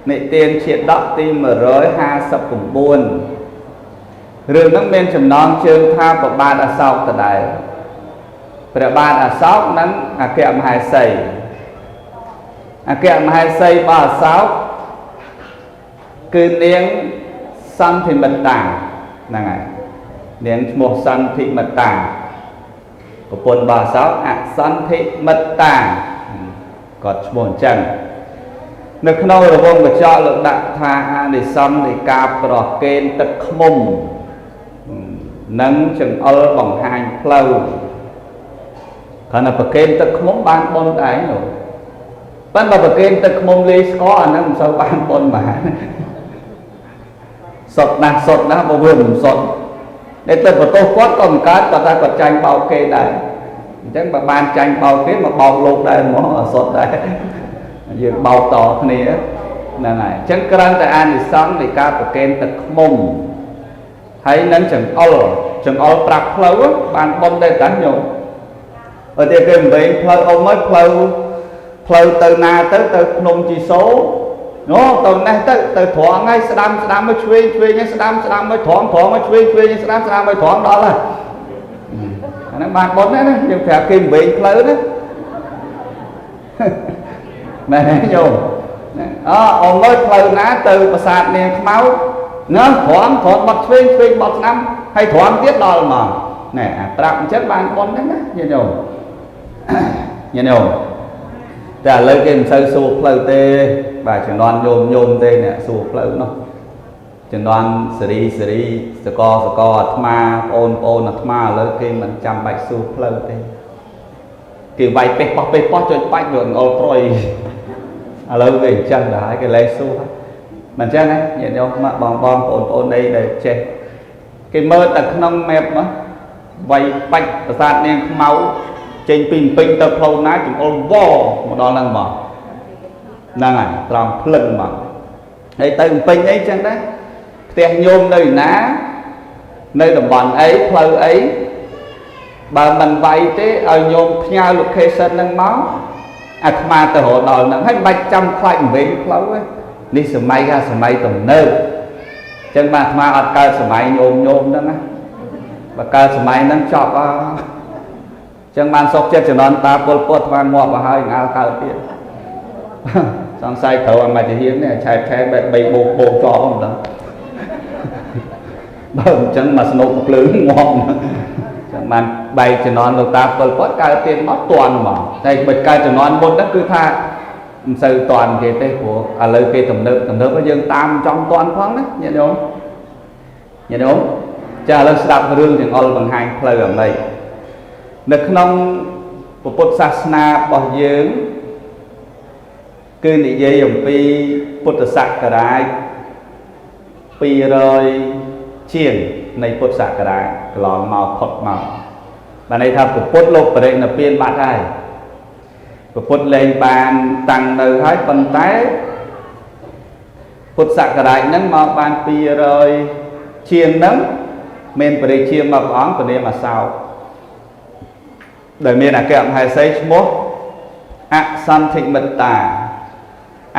និទានជាដកទី159រឿងហ្នឹងមានចំណងជើងថាប្របាទអសោកដដែលព្រះបាទអសោកនិងអគ្គមហេសីអគ្គមហេសីរបស់អសោកគឺនាងសន្ធិមិត្តាហ្នឹងហើយនាងឈ្មោះសន្ធិមិត្តាប្រពន្ធរបស់អសោកអសន្ធិមិត្តាគាត់ឈ្មោះអញ្ចឹងនៅក្នុងរវងកញ្ចក់លោកដាក់ថាអានិសង្សនៃការប្រគេនទឹកឃ្មុំនិងចង្អុលបង្ហាញផ្លូវគ្រាន់តែប្រគេនទឹកឃ្មុំបានបុណ្យដែរនោះប៉ុន្តែបើប្រគេនទឹកឃ្មុំលាយស្ករអាហ្នឹងមិនសូវបានបុណ្យបានសុតណាស់សុតណាស់បើវាមិនសុតតែទៅបន្ទោសគាត់ក៏មិនកើតគាត់ថាគាត់ចាញ់បោកគេដែរអញ្ចឹងបើបានចាញ់បោកគេមកបោកលោកដែរហ្មងអត់សុតដែរយើងបោកតគ្នាហ្នឹងហើយអញ្ចឹងគ្រាន់តែអានិសង្សនៃការប្រគេនទឹកឃ្មុំហើយនឹងចង្អុលចង្អុលប្រាប់ផ្លូវបានបុណ្យដែរតាញោមបើទៀតគេមិនវែងផ្លូវអ៊ំហើយផ្លូវផ្លូវទៅណាទៅទៅភ្នំជីសូអូទៅនេះទៅទៅត្រង់ហើយស្ដាំស្ដាំមកឆ្វេងឆ្វេងហើយស្ដាំស្ដាំមកត្រង់ត្រង់មកឆ្វេងឆ្វេងហើយស្ដាំស្ដាំមកត្រង់ដល់ហើយអាហ្នឹងបានបុណ្យណាយើងប្រាប់គេមិនវែងផ្លូវណាមែនទេញោមអអ៊ំអើយផ្លូវណាទៅប្រាសាទនាងខ្មៅណាត្រង់ត្រង់បត់ឆ្វេងឆ្វេងបត់ស្ដាំហើយត្រង់ទៀតដល់មកណែអាប្រាប់អញ្ចឹងបានបុណ្យហ្នឹងណាញាតិញោមញាតិញោមតែឥឡូវគេមិនសូវសួរផ្លូវទេបាទជំនាន់ញោមញោមទេអ្នកសួរផ្លូវនោះជំនាន់សេរីសេរីសកសកអាត្មាបងប្អូនអាត្មាឥឡូវគេមិនចាំបាច់សួរផ្លូវទេគេវាយពេះប៉ោះពេះប៉ោះចុចបាច់វាអល់ប្រុយឥឡូវវាអញ្ចឹងដែរគេលែងសួរមិនអញ្ចឹងណាញាតិញោមមកបងបងប្អូនប្អូនអីដែលចេះគេមើលតែក្នុង map មកវាយបាច់ប្រាសាទនាងខ្មៅចេញពីពេញទៅផ្លូវណាចង្អុលវមកដល់ហ្នឹងមកហ្នឹងហើយត្រង់ភ្លឹងមកហើយទៅពេញអីចឹងដែរផ្ទះញោមនៅណានៅតំបន់អីផ្លូវអីបើមិនវាយទេឲ្យញោមផ្ញើ location ហ្នឹងមកអាត្មាទៅរកដល់ហ្នឹងហើយមិនបាច់ចាំខ្លាចវិញផ្លូវទេនេះសម័យគេសម័យទំនើបអញ្ចឹងបាទអាត្មាអត់កើតសម័យញោមញោមហ្នឹងណាបើកើតសម័យហ្នឹងចប់អញ្ចឹងបានសុកចិត្តជំនាន់តាពលពតអាត្មាងាប់ទៅហើយងាលកើតទៀតសង្ស័យត្រូវអាមជ្ឈហ៊ាននេះឆែកឆែកបែប3បូកបូកជាប់ហ្នឹងមិនដឹងបើអញ្ចឹងមកស្នុកភ្លើងងាប់ហ្នឹងចឹងបានបែកជំនាន់លោកតាពលពតកើតទៀតមកតន់ហ្មងតែបើកើតជំនាន់មុនហ្នឹងគឺថាមិនសូវតន់គេទេព្រោះឥឡូវគេទំនើបទំនើបយើងតាមចង់តន់ផងណាញាតិញោមញាតិញោមចាឥឡូវស្ដាប់រឿងចង្អុលបង្ហាញផ្លូវអាម៉េចនៅក្នុងពុទ្ធសាសនារបស់យើងគឺនិយាយអំពីពុទ្ធសករាជ200ជាងនៃពុទ្ធសករាជកន្លងមកផុតមកបានន័យថាពុទ្ធលោកបរិនិព្វានបាត់ហើយពុទ្ធលែងបានតាំងនៅហើយប៉ុន្តែពុទ្ធសករាជហ្នឹងមកបាន200ជាងហ្នឹងមានព្រះរាជាមួយព្រះអង្គព្រះនាមអសោកដែលមានអគ្គមហេសីឈ្មោះអសន្ធិមិត្តា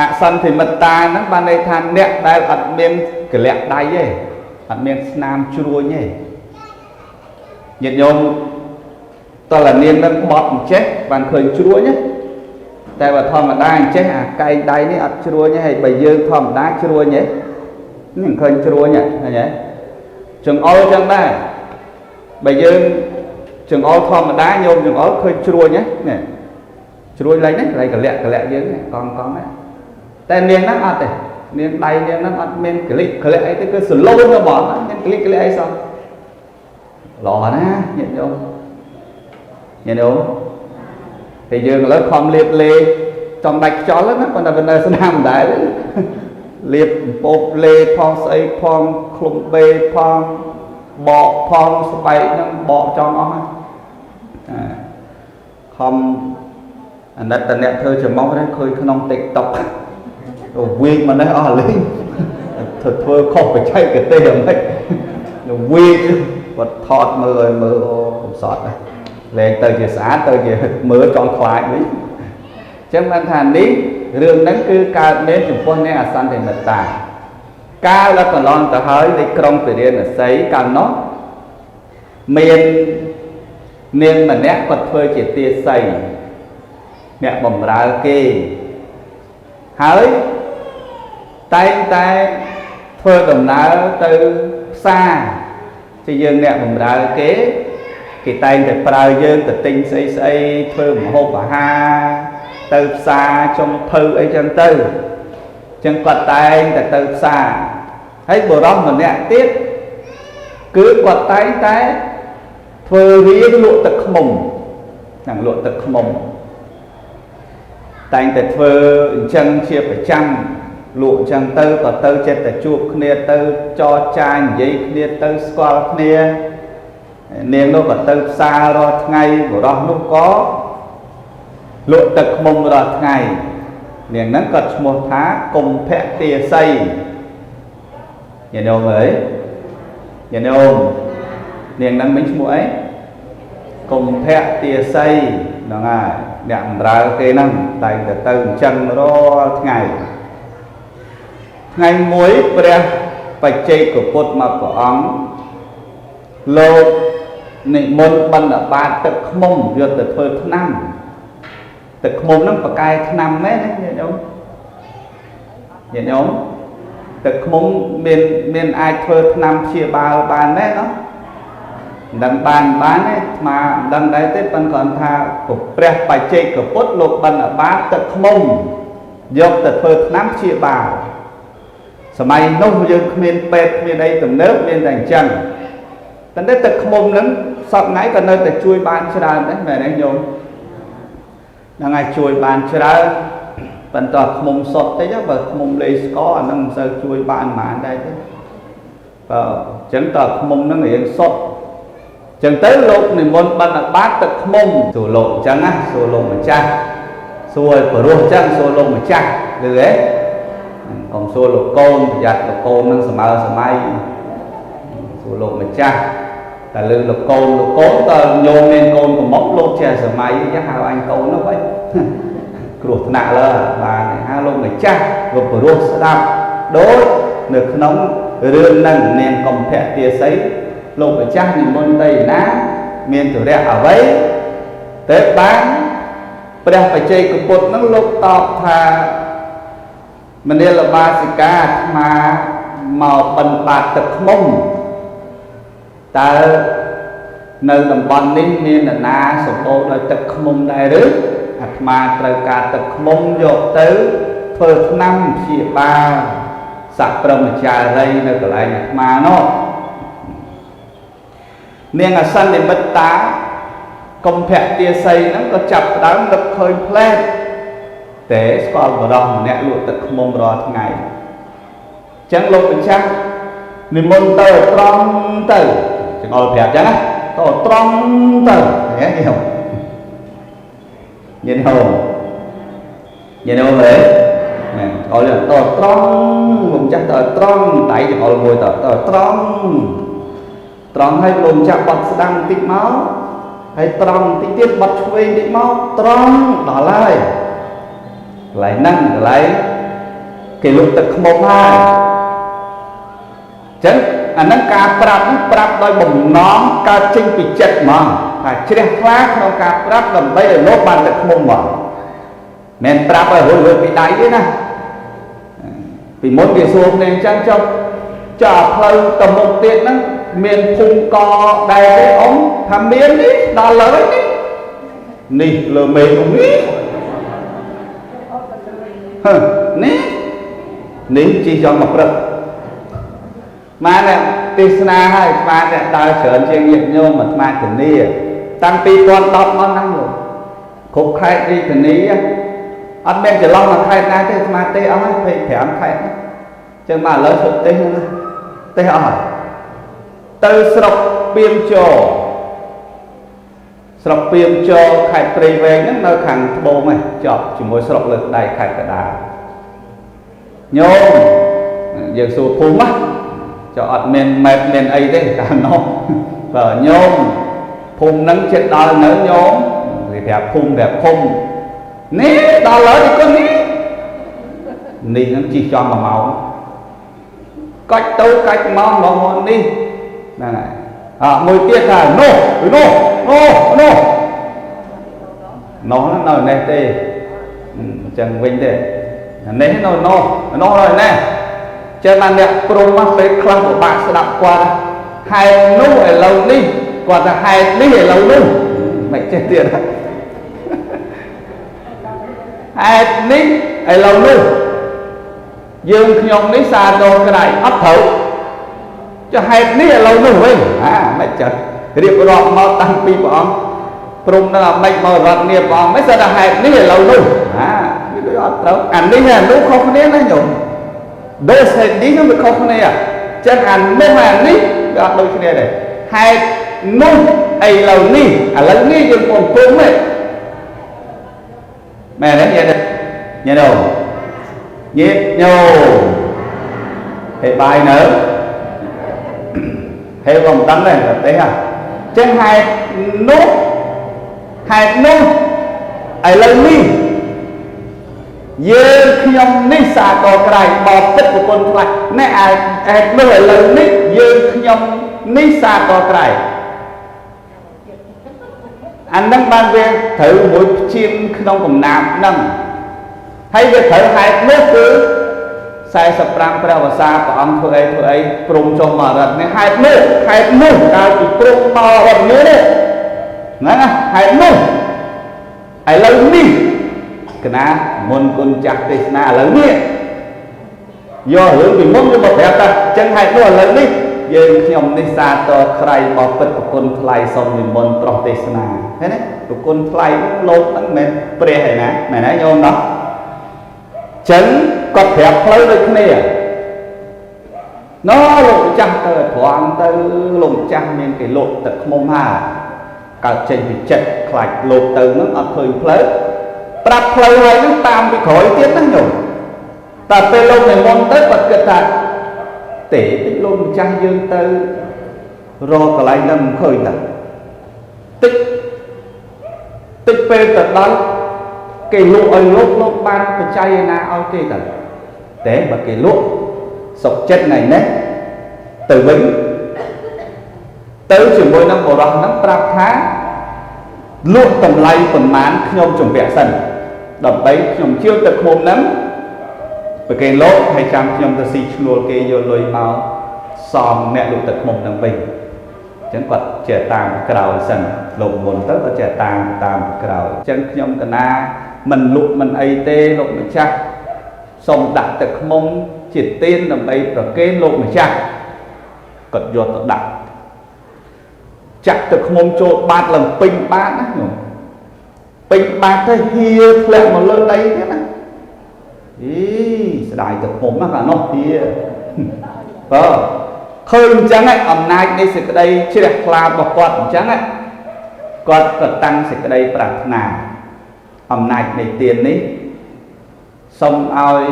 អសន្ធិមិត្តាហ្នឹងបានន័យថាអ្នកដែលអត់មានកលៈដៃទេអត់មានស្នាមជ្រួញទេញាតិញោមតលនាងនឹងបត់អញ្ចេះបានឃើញជ្រួញណាតែបើធម្មតាអញ្ចេះអាកែងដៃនេះអត់ជ្រួញទេហើយបើយើងធម្មតាជ្រួញទេនេះមិនឃើញជ្រួញឃើញទេចង្អុលចឹងដែរបើយើងចង្អុលធម្មតាញោមចង្អុលឃើញជ្រួញនេះជ្រួញឡើងនេះកន្លែងកលៈកលៈយើងកង់កង់ណាតែនាងហ្នឹងអត់ទេនាងដៃនាងហ្នឹងអត់មានកលិកលៈអីទេគឺសលូនទៅហ្មងមានកលិកលៈអីសោះល្អណាញាតិញោមញាតិញោមតែយើងឥឡូវខំលៀបលេចង់ដាច់ខ្យល់ណាប៉ុន្តែវានៅស្នាមដែរលៀបពោបលេផងស្អីផងឃ្លុំបេផងបកផងស្បែកហ្នឹងបកចង់អស់ហើយខំអាណិតតអ្នកធ្វើច្រមុះនេះឃើញក្នុង TikTok ទៅវិញមកនេះអស់លេងធ្វើធ្វើខុសបច្ចេកទេសហ្មងវិញគាត់ថតមើលឲ្យមើលអូកំសត់ណាលែងទៅជាស្អាតទៅជាមើលចង់ខ្លាចវិញអញ្ចឹងបានថានេះ រឿងហ្នឹងគឺកើតមានចំពោះអ្នកអសន្តិមិត្តាកាលដល់កន្លងទៅហើយនៃក្រុងពិរាណសីកាលនោះមាននាងម្នាក់គាត់ធ្វើជាទាសីអ្នកបំរើគេហើយតែងតែធ្វើដំណើរទៅផ្សារជាយើងអ្នកបំរើគេគេតែងតែប្រើយើងទៅទិញស្អីស្អីធ្វើម្ហូបអាហារទៅផ្សារចុងភៅអីចឹងទៅចឹងគាត់តែងតែទៅផ្សារហើយបុរសម្នាក់ទៀតគឺគាត់តែងតែធ្វើរៀងលក់ទឹកឃ្មុំហ្នឹងលក់ទឹកឃ្មុំតែងតែធ្វើអញ្ចឹងជាប្រចាំលក់អញ្ចឹងទៅក៏ទៅចិត្តតែជួបគ្នាទៅចរចានិយាយគ្នាទៅស្គាល់គ្នានាងនោះក៏ទៅផ្សាររាល់ថ្ងៃបុរសនោះក៏លក់ទឹកឃ្មុំរាល់ថ្ងៃនាងហ្នឹងក៏ឈ្មោះថាកុម្ភទាសីញាតិញោមអើយញាតិញោមនាងហ្នឹងមិនឈ្មោះអីកុម្ភទាសីហ្នឹងហើយអ្នកបម្រើគេហ្នឹងតែងតែទៅអញ្ចឹងរាល់ថ្ងៃថ្ងៃមួយព្រះបច្ចេកពុទ្ធមកព្រះអង្គលោកនិមន្តបណ្ឌបាតទឹកឃ្មុំយកទៅធ្វើថ្នាំទឹកឃ្មុំហ្នឹងប្រកែថ្នាំមែនណាញាតិញោមញាតិញោមទឹកឃ្មុំមានអាចធ្វើថ្នាំព្យាបាលបានដែរណោះមិនដឹងបានបានទេអាត្មាមិនដឹងដែរទេប៉ុន្តែគ្រាន់ថាព្រះបច្ចេកពុទ្ធលោកបណ្ឌបាតទឹកឃ្មុំយកទៅធ្វើថ្នាំព្យាបាលសម័យនោះយើងគ្មានពេទ្យគ្មានអីទំនើបមានតែអញ្ចឹងតែទឹកឃ្មុំហ្នឹងសពថ្ងៃក៏នៅតែជួយបានច្រើនដែរមែនទេញោមហ្នឹងហើយជួយបានច្រើនប៉ុន្តែឃ្មុំសុទ្ធតិចបើឃ្មុំលេស្ករអាហ្នឹងមិនសូវជួយបានប៉ុន្មានដែរទេបើអញ្ចឹងតើឃ្មុំហ្នឹងរៀងសុទ្ធអញ្ចឹងទៅលោកនិមន្តបណ្ឌបាតទឹកឃ្មុំសួរលោកអញ្ចឹងណាសួរលោកម្ចាស់សួរឲ្យព្រោះអញ្ចឹងសួរលោកម្ចាស់ឬទេកុំសួរលោកកូនប្រយ័ត្នលោកកូននឹងសម័យសម័យសួរលោកម្ចាស់តែលើលោកកូនលោកកូនតើញោមមានកូនកំមុំលោកចេះសម័យអញ្ចឹងហៅអញកូននោះវិញគ្រោះថ្នាក់លើបានហៅលោកម្ចាស់ក៏ព្រោះស្ដាប់ដូចនៅក្នុងរឿងហ្នឹងនាងកុម្ភទាសីលោកម្ចាស់និមន្តទៅណាមានទរៈអ្វីទៅបានព្រះបច្ចេកពុទ្ធហ្នឹងលោកតបថាមនាលបាសិកាអាត្មាមកបិណ្ឌបាតទឹកឃ្មុំតើនៅតំបន់នេះមាននរណាសម្បូរដោយទឹកឃ្មុំដែរឬអាត្មាត្រូវការទឹកឃ្មុំយកទៅធ្វើថ្នាំព្យាបាលសព្រហ្មចារីនៅកន្លែងអាត្មានោះនាងអសន្និមិត្តាកុម្ភទាសីហ្នឹងក៏ចាប់ផ្ដើមនឹកឃើញផ្លែតតែស្គាល់បរោះម្នាក់លក់ទឹកឃ្មុំរាល់ថ្ងៃអញ្ចឹងលោកម្ចាស់និមន្តទៅត្រង់ទៅចង្អុលប្រាប់អញ្ចឹងណាទៅត្រង់ទៅឃើញទេញោមញាតិញោមញាតិញោមហ៎ណែចង្អុលទៅត្រង់លោកម្ចាស់ទៅត្រង់ដៃចង្អុលមួយទៅត្រង់ត្រង់ឲ្យលោកម្ចាស់បត់ស្ដាំបន្តិចមកហើយត្រង់បន្តិចទៀតបត់ឆ្វេងបន្តិចមកត្រង់ដល់ហើយកន្លែងហ្នឹងកន្លែងគេលក់ទឹកឃ្មុំហើយអញ្ចឹងអាហ្នឹងការប្រាប់ហ្នឹងប្រាប់ដោយបំណងកើតចេញពីចិត្តហ្មងថាជ្រះថ្លាក្នុងការប្រាប់ដើម្បីឲ្យលោកបានទឹកឃ្មុំហ្មងមិនប្រាប់ឲ្យរួចពីដៃទេណាពីមុនគេសួរគ្នាអញ្ចឹងចុះចុះផ្លូវទៅមុខទៀតហ្នឹងមានភូមិកដែរទេអ៊ំថាមាននេះដល់លើនេះនេះលើមេឃនេះហឺនេះនេះជីចង់មកព្រឹកម៉ែអ្នកទេសនាឲ្យអាត្មាអ្នកដើរច្រើនជាងញាតិញោមអាត្មាធានាតាំងពី2010មកហ្នឹងលោកគ្រប់ខេត្តរាជធានីអត់មានចន្លោះមួយខេត្តណាទេអាត្មាទេអស់ហើយ25ខេត្តអញ្ចឹងមកឥឡូវសុទ្ធទេសហ្នឹងទេសអស់ហើយទៅស្រុកពាមជរស្រុកពាមជរខេត្តព្រៃវែងហ្នឹងនៅខាងត្បូងហ្នឹងជាប់ជាមួយស្រុកលើកដៃខេត្តកណ្ដាលញោមយើងសួរភូមិណាចុះអត់មានម៉ែបមានអីទេកាលនោះបើញោមភូមិហ្នឹងចិត្តដល់នៅញោមគេប្រាប់ភូមិប្រាប់ឃុំនេះដល់ហើយគុណនេះ នេះហ្នឹងជិះចំ1ម៉ោងកាច់ទៅកាច់មកមកមកនេះហ្នឹងហើយអមួយទៀតថានោះនោះនោះនោះនោះនៅនេះទេអញ្ចឹងវិញទេនេះនៅនោះនោះនៅនេះចេះបានអ្នកព្រំមកពេលខ្លះពិបាកស្ដាប់គាត់ហេតុនោះឥឡូវនេះគាត់ថាហេតុនេះឥឡូវនោះមិនចេះទៀតហេតុនេះឥឡូវនោះយើងខ្ញុំនេះសាទរក្រៃអត់ត្រូវចុះហេតុនេះឥឡូវនោះវិញអាមិនចេះរៀបរាប់មកតាំងពីព្រះអង្គព្រំនឹងអាម៉េចមករត់នេះព្រះអង្គមិនស្អាតហេតុនេះឥឡូវនោះអាវាដូចអត់ត្រូវអានេះអានោះខុសគ្នាណាញោមដូចហេតុនេះនឹងវាខុសគ្នាចឹងអានោះអានេះវាអត់ដូចគ្នាដែរហេតុនោះឥឡូវនេះឥឡូវនេះយើងកំពុងទេមែនទេញាតិញាតិញាតិញោមហេបាយនៅហេក៏មិនដឹងដែរទេហ่ะចឹងហេតុនោះហេតុនោះឥឡូវនេះយើងខ្ញុំនេះសាទរក្រៃបពិតប្រពន្ធថ្លៃណែហេតុនោះឥឡូវនេះយើងខ្ញុំនេះសាទរក្រៃអានឹងបានវាត្រូវមួយព្យាមក្នុងកំណាបហ្នឹងហើយវាត្រូវហេតុនោះគឺ45ព្រះវស្សាព្រះអង្គធ្វើអីធ្វើអីព្រមចុះមករត់នេះហេតុនោះហេតុនោះកាលពីព្រមមករត់នេះហ្នឹងណាហេតុនោះឥឡូវនេះកណាមុនគុណចាស់ទេសនាឥឡូវនេះយករឿងពីមុនយកមកប្រាប់ថាចឹងហេតុនោះឥឡូវនេះយើងខ្ញុំនេះសាទរក្រៃបពិតប្រគុណថ្លៃសូមនិមន្តប្រោះទេសនាឃើញទេប្រគុណថ្លៃលោកហ្នឹងមិនមែនព្រះឯណាមែនទេញោមណោះចឹងគាត់ប្រាប់ផ្លូវដូចគ្នាណោលោកម្ចាស់ទៅត្រង់ទៅលោកម្ចាស់មានគេលក់ទឹកឃ្មុំហាកើតចេញពីចិត្តខ្លាចលោកទៅនឹងអត់ឃើញផ្លូវប្រាប់ផ្លូវហើយនឹងតាមពីក្រោយទៀតណាញោមតែពេលលោកនិមន្តទៅគាត់គិតថាទេតិចលោកម្ចាស់យើងទៅរកកន្លែងហ្នឹងមិនឃើញតាតិចតិចពេលទៅដល់គេលក់ឲ្យលោកលោកបានបច្ច័យណាឲ្យគេទៅតែបើគេលក់សុខចិត្តថ្ងៃនេះទៅវិញទៅជាមួយនឹងបុរសហ្នឹងប្រាប់ថាលក់តម្លៃប៉ុន្មានខ្ញុំជំពាក់សិនដើម្បីខ្ញុំជាវទឹកឃ្មុំហ្នឹងបើគេលក់ហើយចាំខ្ញុំទៅស៊ីឈ្នួលគេយកលុយមកសងអ្នកលក់ទឹកឃ្មុំហ្នឹងវិញអញ្ចឹងគាត់ចេះតាមក្រោយសិនលោកមុនទៅគាត់ចេះតាមតាមក្រោយអញ្ចឹងខ្ញុំកណាមិនលក់មិនអីទេលោកម្ចាស់សូមដាក់ទឹកឃ្មុំជាទានដើម្បីប្រគេនលោកម្ចាស់គាត់យកទៅដាក់ចាក់ទឹកឃ្មុំចូលបាតឡើងពេញបាតណាញោមពេញបាតទៅហៀធ្លាក់មកលើដីទៀតណាអីស្ដាយទឹកឃ្មុំណាកាលនោះហៀបើឃើញអញ្ចឹងឯងអំណាចនៃសេចក្តីជ្រះថ្លារបស់គាត់អញ្ចឹងឯងគាត់ក៏តាំងសេចក្តីប្រាថ្នាអំណាចនៃទាននេះសូមឲ្យ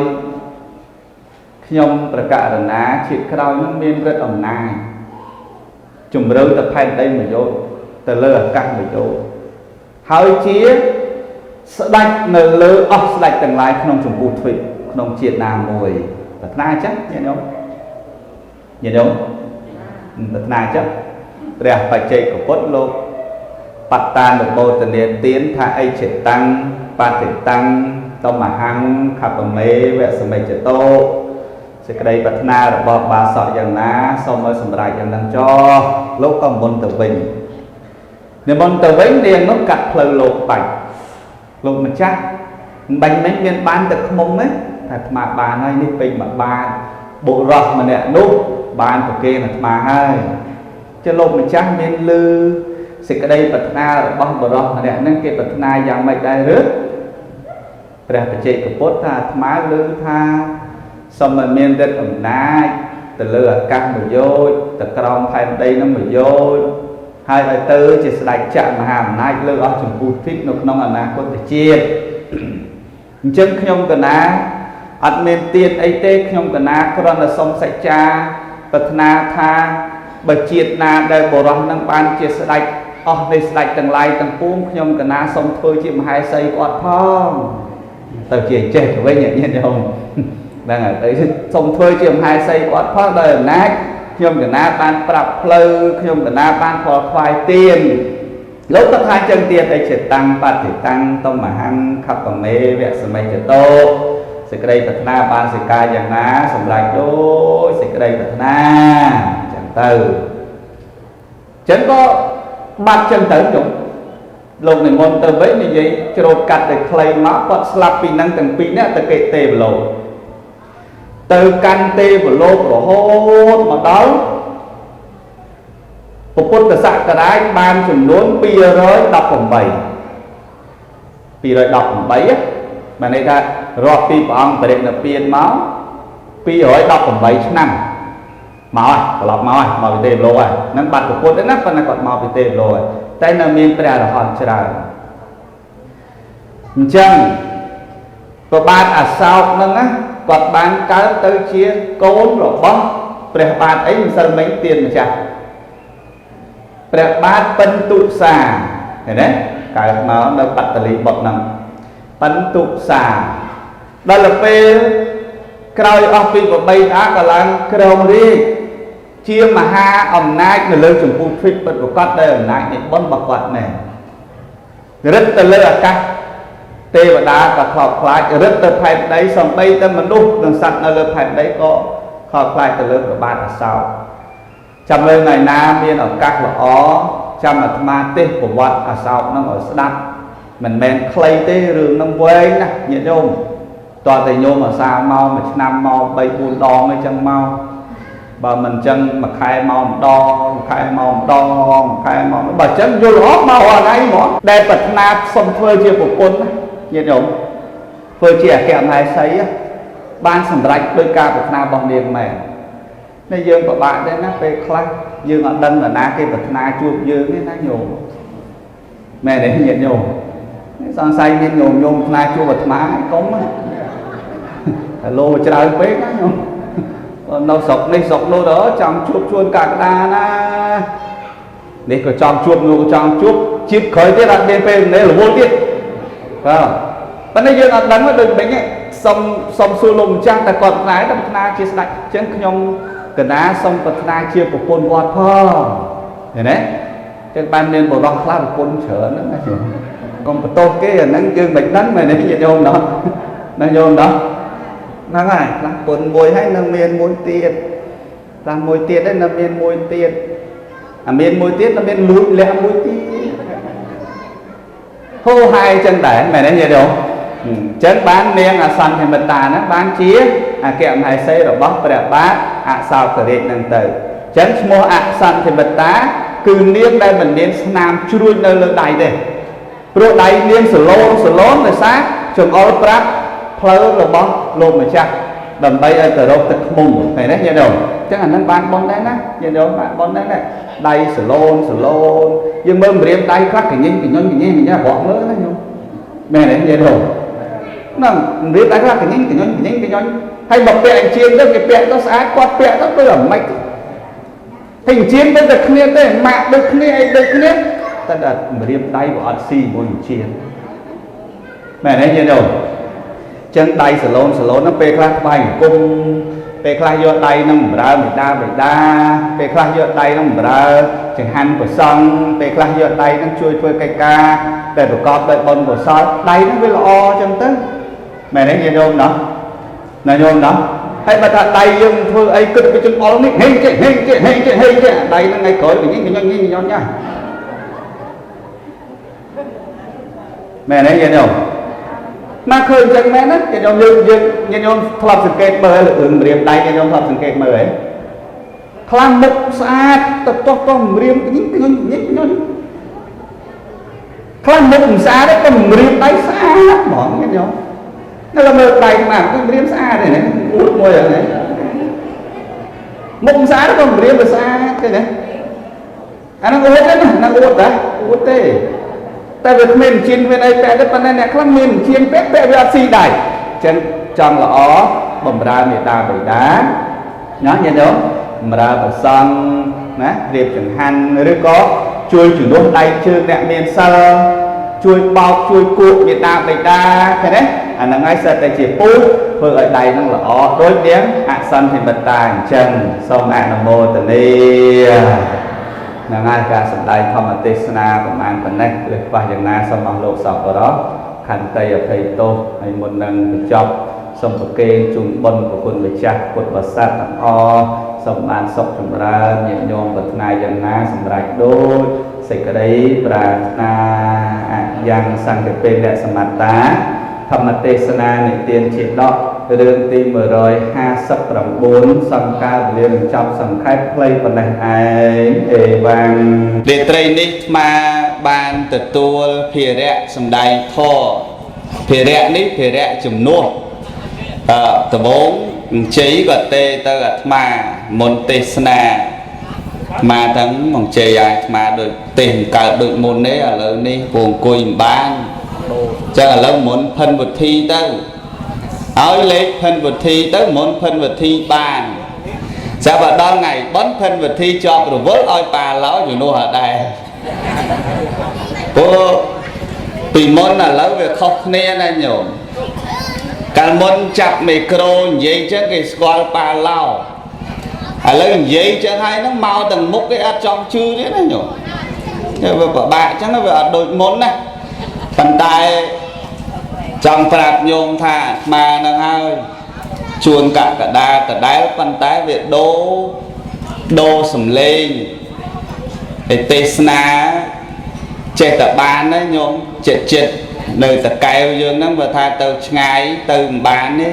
ខ្ញុំប្រកាសណាជាតិក្រោយនឹងមានឫទ្ធិអំណាចជំរឿទៅផែនដីមួយយោជន៍ទៅលើអាកាសមួយយោជន៍ហើយជាស្ដេចនៅលើអស់ស្ដេចទាំងឡាយក្នុងចម្ពោះទ្វីបក្នុងជាតិណាមួយប្រាថ្នាអញ្ចឹងញាតិញោមញាតិញោមប្រាថ្នាអញ្ចឹងព្រះបច្ចេកពុទ្ធលោកបត្តានុមោទនាទានថាអិច្ឆិតាំងបតិតាំងតមហੰខបមេវសមិចតោសេចក្តីប្រាថ្នារបស់បាសកយ៉ាងណាសូមឲ្យសម្រេចយ៉ាងហ្នឹងចោះលោកក៏មុនទៅវិញនិមន្តទៅវិញនាងនោះកាត់ផ្លូវលោកបាច់លោកម្ចាស់បាញ់មិញមានបានទឹកឃ្មុំទេថាអាត្មាបានហើយនេះពេញមួយបាតបុរសម្នាក់នោះបានប្រគេនអាត្មាហើយចុះលោកម្ចាស់មានលឺសេចក្តីប្រាថ្នារបស់បុរសម្នាក់ហ្នឹងគេប្រាថ្នាយ៉ាងម៉េចដែរឬព្រះបច្ចេកពុទ្ធថាអាត្មាលឺថាសូមឲ្យមានឫទ្ធិអំណាចទៅលើអាកាសមួយយោជន៍ទៅក្រោមផែនដីនឹងមួយយោជន៍ហើយឲ្យទៅជាស្ដេចចក្រមហាអំណាចលើអស់ចម្ពោះទ្វីបនៅក្នុងអនាគតជាតិអញ្ចឹងខ្ញុំកណាអត់មានទានអីទេខ្ញុំកណាគ្រាន់តែសុំសច្ចាប្រាថ្នាថាបើជាតិណាដែលបុរសនឹងបានជាស្ដេចអស់នៃស្ដេចទាំងឡាយទាំងពួងខ្ញុំកណាសូមធ្វើជាមហេសីគាត់ផងទៅជាចេះទៅវិញញាតិញោម ហ្នឹងហើយសូមធ្វើជាមហេសីគាត់ផងដោយអំណាចខ្ញុំកណាបានប្រាប់ផ្លូវខ្ញុំកណាបានផលខ្វាយទៀនលោកក៏ថាចឹងទៀតឯជាតាំងបតិតាំងតមហੰខបមេវៈសមិចតោសេចក្តីប្រាថ្នាបានសេកាយ៉ាងណាសម្រេចដោយសេចក្តីប្រាថ្នាចឹងទៅចឹងក៏បាត់ចឹងទៅជុំលោកនិមន្តទៅវិញនិយាយច្រូតកាត់តែខ្លីមកគាត់ស្លាប់ពីនឹងទាំងពីរនាក់ទៅគេទេវលោកទៅកាន់ទេវលោករហូតមកដល់ពុទ្ធសករាជបានចំនួន218 218បានន័យថារាប់ពីព្រះអង្គបរិនិព្វានមក218ឆ្នាំមកហើយត្រឡប់មកហើយមកពីទេវលោកហើយនឹងបាត់ពុទ្ធណាប៉ុន្តែគាត់មកពីទេវលោកហើយតែនៅមានព្រះអរហន្តច្រើនអញ្ចឹងព្រះបាទអសោកហ្នឹងណាគាត់បានកើតទៅជាកូនរបស់ព្រះបាទអីម្សិលមិញទៀនម្ចាស់ព្រះបាទពិន្ទុសាឃើញទេកើតមកនៅបត្តលីបុត្រហ្នឹងពិន្ទុសាដល់ពេលក្រោយអស់ពីប្របីតាក៏ឡើងគ្រងរាជជាមហាអំណាចនៅលើចម្ពោះទ្វីបពិតប្រកបដោយអំណាចនៃបុណ្យរបស់គាត់មែនរិទ្ធទៅលើអាកាសទេវតាក៏ខ្លោចខ្លាចរិទ្ធទៅផែនដីសំបីតែមនុស្សនិងសត្វនៅលើផែនដីក៏ខ្លោចខ្លាចទៅលើព្រះបាទអសោកចាំលើថ្ងៃណាមានឱកាសល្អចាំអាត្មាទេសប្រវត្តិអសោកនឹងឲ្យស្ដាប់មិនមែនខ្លីទេរឿងនឹងវែងណាស់ញាតិញោមតើតែញោមអាសាមកមួយឆ្នាំមក3 4ដងអីចឹងមកបើមិនចឹងមួយខែមកម្ដងមួយខែមកម្ដងមួយខែមកបើចឹងយល់អត់មករាល់ថ្ងៃហ្មងដែលប្រាថ្នាសុំធ្វើជាប្រពន្ធណាញាតិញោមធ្វើជាអគ្គមហេសីបានសម្រេចដោយការប្រាថ្នារបស់នាងមែននេះយើងពិបាកដែរណាពេលខ្លះយើងអត់ដឹងនរណាគេប្រាថ្នាជួបយើងទេណាញោមមែនទេញាតិញោមសង្ស័យមានញោមញោមប្រាថ្នាជួបអាត្មាឲ្យកុំតែលោច្រើនពេកណាញោមនៅស្រុកនេះស្រុកនោះទៅចង់ជួបជួនកក្កដាណានេះក៏ចង់ជួបនោះក៏ចង់ជួបជាតិក្រោយទៀតអត់មានពេលនេះរវល់ទៀតបាទប៉ុន្តែយើងអត់ដឹងដូចមិញសុំសួរលោកម្ចាស់តែគាត់ប្រាថ្នាជាស្ដេចអញ្ចឹងខ្ញុំកណាសុំប្រាថ្នាជាប្រពន្ធវត្តផងឃើញទេចឹងបានមានបុរសខ្លះប្រពន្ធច្រើនហ្នឹងណាកុំបន្ទោសគេអាហ្នឹងយើងមិនដឹងមែនទេញាតិញោមណោះណាញោមណោះហ្នឹងហើយខ្លះប្រពន្ធមួយហើយនៅមានមួយទៀតខ្លះមួយទៀតហើយនៅមានមួយទៀតអាមានមួយទៀតនៅមានលួចលាក់មួយទៀតហូហែចឹងដែរមែនទេញាតិញោមអញ្ចឹងបាននាងអសន្និមិតាហ្នឹងបានជាអគ្គមហេសីរបស់ព្រះបាទអសោករាជហ្នឹងទៅអញ្ចឹងឈ្មោះអសន្និមិតាគឺនាងដែលមិនមានស្នាមជ្រួញនៅលើដៃទេព្រោះដៃនាងសឡូនសឡូនដោយសារចង្អុលប្រាប់ផ្លូវរបស់លោកម្ចាស់ដើម្បីឲ្យទៅរកទឹកខ្មុំឃើញទេញាតិញោមអញ្ចឹងអាហ្នឹងបានបុណ្យដែរណាញាតិញោមបានបុណ្យដែរណាដៃសឡូនសឡូនយើងមើលម្រាមដៃខ្លះកញិញកញុញកញិញកញ៉ាប្រក់មើលណាញោមមែនទេញាតិញោមហ្នឹងម្រាមដៃខ្លះកញិញកញុញកញិញកញុញហើយបើពាក់អញ្ជៀនទៅគេពាក់ទៅស្អាតគាត់ពាក់ទៅដូចអាម៉េចហើយអញ្ជៀនទៅតែគ្នាទេម៉ាក់ដូចគ្នាអីដូចគ្នាតែដល់ម្រាមដៃវាអត់ស៊ីមួយអញ្ជៀនមែនទេញាតិញោមចឹងដៃសឡូនសឡូនហ្នឹងពេលខ្លះថ្វាយអង្គមពេលខ្លះយកដៃហ្នឹងបំរើមេដាបេដាពេលខ្លះយកដៃហ្នឹងបំរើចង្ហាន់ព្រះសង្ឃពេលខ្លះយកដៃហ្នឹងជួយធ្វើកិច្ចការដែលប្រកបដោយបុណ្យកុសលដៃហ្នឹងវាល្អចឹងទៅមែនទេញាតិញោមណោះណាញោមណោះហើយបើថាដៃយើងធ្វើអីគិតពីចង្អុលនេះហេចេះហេចេះហេចេះហេចេះដៃហ្នឹងថ្ងៃក្រោយវិញញញញញញញមែនទេញាតិញោមមកឃើញចឹងមែនណាញាតិញោមយើងយើងញាតិញោមធ្លាប់សង្កេតមើលរឿងម្រាមដៃញាតិញោមធ្លាប់សង្កេតមើលហ៎ខ្លះមុខស្អាតទៅទាស់ទាស់ម្រាមញញញញញខ្លះមុខមិនស្អាតទេក៏ម្រាមដៃស្អាតហ្មងញាតិញោមនៅលើមើលដៃមកគឺម្រាមស្អាតទេណាអួតមួយហ្នឹងមុខមិនស្អាតក៏ម្រាមវាស្អាតទេណាអាហ្នឹងអួតទេណាហ្នឹងអួតដែរអួតទេតែវាគ្មានជៀនមានអីពាក់ទេប៉ុន្តែអ្នកខ្លះមានជៀនពាក់ពាក់វាអត់ស៊ីដៃអញ្ចឹងចង់ល្អបំរើមេដាបិតាណាញាតិញោមបំរើព្រះសង្ឃណារៀបចង្ហាន់ឬក៏ជួយជំនួសដៃជើងអ្នកមានសិល ជួយបោកជួយគក់មេដាបេដាឃើញទេអាហ្នឹងហើយសិតតែជាពូជធ្វើឲ្យដៃហ្នឹងល្អដូចនាងអសន្ធិមិត្តាអញ្ចឹងសូមអនុមោទនាហ្នឹងហើយការសម្ដែងធម្មទេសនាប្រមាណប៉ុណ្ណេះឬខ្វះយ៉ាងណាសូមអស់លោកសប្បុរសខន្តីអភ័យទោសហើយមុននឹងបញ្ចប់សូមប្រគេនជូនបុណ្យប្រគុណម្ចាស់ពុទ្ធបរិស័ទទាំងអស់សូមបានសុខចម្រើនញាតិញោមប្រាថ្នាយ៉ាងណាសម្រេចដូចសេចក្តីប្រាថ្នាអយ៉ាងសង្កេអ្នកសមត្តាធម្មទេសនានិទានជាដករឿងទី159សង្កាវលាបញ្ចប់សង្ខេបខ្លីប៉ុណ្ណេះឯងអេវ៉ាំងរាត្រីនេះអាត្មាបានទទួលភារៈសម្ដែងធម៌ភារៈនេះភារៈជំនួសអឺដំបងអញ្ជ័យក៏ទេទៅអាត្មាមុនទេសនាអាត្មាទាំងអញ្ជ័យឲ្យអាត្មាដូចទេសមិនកើតដូចមុនទេឥឡូវនេះពងអង្គុយមិនបានចឹងឥឡូវមុនភិនវុធីទៅឲ្យលេខភិនវុធីទៅមុនភិនវុធីបានចាប់ដល់ដល់ថ្ងៃបុណ្យភិនវុធីជាប់រវល់ឲ្យប៉ាឡោជំនួសអត់ដែរព្រោះពីមុនឥឡូវវាខុសគ្នាណាញោមកាលមុនចាប់មីក្រូនិយាយចឹងគេស្គាល់ប៉ាឡោឥឡូវនិយាយចឹងហើយហ្នឹងមកទាំងមុខគេអត់ចង់ជឿទេណាញោមវាពិបាកចឹងវាអត់ដូចមុនណាប៉ុន្តែចង់ប្រាប់ញោមថាអាត្មានឹងហើយជួនកកដាដដែលប៉ុន្តែវាដូរដូរសំឡេងឯទេសនាចេះតែបានណាញោមចិត្តចិត្តនៅតកែវយើងហ្នឹងបើថាទៅឆ្ងាយទៅមិនបានទេ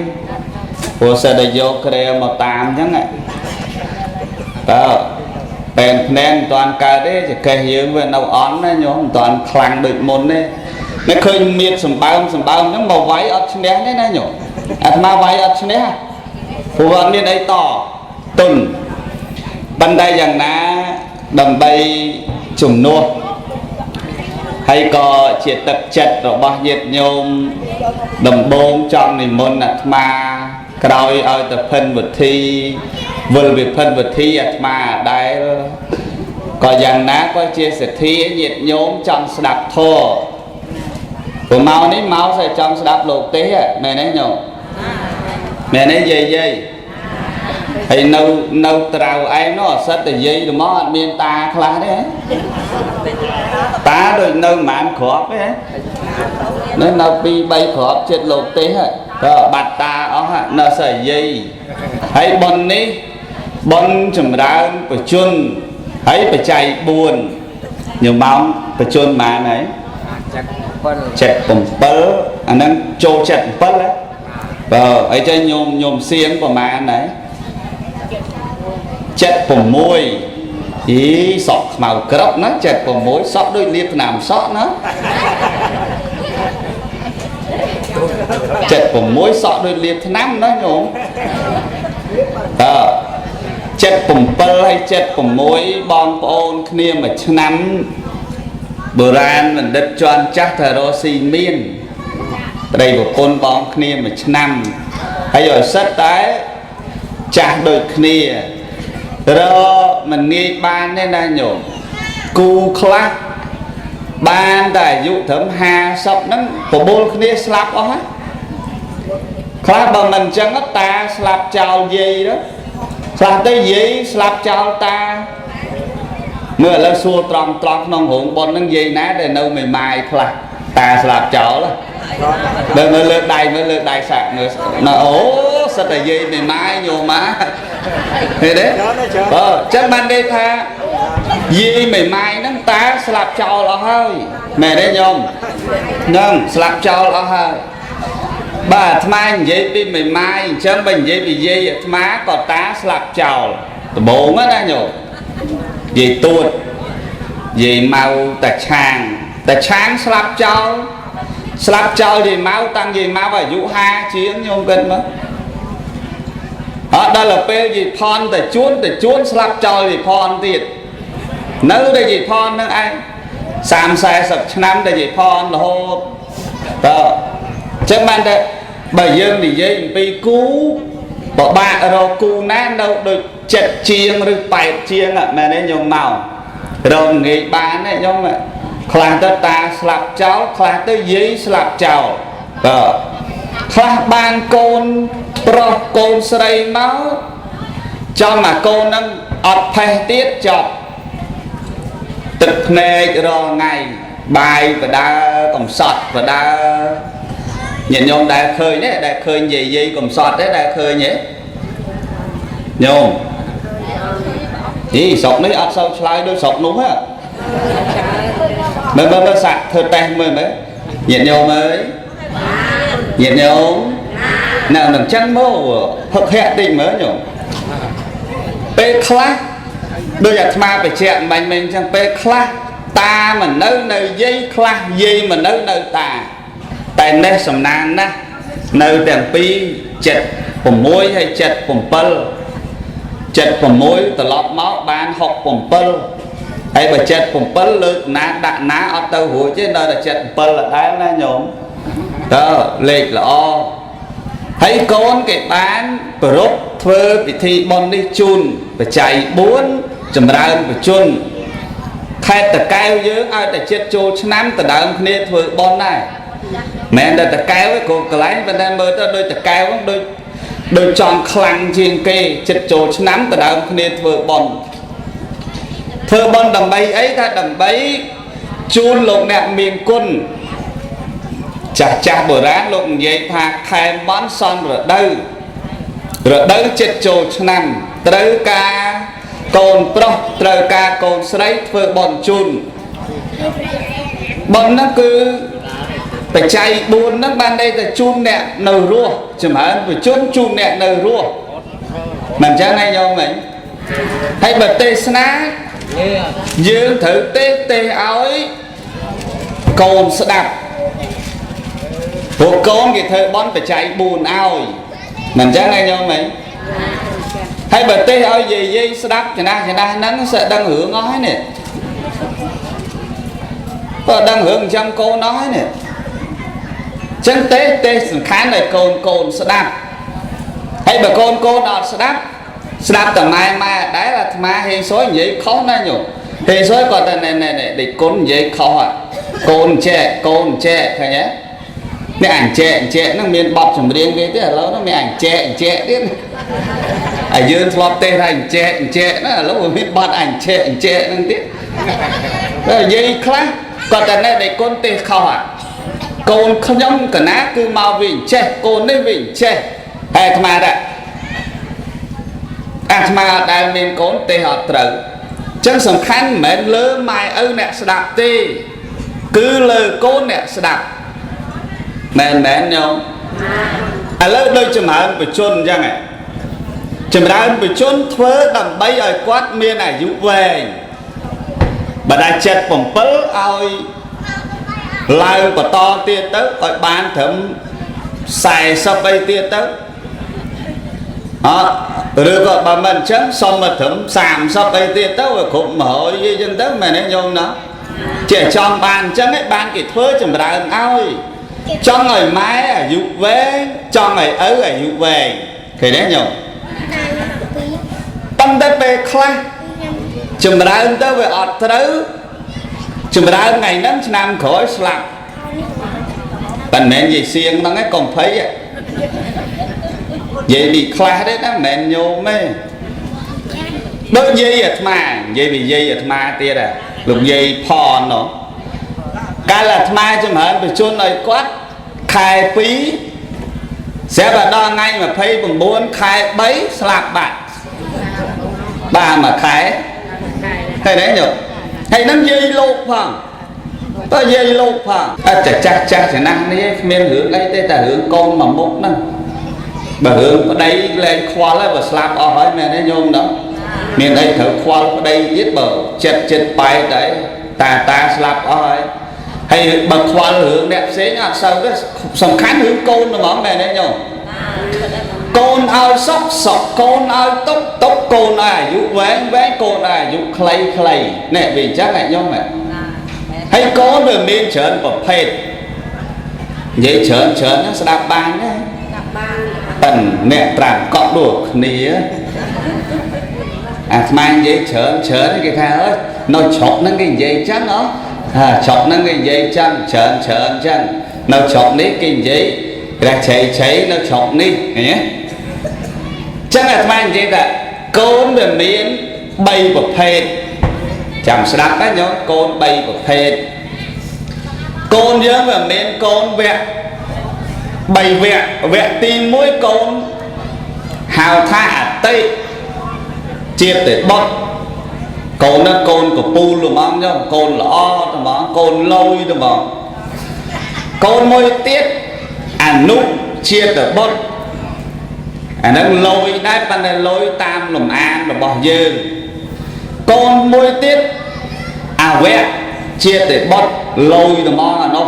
ព្រោះសិតតែយកក្រែមកតាមអញ្ចឹងតើបែនភ្នែនមិនតាន់កើតទេចកេះយើងវានៅអន់ណាញោមមិនតាន់ខ្លាំងដូចមុនទេនេះឃើញមានសម្បើមសម្បើមអញ្ចឹងមកវាយអត់ឈ្នះទេណាញោមអាត្មាវាយអត់ឈ្នះព្រោះអត់មានអីតទុនប៉ុន្តែយ៉ាងណាដើម្បីជំនួសហើយក៏ជាទឹកចិត្តរបស់ញាតិញោមដំបងចង់និមន្តអាត្មាក្រោយឲ្យទៅភិនវុធីវិលវិភិនវុធីអាត្មាដែលក៏យ៉ាងណាក៏ជាសទ្ធាញាតិញោមចង់ស្ដាប់ធម៌ព្រោះមកនេះមកស្អីចង់ស្ដាប់លោកទេសមែនទេញោមមែនទេយាយយាយហើយនៅនៅត្រៅឯងនោះអសិតតែយាយទៅមកអត់មានតាខ្លះទេតាដូចនៅប្រហែលគ្រាប់ទេនៅនៅ2 3គ្រាប់ចិត្តលោកទេសក៏បាត់តាអស់នៅស្អីយាយហើយប៉ុននេះប៉ុនចម្រើនបជនហើយបច្ច័យ4ញោមមកបជនប៉ុន្មានហើយ77អាហ្នឹងចូល77ហ៎បើអីចេះញោមញោមសៀងប្រហែលដែរ76អីសក់ខ្មៅក្រឹបណា76សក់ដូចលាបថ្នាំសក់ណា76សក់ដូចលាបថ្នាំណាញោមតើ77ហើយ76បងប្អូនគ្នាមួយឆ្នាំបុរាណបណ្ឌិតជាន់ចាស់ថារស់ស៊ីមានប្តីប្រពន្ធបងគ្នាមួយឆ្នាំហើយឲ្យសិតតែចាស់ដូចគ្នារមិនងាយបានទេណាញោមគូខ្លះបានតែអាយុត្រឹម50ហ្នឹងបបួលគ្នាស្លាប់អស់ហើយខ្លះបើមិនអញ្ចឹងតាស្លាប់ចោលយាយទៅខ្លះទៅយាយស្លាប់ចោលតាមើលឥឡូវសួរត្រង់ត្រង់ក្នុងរោងប៉ុនហ្នឹងយាយណាដែលនៅមេម៉ាយខ្លះតាស្លាប់ចោលមើលមើលលើកដៃមើលលើកដៃសាក់មើលណាអូសិតតែយាយមេម៉ាយញោមម៉ាឃើញទេបើអញ្ចឹងបានន័យថាយាយមេម៉ាយហ្នឹងតាស្លាប់ចោលអស់ហើយមែនទេញោមហ្នឹងស្លាប់ចោលអស់ហើយបាទអាត្មានិយាយពីមេម៉ាយអញ្ចឹងបើនិយាយពីយាយអាត្មាក៏តាស្លាប់ចោលដំបូងណាញោមយាយទួតយាយម៉ៅតាឆាងតាឆាងស្លាប់ចោលស្លាប់ចោលយាយម៉ៅតាំងយាយម៉ៅអាយុ50ជាងញោមគិតមើលអត់ដល់ទៅពេលយាយផនតាជួនតាជួនស្លាប់ចោលយាយផនទៀតនៅតែយាយផននឹងឯង30 40ឆ្នាំតែយាយផនរហូតតើអញ្ចឹងបានតែបើយើងនិយាយអំពីគូពិបាករកគូណានៅដូច7ជាងឬ8ជាងមែនទេញោមមករកងាយបានទេញោម ខ្លះទៅតាស្លាប់ចោលខ្លះទៅយាយស្លាប់ចោលបាទខ្លះបានកូនប្រុសកូនស្រីមកចំអាកូនហ្នឹងអត់ផេះទៀតចប់ទឹកភ្នែករងថ្ងៃបាយបដើកំសត់បដើញាតិញោមដែលឃើញទេដែលឃើញយាយយាយកំសត់ទេដែលឃើញទេញោមអីស្រុកនេះអត់សូវឆ្លើយដូចស្រុកនោះហ៎មើលមើលមើលសាក់ធ្វើតេស្តមើលមើលញាតិញោមអើយញាតិញោមណែនឹងចឹងមកផឹកហាក់តិចមើលញោមពេលខ្លះដូចអាត្មាបញ្ជាក់បាញ់មិញចឹងពេលខ្លះតាមិននៅនៅយាយខ្លះយាយមិននៅនៅតាតែនេះសំណាងណាស់នៅទាំងពីរ76ហើយ77 76ត្រឡប់មកបាន67ហើយបើ77លើកណាដាក់ណាអត់ទៅរួចទេនៅតែ77ដដែលណាញោមតើលេខល្អហើយកូនគេបានប្រពធ្វើពិធីបុណ្យនេះជូនបច្ច័យ4ចម្រើនបជនខេត្តតកែវយើងឲ្យតែចិត្តចូលឆ្នាំដដើមគ្នាធ្វើបុណ្យដែរមិនតែតកែវទេគ្រប់កន្លែងប៉ុន្តែមើលទៅដូចតកែវហ្នឹងដូចដូចចង់ខ្លាំងជាងគេចិត្តចូលឆ្នាំដដើមគ្នាធ្វើបុណ្យធ្វើបុណ្យដើម្បីអីថាដើម្បីជូនលោកអ្នកមានគុណចាស់ចាស់បុរាណលោកនិយាយថាខែមន់សន់រដូវរដូវចិត្តចូលឆ្នាំត្រូវការកូនប្រុសត្រូវការកូនស្រីធ្វើបុណ្យជូនបុណ្យហ្នឹងគឺបច្ច័យ4ហ្នឹងបានន័យថាជូនអ្នកនៅរស់ចម្រើនបជនជូនអ្នកនៅរស់មិនចឹងឯងញោមហ៎ហើយបើទេសនាយើងត្រូវទេសទេសឲ្យកូនស្ដាប់ព្រោះកូនគេធ្វើបុណ្យបច្ច័យ4ឲ្យមិនចឹងឯងញោមហ៎ហើយបើទេសឲ្យយាយយាយស្ដាប់ចំណាស់ចំណាស់ហ្នឹងសើដឹងរឿងអស់ហើយនេះបើដឹងរឿងអញ្ចឹងកូនអស់ហើយនេះចឹងទេសទេសសំខាន់ឲ្យកូនកូនស្ដាប់ហើយបើកូនកូនអត់ស្ដាប់ស្ដាប់តែម៉ែម៉ែដែរអាត្មាហេងសុយនិយាយខុសណាញោមហេងសុយគាត់តែណែណែដេកគុណនិយាយខុសហ่ะកូនចែកកូនចែកឃើញទេនេះអញចែកចែកហ្នឹងមានបទចម្រៀងគេទេឥឡូវហ្នឹងមានអញចែកចែកទៀតហើយយើងធ្លាប់ទេសថាអញចែកចែកណាឥឡូវវាមានបទអញចែកចែកហ្នឹងទៀតតែនិយាយខ្លះគាត់តែណែដេកគុណទេសខុសហ่ะកូនខ្ញុំកណាគឺមកវិញចេះកូននេះវិញចេះហើយអាត្មាដែរអាត្មាអត់ដែលមានកូនទេសអត់ត្រូវចឹងសំខាន់មិនមែនលើម៉ែឪអ្នកស្ដាប់ទេគឺលើកូនអ្នកស្ដាប់មែនមែនញោមឥឡូវដូចចម្រើនបជនអញ្ចឹងចម្រើនបជនធ្វើដើម្បីឲ្យគាត់មានអាយុវែងបើដល់77ឲ្យឡើងបន្តទៀតទៅឲ្យបានត្រឹម40អីទៀតទៅអត់ឬក៏បើមិនអញ្ចឹងសុំមកត្រឹម30អីទៀតទៅឲ្យគ្រប់100អីចឹងទៅមែនទេញោមណាជាចង់បានអញ្ចឹងឯងបានគេធ្វើចម្រើនឲ្យចង់ឲ្យម៉ែអាយុវែងចង់ឲ្យឪអាយុវែងឃើញទេញោមប៉ុន្តែពេលខ្លះចម្រើនទៅវាអត់ត្រូវចម្រើនថ្ងៃហ្នឹងឆ្នាំក្រោយស្លាប់ប៉ុន្តែមិនមែននិយាយសៀងហ្នឹងឯងកុំភ័យនិយាយពីខ្លះទេណាមិនមែនញោមទេដូចយាយអាត្មានិយាយពីយាយអាត្មាទៀតលោកយាយផននោះកាលអាត្មាចម្រើនបជនឲ្យគាត់ខែ2ស្រាប់តែដល់ថ្ងៃ29ខែ3ស្លាប់បាត់បាទមួយខែហើយទេញោមហើយនឹងយាយលោកផងតើយាយលោកផងអត់ចាស់ចាស់ចំណាស់នេះគ្មានរឿងអីទេតែរឿងកូនមួយមុខហ្នឹងបើរឿងប្តីលែងខ្វល់ហើយបើស្លាប់អស់ហើយមែនទេញោមណាមានអីត្រូវខ្វល់ប្តីទៀតបើចិត្តចិត្តបែកដែរតាតាស្លាប់អស់ហើយហើយបើខ្វល់រឿងអ្នកផ្សេងអត់សូវទេសំខាន់រឿងកូនហ្មងមែនទេញោមកូនឲ្យសុខសុខកូនឲ្យទុកទុកកូនឲ្យអាយុវែងវែងកូនឲ្យអាយុខ្លីខ្លីនេះវាអញ្ចឹងឯងញោមហើយកូនវាមានច្រើនប្រភេទនិយាយច្រើនច្រើនហ្នឹងស្ដាប់បានទេស្ដាប់បានប៉ិនអ្នកត្រាំកក់ដូចគ្នាអាស្មាននិយាយច្រើនច្រើនគេថាអើយនៅជ្រុកហ្នឹងគេនិយាយអញ្ចឹងហ៎ ហាច្រកហ្នឹងគេនិយាយចឹងច្រើនច្រើនចឹងនៅច្រកនេះគេនិយាយព្រះឆៃឆៃនៅច្រកនេះឃើញទេចឹងអាត្មានិយាយថាកូនវាមាន3ប្រភេទចាំស្ដាប់ណាញោមកូន3ប្រភេទកូនយើងវាមានកូនវគ្គ3វគ្គវគ្គទី1កូនហៅថាអតិជាតិបុត្រកូននោះកូនកពូលហ្មងញោមកូនល្អត្មងកូនលយត្មងកូនមួយទៀតអនុជាតិបុត្រអានឹងលយដែរប៉ុន្តែលយតាមលំអានរបស់យើងកូនមួយទៀតអវៈជាតិបុត្រលយត្មងអានោះ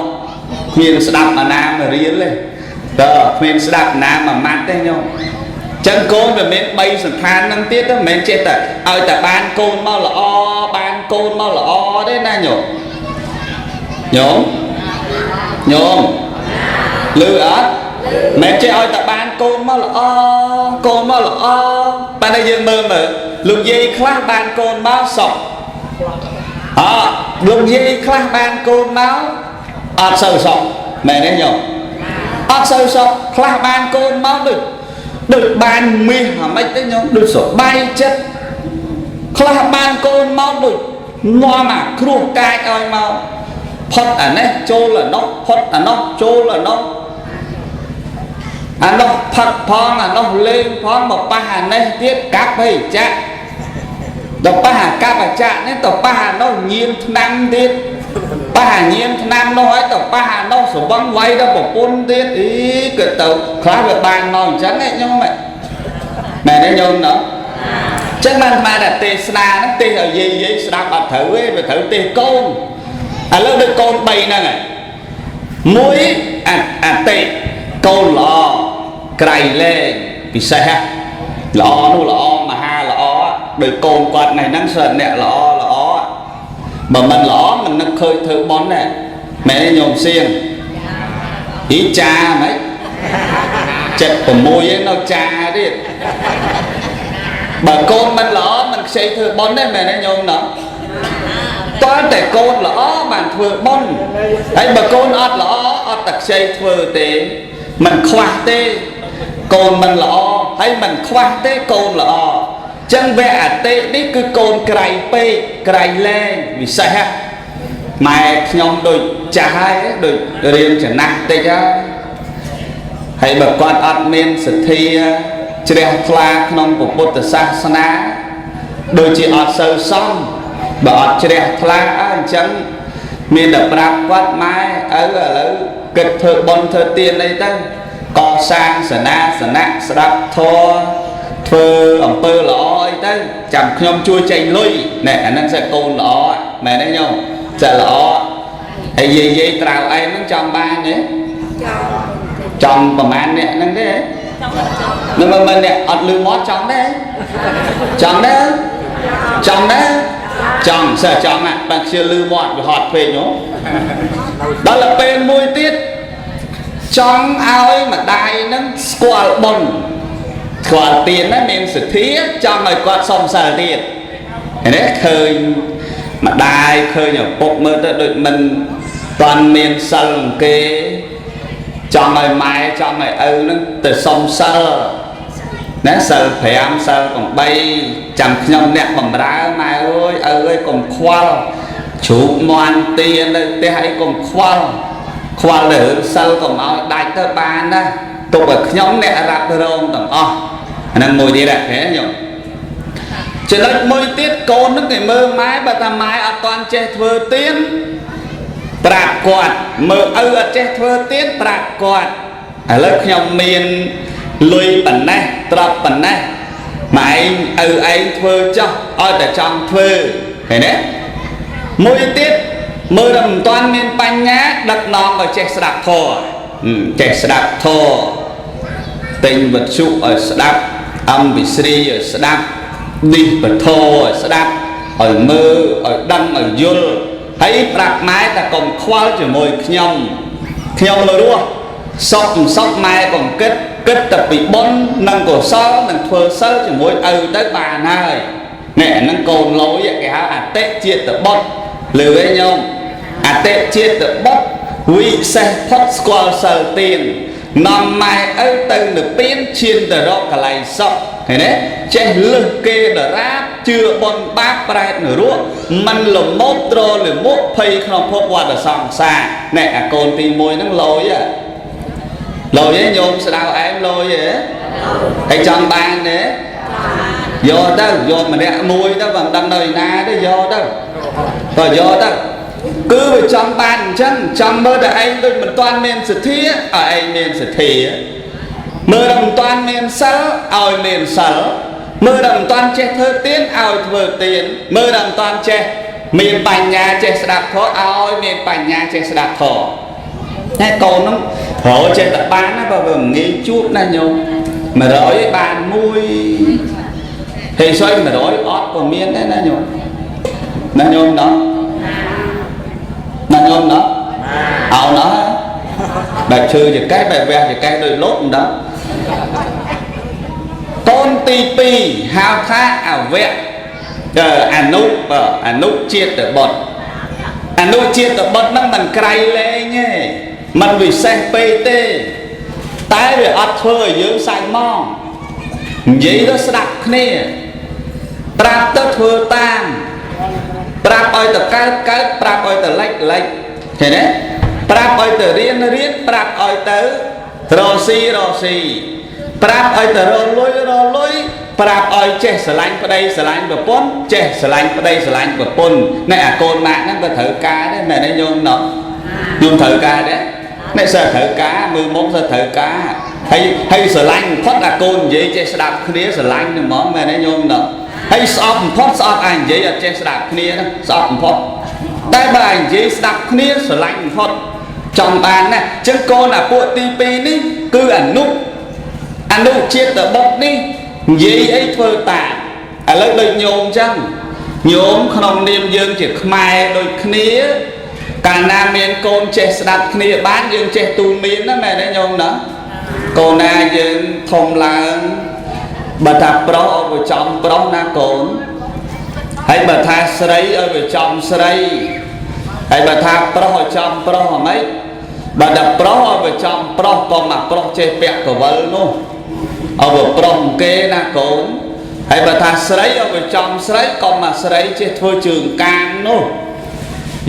គ្មានស្ដាប់អាណាមរៀលទេតើគ្មានស្ដាប់អាណាមួយម៉ាត់ទេញោមចឹងកូនវាមាន3សន្តានហ្នឹងទៀតមិនមែនចេះតែឲ្យតែបានកូនមកល្អបានកូនមកល្អទេណាញោមញោមញោមលឺអត់មិនចេះឲ្យតែបានកូនមកល្អកូនមកល្អប៉ុន្តែយើងមើលមើលលោកយាយខ្លះបានកូនមកសុខអលោកយាយខ្លះបានកូនមកអត់សូវសុខមែនទេញោមអត់សូវសុខខ្លះបានកូនមកដូចបានមាសអាម៉េចទេញោមដូចសបាយចិត្តខ្លះបានកូនមកដូចនាំអាគ្រោះកាចឲ្យមកផុតអានេះចូលអានោះផុតអានោះចូលអានោះអានោះផឹកផងអានោះលេងផងមកប៉ះអានេះទៀតកាប់ហីចាក់ដល់ប៉ះអាកាប់អាចាក់នេះទៅប៉ះអានោះញៀនថ្នាំទៀតប៉ះអាញៀនថ្នាំនោះហើយទៅប៉ះអានោះស្វឹងវាយដល់ប្រពន្ធទៀតអីក៏ទៅខ្លះវាបានមកអញ្ចឹងឯងញោមមែនទេញោមណោះចឹងបានស្មានតែទេសនាហ្នឹងទេសឲ្យយាយយាយស្ដាប់អត់ត្រូវទេវាត្រូវទេសកូនឥឡូវដូចកូន3ហ្នឹងហើយមួយអតិកូនល្អក្រៃលែងពិសេសហ៎ល្អនោះល្អមហាល្អដោយកូនគាត់ថ្ងៃហ្នឹងសិតអ្នកល្អល្អបើមិនល្អមិននឹកឃើញធ្វើបន់ដែរមែនទេញោមសៀងអ៊ីចាហ្មង76ឯងនៅចាទៀតបើកូនមិនល្អមិនខ្ចីធ្វើបន់ទេមែនទេញោមណោះតើតែកូនល្អបានធ្វើបន់ហើយបើកូនអត់ល្អអត់តែខ្ចីធ្វើទេមិនខ្វះទេកូនមិនល្អហើយមិនខ្វះទេកូនល្អចឹងវគ្គអតិនេះគឺកូនក្រៃពេកក្រៃលែងពិសេសហ៎ម៉ែខ្ញុំដូចចាស់ហើយដូចរៀនចំណាស់តិចហើយហើយបើគាត់អត់មានសទ្ធាជ្រះថ្លាក្នុងពុទ្ធសាសនាដូចជាអត់សូវសមបើអត់ជ្រះថ្លាអញ្ចឹងមានតែប្រាប់គាត់ម៉ែឪឥឡូវគិតធ្វើបុណ្យធ្វើទានអីទៅកសាងសេនាសនៈស្ដាប់ធម៌ធ្វើអំពើល្អអីទៅចាំខ្ញុំជួយចេញលុយណែអាហ្នឹងសិកូនល្អមែនទេញោមសិល្អហើយយាយយាយត្រាវឯងហ្នឹងចង់បានទេចង់ប្រហែលអ្នកហ្នឹងទេនឹងមិនអ្នកអត់លឺមាត់ចង់ដែរចង់ដែរចង់ដែរចង់សិចង់ណាបើខ្ជិលលឺមាត់វាហត់ពេកញោមដល់ពេលមួយទៀតចង់ឲ្យម្ដាយនឹងស្គាល់បុណ្យស្គាល់ទានណាមានសទ្ធាចង់ឲ្យគាត់សុំសិលទៀតឃើញទេឃើញម្ដាយឃើញឪពុកមើលទៅដូចមិនតាន់មានសិលគេចង់ឲ្យម៉ែចង់ឲ្យឪនឹងទៅសុំសិលណាសិល5សិល8ចាំខ្ញុំអ្នកបំរើម៉ែអើយឪអើយកុំខ្វល់ជ្រូកមន់ទានៅផ្ទះអីកុំខ្វល់ខ្វល់ទៅរឿងសិលកុំឲ្យដាច់ទៅបានណាទុកឲ្យខ្ញុំអ្នករ៉ាប់រងទាំងអស់អាហ្នឹងមួយទៀតហ៎ញោមចំណុចមួយទៀតកូននឹងគេមើលម៉ែបើថាម៉ែអត់ទាន់ចេះធ្វើទានប្រាប់គាត់មើលឪអត់ចេះធ្វើទានប្រាប់គាត់ឥឡូវខ្ញុំមានលុយប៉ុណ្ណេះទ្រព្យប៉ុណ្ណេះម៉ែឯងឪឯងធ្វើចោះឲ្យតែចង់ធ្វើឃើញទេមួយទៀតមើលតែមិនទាន់មានបញ្ញាដឹកនាំឲ្យចេះស្ដាប់ធម៌ចេះស្ដាប់ធម៌ទិញវត្ថុឲ្យស្ដាប់អំពិស្រីឲ្យស្ដាប់នេះពធឲ្យស្ដាប់ឲ្យមើលឲ្យដឹងឲ្យយល់ហើយប្រាប់ម៉ែថាកុំខ្វល់ជាមួយខ្ញុំខ្ញុំរស់សុខមិនសុខម៉ែកុំគិតគិតតែពីបុណ្យនិងកុសលនិងធ្វើសិលជាមួយឪទៅបានហើយនេះអាហ្នឹងកូនលយគេហៅអតិជាតិបុត្រលឺទេញោម អតិជាតិបុត្រវិសេសផុតស្គាល់សិលទាននាំម៉ែឪទៅនិព្វានឈានទៅរកកន្លែងសុខឃើញទេចេះលឹះគេដរាបជឿបុណ្យបាបប្រែតនរកមិនលមោបត្រលមុខភ័យក្នុងភពវត្តសង្សារណែអាកូនទី1ហ្នឹងលយហ៎លយឯងញោមស្ដៅអែមលយហ៎ហើយចង់បានទេយកទៅយកម្នាក់មួយទៅបើមិនដឹងនៅឯណាទេយកទៅបើយកទៅគឺវាចង់បានអញ្ចឹងចង់មើលតែឯងដូចមិនទាន់មានសទ្ធាឲ្យឯងមានសទ្ធាមើលតែមិនទាន់មានសិលឲ្យមានសិលមើលតែមិនទាន់ចេះធ្វើទានឲ្យធ្វើទានមើលតែមិនទាន់ចេះមានបញ្ញាចេះស្ដាប់ធម៌ឲ្យមានបញ្ញាចេះស្ដាប់ធម៌តែកូនហ្នឹងរកចេះតែបានណាបើវាមិនងាយជួបណាញោម100បានមួយហើយសុយ100អត់ក៏មានដែរណាញោមណាញោមណោះណាញោមណោះអោណោះបែបឈើចកេះបែបវះចកេះដូចលោកមិនដឹងកូនទី2ហៅថាអវៈអនុអនុជាតិបុត្រអនុជាតិបុត្រហ្នឹងមិនក្រៃលែងទេមិនវិសេសពេកទេតែវាអត់ធ្វើឲ្យយើងសាច់មកនិយាយទៅស្ដាប់គ្នាប្រាប់ទៅធ្វើតាមប្រាប់ឲ្យទៅកើតកើតប្រាប់ឲ្យទៅលិចលិចឃើញទេប្រាប់ឲ្យទៅរៀនរៀនប្រាប់ឲ្យទៅរកស៊ីរកស៊ីប្រាប់ឲ្យទៅរកលុយរកលុយប្រាប់ឲ្យចេះស្រឡាញ់ប្តីស្រឡាញ់ប្រពន្ធចេះស្រឡាញ់ប្តីស្រឡាញ់ប្រពន្ធណែអាកូនម៉ាក់ហ្នឹងក៏ត្រូវការដែរមែនទេញោមណោះញោមត្រូវការដែរអ្នកសិស្សត្រូវការមើលមុខសិស្សត្រូវការហើយហើយស្រឡាញ់បំផុតអាកូននិយាយចេះស្ដាប់គ្នាស្រឡាញ់ហ្មងមែនទេញោមណោះហើយស្អប់បំផុតស្អប់អានិយាយអត់ចេះស្ដាប់គ្នាហ្នឹងស្អប់បំផុតតែបើអានិយាយស្ដាប់គ្នាស្រឡាញ់បំផុតចង់បានណាអញ្ចឹងកូនអាពួកទី2នេះគឺអនុជាតិបុត្រនេះនិយាយអីធ្វើតាមឥឡូវដូចញោមអញ្ចឹងញោមក្នុងនាមយើងជាខ្មែរដូចគ្នាកាលណាមានកូនចេះស្ដាប់គ្នាបានយើងចេះទូលមានណាមែនទេញោមណាកូនណាយើងធំឡើងបើថាប្រុសឲ្យវាចំប្រុសណាកូនហើយបើថាស្រីឲ្យវាចំស្រីហើយបើថាប្រុសឲ្យចំប្រុសហ្មងបើថាប្រុសឲ្យវាចំប្រុសកុំអាប្រុសចេះពាក់កវលនោះឲ្យវាប្រុសគេណាកូនហើយបើថាស្រីឲ្យវាចំស្រីកុំអាស្រីចេះធ្វើជើងកាងនោះ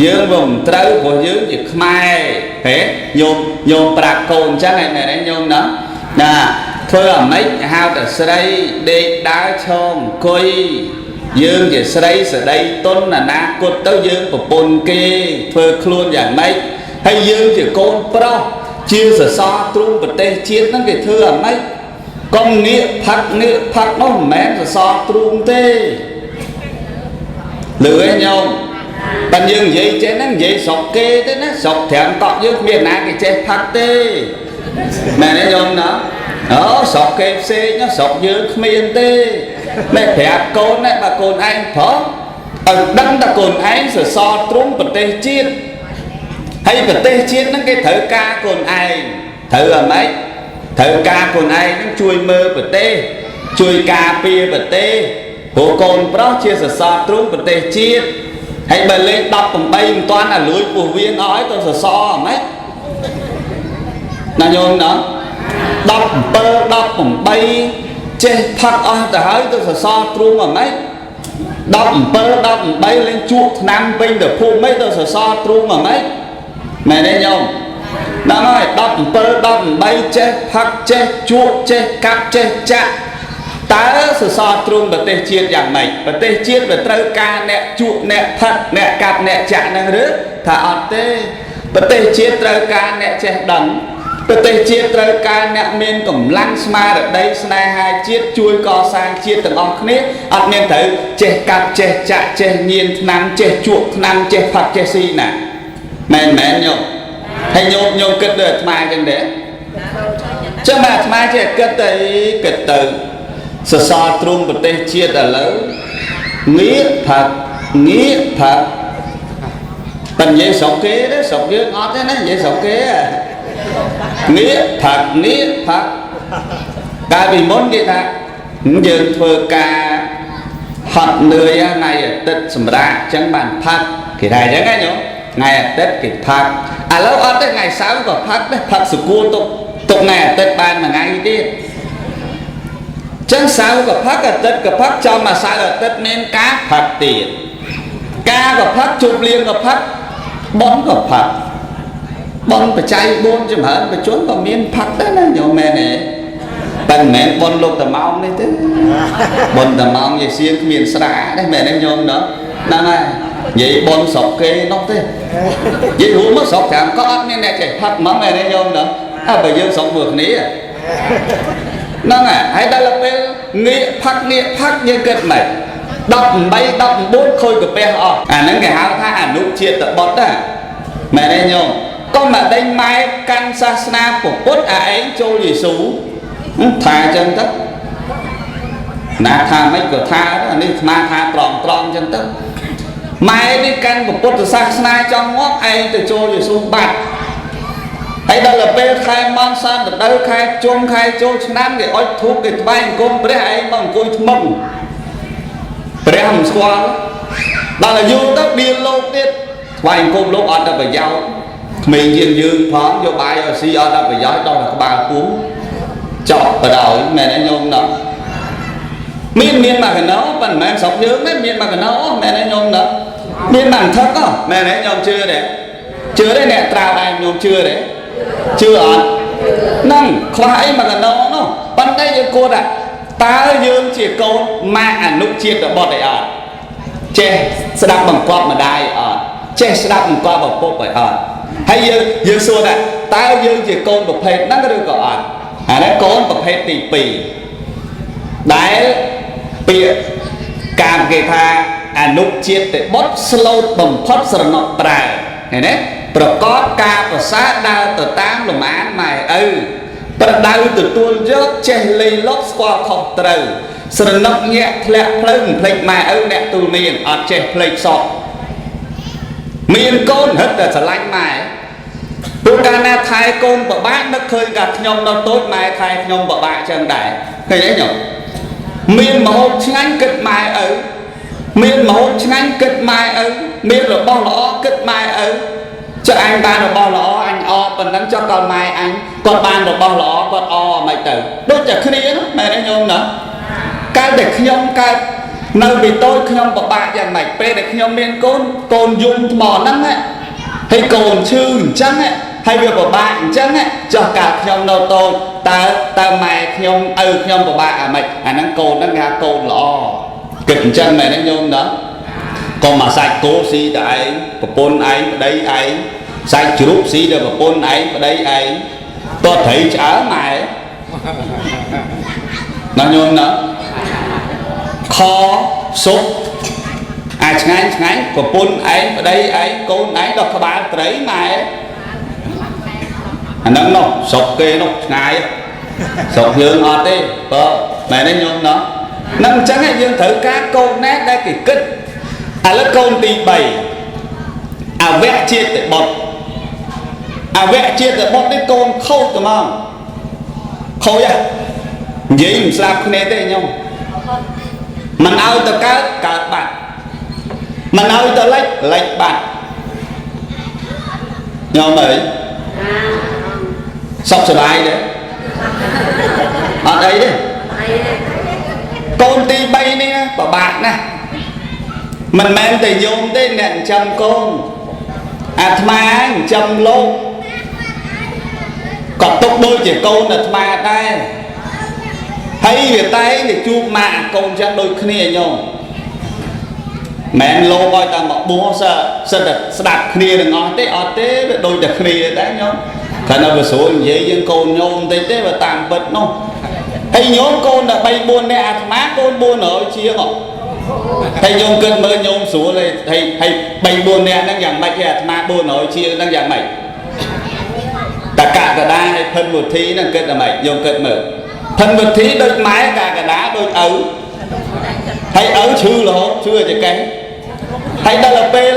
យើងវាមិនត្រូវព្រោះយើងជាខ្មែរហេញោមញោមប្រាប់កូនអញ្ចឹងឯមែនទេញោមណាណាធ្វើអាម៉េចហៅតែស្រីដេកដើរឈរអង្គុយយើងជាស្រីស្ដីទុនអនាគតទៅយើងប្រពន្ធគេធ្វើខ្លួនយ៉ាងម៉េចហើយយើងជាកូនប្រុសជាសសរទ្រូងប្រទេសជាតិហ្នឹងគេធ្វើអាម៉េចកុំងាកផឹកងាកផឹកនោះមិនមែនសសរទ្រូងទេលឺឯងញោមបើយើងនិយាយចេះហ្នឹងនិយាយស្រុកគេទេណាស្រុកត្រាំកក់យើងគ្មានណាគេចេះផឹកទេមែនទេញោមណាអូស្រុកគេផ្សេងស្រុកយើងគ្មានទេណែប្រាប់កូនណែបើកូនឯងប្រុសឲ្យដឹងថាកូនឯងសសរទ្រូងប្រទេសជាតិហើយប្រទេសជាតិហ្នឹងគេត្រូវការកូនឯងត្រូវអាម៉េចត្រូវការកូនឯងហ្នឹងជួយមើលប្រទេសជួយការពារប្រទេសព្រោះកូនប្រុសជាសសរទ្រូងប្រទេសជាតិហើយបើលេខ18មិនទាន់អាលួចពោះវៀនអស់ហើយទៅសសរអាម៉េចណាញោមណា17 18ចេះផឹកអស់ទៅហើយទៅសសរទ្រូងអាម៉េច17 18លេងជក់ថ្នាំពេញទៅភូមិមិនទៅសសរទ្រូងអាម៉េចមែនទេញោមដល់ហើយ17 18ចេះផឹកចេះជក់ចេះកាប់ចេះចាក់តើសសរទ្រូងប្រទេសជាតិយ៉ាងម៉េចប្រទេសជាតិវាត្រូវការអ្នកជក់អ្នកផឹកអ្នកកាប់អ្នកចាក់ហ្នឹងឬថាអត់ទេប្រទេសជាតិត្រូវការអ្នកចេះដឹងប្រទេសជាតិត្រូវការអ្នកមានកម្លាំងស្មារតីស្នេហាជាតិជួយកសាងជាតិទាំងអស់គ្នាអត់មានត្រូវចេះកាប់ចេះចាក់ចេះញៀនថ្នាំចេះជក់ថ្នាំចេះផឹកចេះស៊ីណាមែនមែនញោមហើយញោមញោមគិតដូចអាត្មាចឹងទេចឹងបាទអាត្មាចេះគិតទៅគិតទៅសសរទ្រូងប្រទេសជាតិឥឡូវងាកផឹកងាកផឹកតែនិយាយស្រុកគេទេស្រុកយើងអត់ទេណានិយាយស្រុកគេងាកផឹកងាកផឹកកាលពីមុនគេថាយើងធ្វើការហត់នឿយថ្ងៃអាទិត្យសម្រាប់អញ្ចឹងបានផឹកគេថាអញ្ចឹងណាញោម ថ្ងៃអាទិត្យគេផឹកឥឡូវអត់ទេថ្ងៃសៅរ៍ក៏ផឹកដែរផឹកសកួរទុកទុកថ្ងៃអាទិត្យបានមួយថ្ងៃទៀតចឹងសៅរ៍ក៏ផឹកអាទិត្យក៏ផឹកចំមកសៅរ៍អាទិត្យមានការផឹកទៀតការក៏ផឹកជប់លៀងក៏ផឹកបុណ្យក៏ផឹកបុណ្យបច្ច័យ4ចម្រើនបជនក៏មានផឹកដែរណាញោមមែនទេតែមិនមែនបុណ្យលោកតាម៉ោងនេះទេបុណ្យតាម៉ោងយាយសៀងគ្មានស្រាទេមែនទេញោមណោះហ្នឹងហើយនិយាយបុណ្យស្រុកគេនោះទេនិយាយរួមមកស្រុកត្រាំក៏អត់មានអ្នកចេះផឹកហ្មងមែនទេញោមណោះអើបើយើងស្រុកមួយគ្នាហ្នឹងហើយដល់ពេលងាកផឹកងាកផឹកយើងគិតម៉េច18 19ខូចកាពះអស់អាហ្នឹងគេហៅថាអនុជាតិបុត្រណាមែនទេញោមកុំមកដេញម៉ែកាន់សាសនាពុទ្ធអាឯងចូលយេស៊ូថាអញ្ចឹងទៅណាថាម៉េចក៏ថាអានេះស្មាថាត្រង់ត្រង់អញ្ចឹងទៅម៉ែនេះកាន់ពុទ្ធសាសនាចង់ងាប់ឯងទៅចូលយេស៊ូបាត់ហើយដល់ពេលខែម៉ងសានរដូវខែជុំខែចូលឆ្នាំគេអុជធូបគេថ្វាយអង្គមព្រះឯងមកអង្គុយថ្មឹងព្រះមិនស្គាល់ដល់អាយុទៅបៀលលោកទៀតថ្វាយអង្គមលោកអត់ដល់ប្រយោជន៍ក្មេងជាងយើងផងយកបាយឲ្យស៊ីអត់ដល់ប្រយោជន៍ដល់តែក្បាលពោះចប់បដ ாய் មែនទេញោមណោះមានមកកណោប៉ុន្តែមិនមែនស្រុកយើងទេមានមកកណោមែនទេញោមណោះមានមកថឹកមែនទេញោមជឿទេជឿទេអ្នកត្រាវឯងញោមជឿទេជឿអត់ហ្នឹងខ្វះអីមកកណោនោះប៉ុន្តែយើងគួរថាតើយើងជាកូនម៉ាក់អនុជាតិបុត្រអីអត់ចេះស្ដាប់បង្គាប់ម្ដាយអត់ចេះស្ដាប់បង្គាប់ឪពុកអីអត់ហើយយើងសួរថាតើយើងជាកូនប្រភេទហ្នឹងឬក៏អត់អានេះកូនប្រភេទទី2ដែលពាក្យកាមគេថាអនុជាតិបុត្រស្លូតបំផុតស្រណុកប្រើឃើញទេប្រកបការប្រសើរដើរទៅតាមលំអានម៉ែឪប្រដៅទទួលយកចេះលៃលកស្គាល់ខុសត្រូវស្រណុកញាក់ធ្លាក់ផ្លូវមិនភ្លេចម៉ែឪអ្នកទូលមានអត់ចេះភ្លេចសោះមានកូនហិតតែស្រឡាញ់ម៉ែព្រោះកាលណាថែកូនពិបាកនឹកឃើញថាខ្ញុំនៅតូចម៉ែថែខ្ញុំពិបាកចឹងដែរឃើញទេញោមមានម្ហូបឆ្ងាញ់គិតម៉ែឪមានម្ហូបឆ្ងាញ់គិតម៉ែឪមានរបស់ល្អគិតម៉ែឪចុះអញបានរបស់ល្អអញអប៉ុណ្ណឹងចុះក៏ម៉ែអញគាត់បានរបស់ល្អគាត់អមិនទៅដូចតែគ្នានោះមែនទេញោមណាកាលតែខ្ញុំកើតនៅពីតូចខ្ញុំពិបាកយ៉ាងម៉េចពេលដែលខ្ញុំមានកូនកូនយំថ្មហ្នឹងហើយកូនឈឺអញ្ចឹងហើយវាពិបាកអញ្ចឹងចុះកាលខ្ញុំនៅតូចតើម៉ែខ្ញុំឪខ្ញុំពិបាកអាម៉េចអាហ្នឹងកូនហ្នឹងគេថាកូនល្អគិតអញ្ចឹងមែនទេញោមណាកុំអាសាច់គោស៊ីតែឯងប្រពន្ធឯងប្តីឯងសាច់ជ្រូកស៊ីតែប្រពន្ធឯងប្តីឯងតើត្រីឆ្អើម៉ែណាញោមណាខសុបអាឆ្ងាញ់ឆ្ងាញ់ប្រពន្ធឯងប្តីឯងកូនឯងដល់ក្បាលត្រីម៉ែអាហ្នឹងនោះស្រុកគេនោះឆ្ងាយស្រុកយើងអត់ទេបើមែនទេញោមណាហ្នឹងអញ្ចឹងយើងត្រូវការកូនណាដែលគេគិតឥឡូវកូនទី3អវជាតិបុត្រអវជាតិបុត្រនេះកូនខូចត្មងខូចហ៎និយាយមិនស្ដាប់គ្នាទេញោមមិនឲ្យទៅកើតកើតបាត់មិនឲ្យទៅលិចលិចបាត់ញោមអើយសុខសប្បាយទេអត់អីទេកូនទី3នេះពិបាកណាស់មិនមែនតែញោមទេអ្នកចិញ្ចឹមកូនអាត្មាចិញ្ចឹមលោកក៏ទុកដូចជាកូនអាត្មាដែរហើយវាតែងតែជួបម៉ាក់កូនចឹងដូចគ្នាញោមមិនលោកឲ្យតែមកបួសសិតតែស្ដាប់គ្នាទាំងអស់ទេអត់ទេវាដូចតែគ្នាដែរញោមកាលណាវាស្រួលនិយាយយើងកូនញោមតិចទេបើតាមពិតនោះហើយញោមកូនតែ3 4នាក់អាត្មាកូន400ជាងហើយញោមគិតមើលញោមស្រួលហើយហើយ3 4នាក់ហ្នឹងយ៉ាងម៉េចទេអាត្មា400ជាងហ្នឹងយ៉ាងម៉េចតកកដាហើយភិនវុធីហ្នឹងគិតយ៉ាងម៉េចញោមគិតមើលភិនវុធីដូចម៉ែកកដាដូចឪហើយឪឈឺរហូតឈឺចកេះហើយដល់ពេល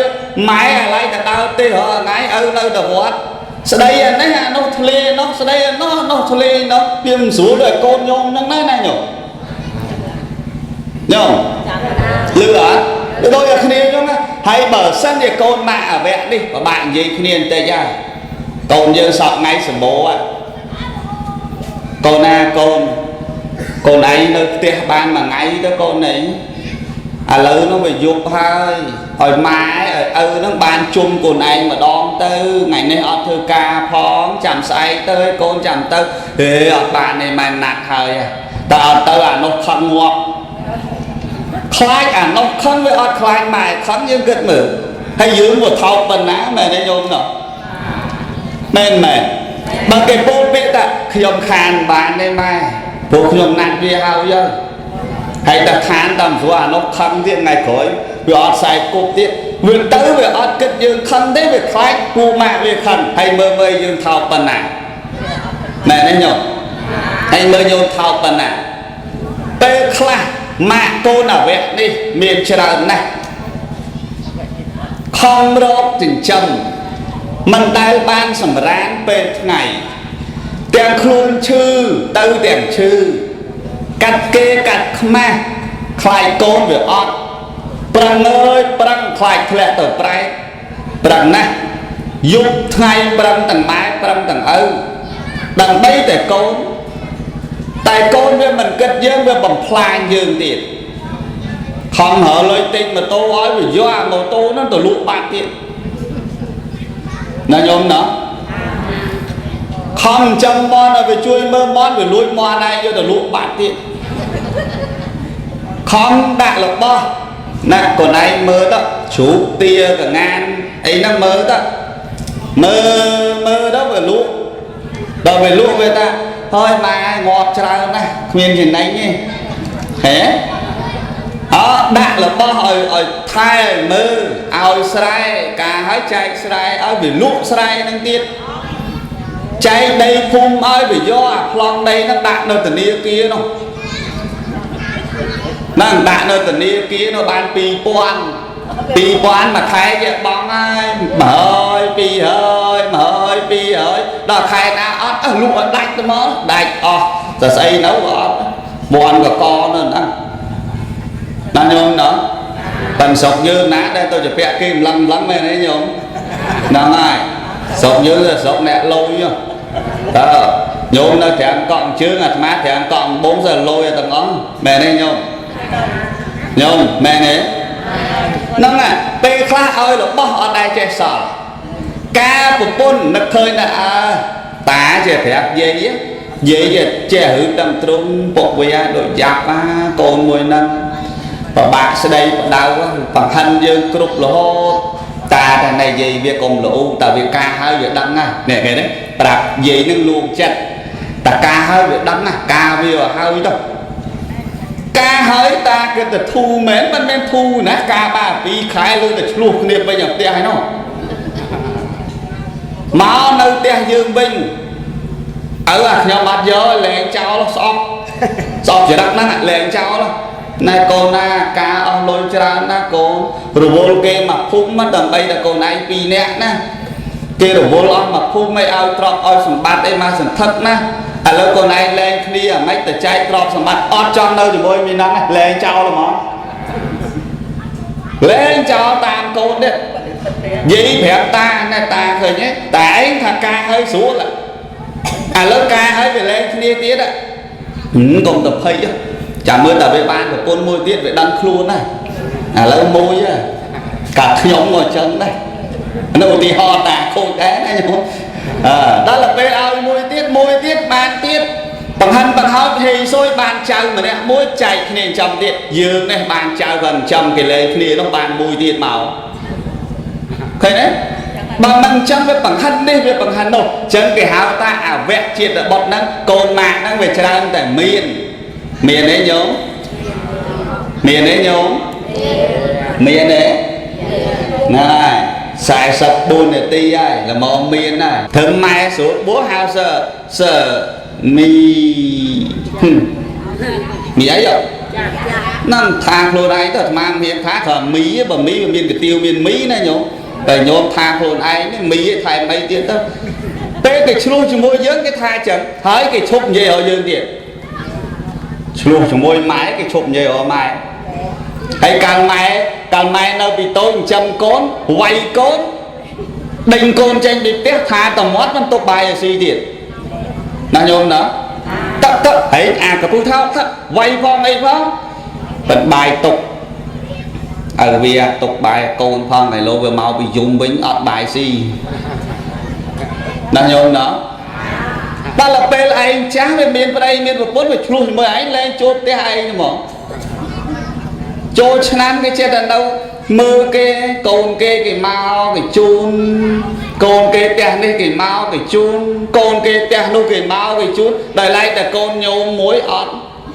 ម៉ែអាឡ័យទៅដើរទេរាល់ថ្ងៃឪនៅតែវត្តស្ដីអានេះអានោះធ្លានោះស្ដីអានោះនោះធ្លានោះវាមិនស្រួលដូចកូនញោមហ្នឹងណាណាញោមញោមលឺអត់ដូចតែគ្នាអញ្ចឹងណា ហើយបើសិនជាកូនម៉ាក់អវៈនេះពិបាកនិយាយគ្នាបន្តិចហើយកូនយើងសពថ្ងៃសម្បូរកូនណាកូនកូនឯងនៅផ្ទះបានមួយថ្ងៃទៅកូនឯងឥឡូវនោះវាយប់ហើយឲ្យម៉ែឲ្យឪនឹងបានជុំកូនឯងម្ដងទៅថ្ងៃនេះអត់ធ្វើការផងចាំស្អែកទៅកូនចាំទៅហេអត់បានទេម៉ែណាត់ហើយតែអត់ទៅអានោះខឹងងាប់ខ្លាចអានោះខឹងវាអត់ខ្លាចម៉ែខឹងយើងគិតមើលហើយយើងមកថោកប៉ុណ្ណាមែនទេញោមណោះមែនមែនបើគេពោលពាក្យថាខ្ញុំខានបានទេម៉ែពួកខ្ញុំណាត់វាហើយហើយតែខានតាមស្រួលអានោះខឹងទៀតថ្ងៃក្រោយវាអត់ខ្សែគប់ទៀតវាទៅវាអត់គិតយើងខឹងទេវាខ្លាចពូម៉ាក់វាខឹងហើយមើលមើលយើងថោកប៉ុណ្ណាមែនទេញោមហើយមើលញោមថោកប៉ុណ្ណាពេលខ្លះម៉ាក់កូនអវៈនេះមានច្រើនណាស់ខំរកចិញ្ចឹមមិនដែលបានសម្រានពេលថ្ងៃទាំងខ្លួនឈឺទៅទាំងឈឺកាត់គេកាត់ខ្មាស់ខ្លាចកូនវាអត់ប្រឹងអើយប្រឹងខ្លាចធ្លាក់ទៅប្រែកប្រឹងណាស់យប់ថ្ងៃប្រឹងទាំងម៉ែប្រឹងទាំងឪដើម្បីតែកូនតែកូនវាមិនគិតយើងវាបំផ្លាញយើងទៀតខំរើលុយទិញម៉ូតូឲ្យវាយកអាម៉ូតូហ្នឹងទៅលក់បាត់ទៀតណាញោមណាខំចាំមន់ឲ្យវាជួយមើលមន់វាលួចមន់ឯងយកទៅលក់បាត់ទៀតខំដាក់របស់ណាកូនឯងមើលទៅជ្រូកទាកងានអីហ្នឹងមើលទៅមើលមើលទៅវាលក់ដល់វាលក់វាថាហើយម៉ែងាប់ច្រើនណាស់គ្មានចំណេញទេហេអត់ដាក់របស់ឲ្យឲ្យថែមើលឲ្យស្រែការឲ្យចែកស្រែឲ្យវាលក់ស្រែហ្នឹងទៀតចែកដីភូមិឲ្យវាយកអាប្លង់ដីហ្នឹងដាក់នៅធនាគារនោះហ្នឹងដាក់នៅធនាគារនោះបាន2000 2000មួយខែគេបងហើយ100 200 100 200ដល់ខែណាអត់អស់លក់ឲ្យដាច់ទៅមកដាច់អស់តែស្អីនៅក៏អត់បន់កកនៅហ្នឹងណាញោមណាតែស្រុកយើងណាដែលទៅជាពាក់គេម្លឹងម្លឹងមែនទេញោមហ្នឹងហើយស្រុកយើងស្រុកអ្នកលុយតើញោមនៅត្រាំកក់ជើងអាត្មាត្រាំកក់បងសើលុយទាំងអស់មែនទេញោមញោមមែនទេហ្នឹងហើយពេលខ្លះឲ្យរបស់អត់ដែរចេះសល់ការប្រពន្ធនឹកឃើញថាអើតាចេះប្រាប់យាយយាយចេះរឿងដឹងទ្រង់ពុកវាដូចយ៉ាប់អាកូនមួយហ្នឹងប្របាក់ស្ដីបដៅបង្ហិនយើងគ្រប់រហូតតាតែណែយាយវាកុំល្អូតែវាការហើយវាដឹងណានេះគេនេះប្រាប់យាយនឹងលួងចិត្តតែការហើយវាដឹងណាការវាហើយទៅការហើយតាគេទៅធូមែនមិនមែនធូណាការបា2ខែលើទៅឆ្លោះគ្នាវិញនៅផ្ទះហើយនោះមកនៅផ្ទះយើងវិញឪអាខ្ញុំអត់យកលែងចោលស្អប់ស្អប់ចរិតហ្នឹងលែងចោលណែកូនណាការអស់លុយច្រើនណាកូនរវល់គេមកភូមិដើម្បីតែកូនឯង2នាក់ណាគេរវល់អស់មកភូមិឲ្យឲ្យទ្រព្យឲ្យសម្បត្តិអីមកសន្ធឹកណាឥឡូវកូនឯងលែងគ្នាអាម៉េចទៅចែកទ្រព្យសម្បត្តិអត់ចង់នៅជាមួយមីហ្នឹងលែងចោលហ្មងលែងចោលតាមកូននេះយាយប្រាប់តាណែតាឃើញទេតាឯងថាការហើយស្រួលឥឡូវការហើយវាលែងគ្នាទៀតកុំទៅភ័យចាំមើលតែវាបានប្រពន្ធមួយទៀតវាដឹងខ្លួនណាឥឡូវមួយកាខ្ញុំក៏អញ្ចឹងដែរនៅឧទាហរណ៍តាខូចដែរណាញោមដល់ទៅពេលឲ្យមួយទៀតមួយទៀតបានទៀតបង្ហាញបង្ហោចហេសុយបានចៅម្នាក់មួយចែកគ្នាចំទៀតយើងនេះបានចៅក៏ចំគេលែងគ្នានោះបានមួយទៀតមកឃើញទេបើមិនអញ្ចឹងវាបង្ហាញនេះវាបង្ហាញនោះអញ្ចឹងគេហៅថាអវៈជាតិបុត្រហ្នឹងកូនម៉ាក់ហ្នឹងវាច្រើនតែមានមានទេញោមមានទេញោមមានទេហ្នឹងហើយ44នាទីហើយល្មមមានណាធ្វើម៉ែស្រួលបួសហៅសើសើមីមីអីហ្នឹងថាខ្លួនឯងទៅអាត្មាមានថាគ្រាន់មីបើមីវាមានកាទៀវមានមីណាញោមតែញោមថាខ្លួនឯងនេះមីថែមអីទៀតទៅពេលគេឆ្លោះជាមួយយើងគេថាចឹងហើយគេឈប់និយាយឲ្យយើងទៀតឆ្លោះជាមួយម៉ែគេឈប់និយាយឲ្យម៉ែហើយកាលម៉ែ កាលម៉ែនៅពីតូចចិញ្ចឹមកូនវាយកូនដេញកូនចេញពីផ្ទះថាតមាត់មិនទុកបាយឲ្យស៊ីទៀតណាញោមណាតតហែងអាកពុះថោកវាយផងអីផងបិទបាយទុកឲ្យវាទុកបាយកូនផងតែលោកវាមកពីយំវិញអត់បាយស៊ីណាញោមណាដល់ពេលឯងចាស់វាមានប្តីមានប្រពន្ធវាឆ្លោះជាមួយឯងលែងចូលផ្ទះឯងហ្មងចូលឆ្នាំគេចេះតែនៅមើលគេកូនគេគេមកគេជូនកូនគេផ្ទះនេះគេមកគេជូនកូនគេផ្ទះនោះគេមកគេជូនដោយឡែកតែកូនញោមមួយអត់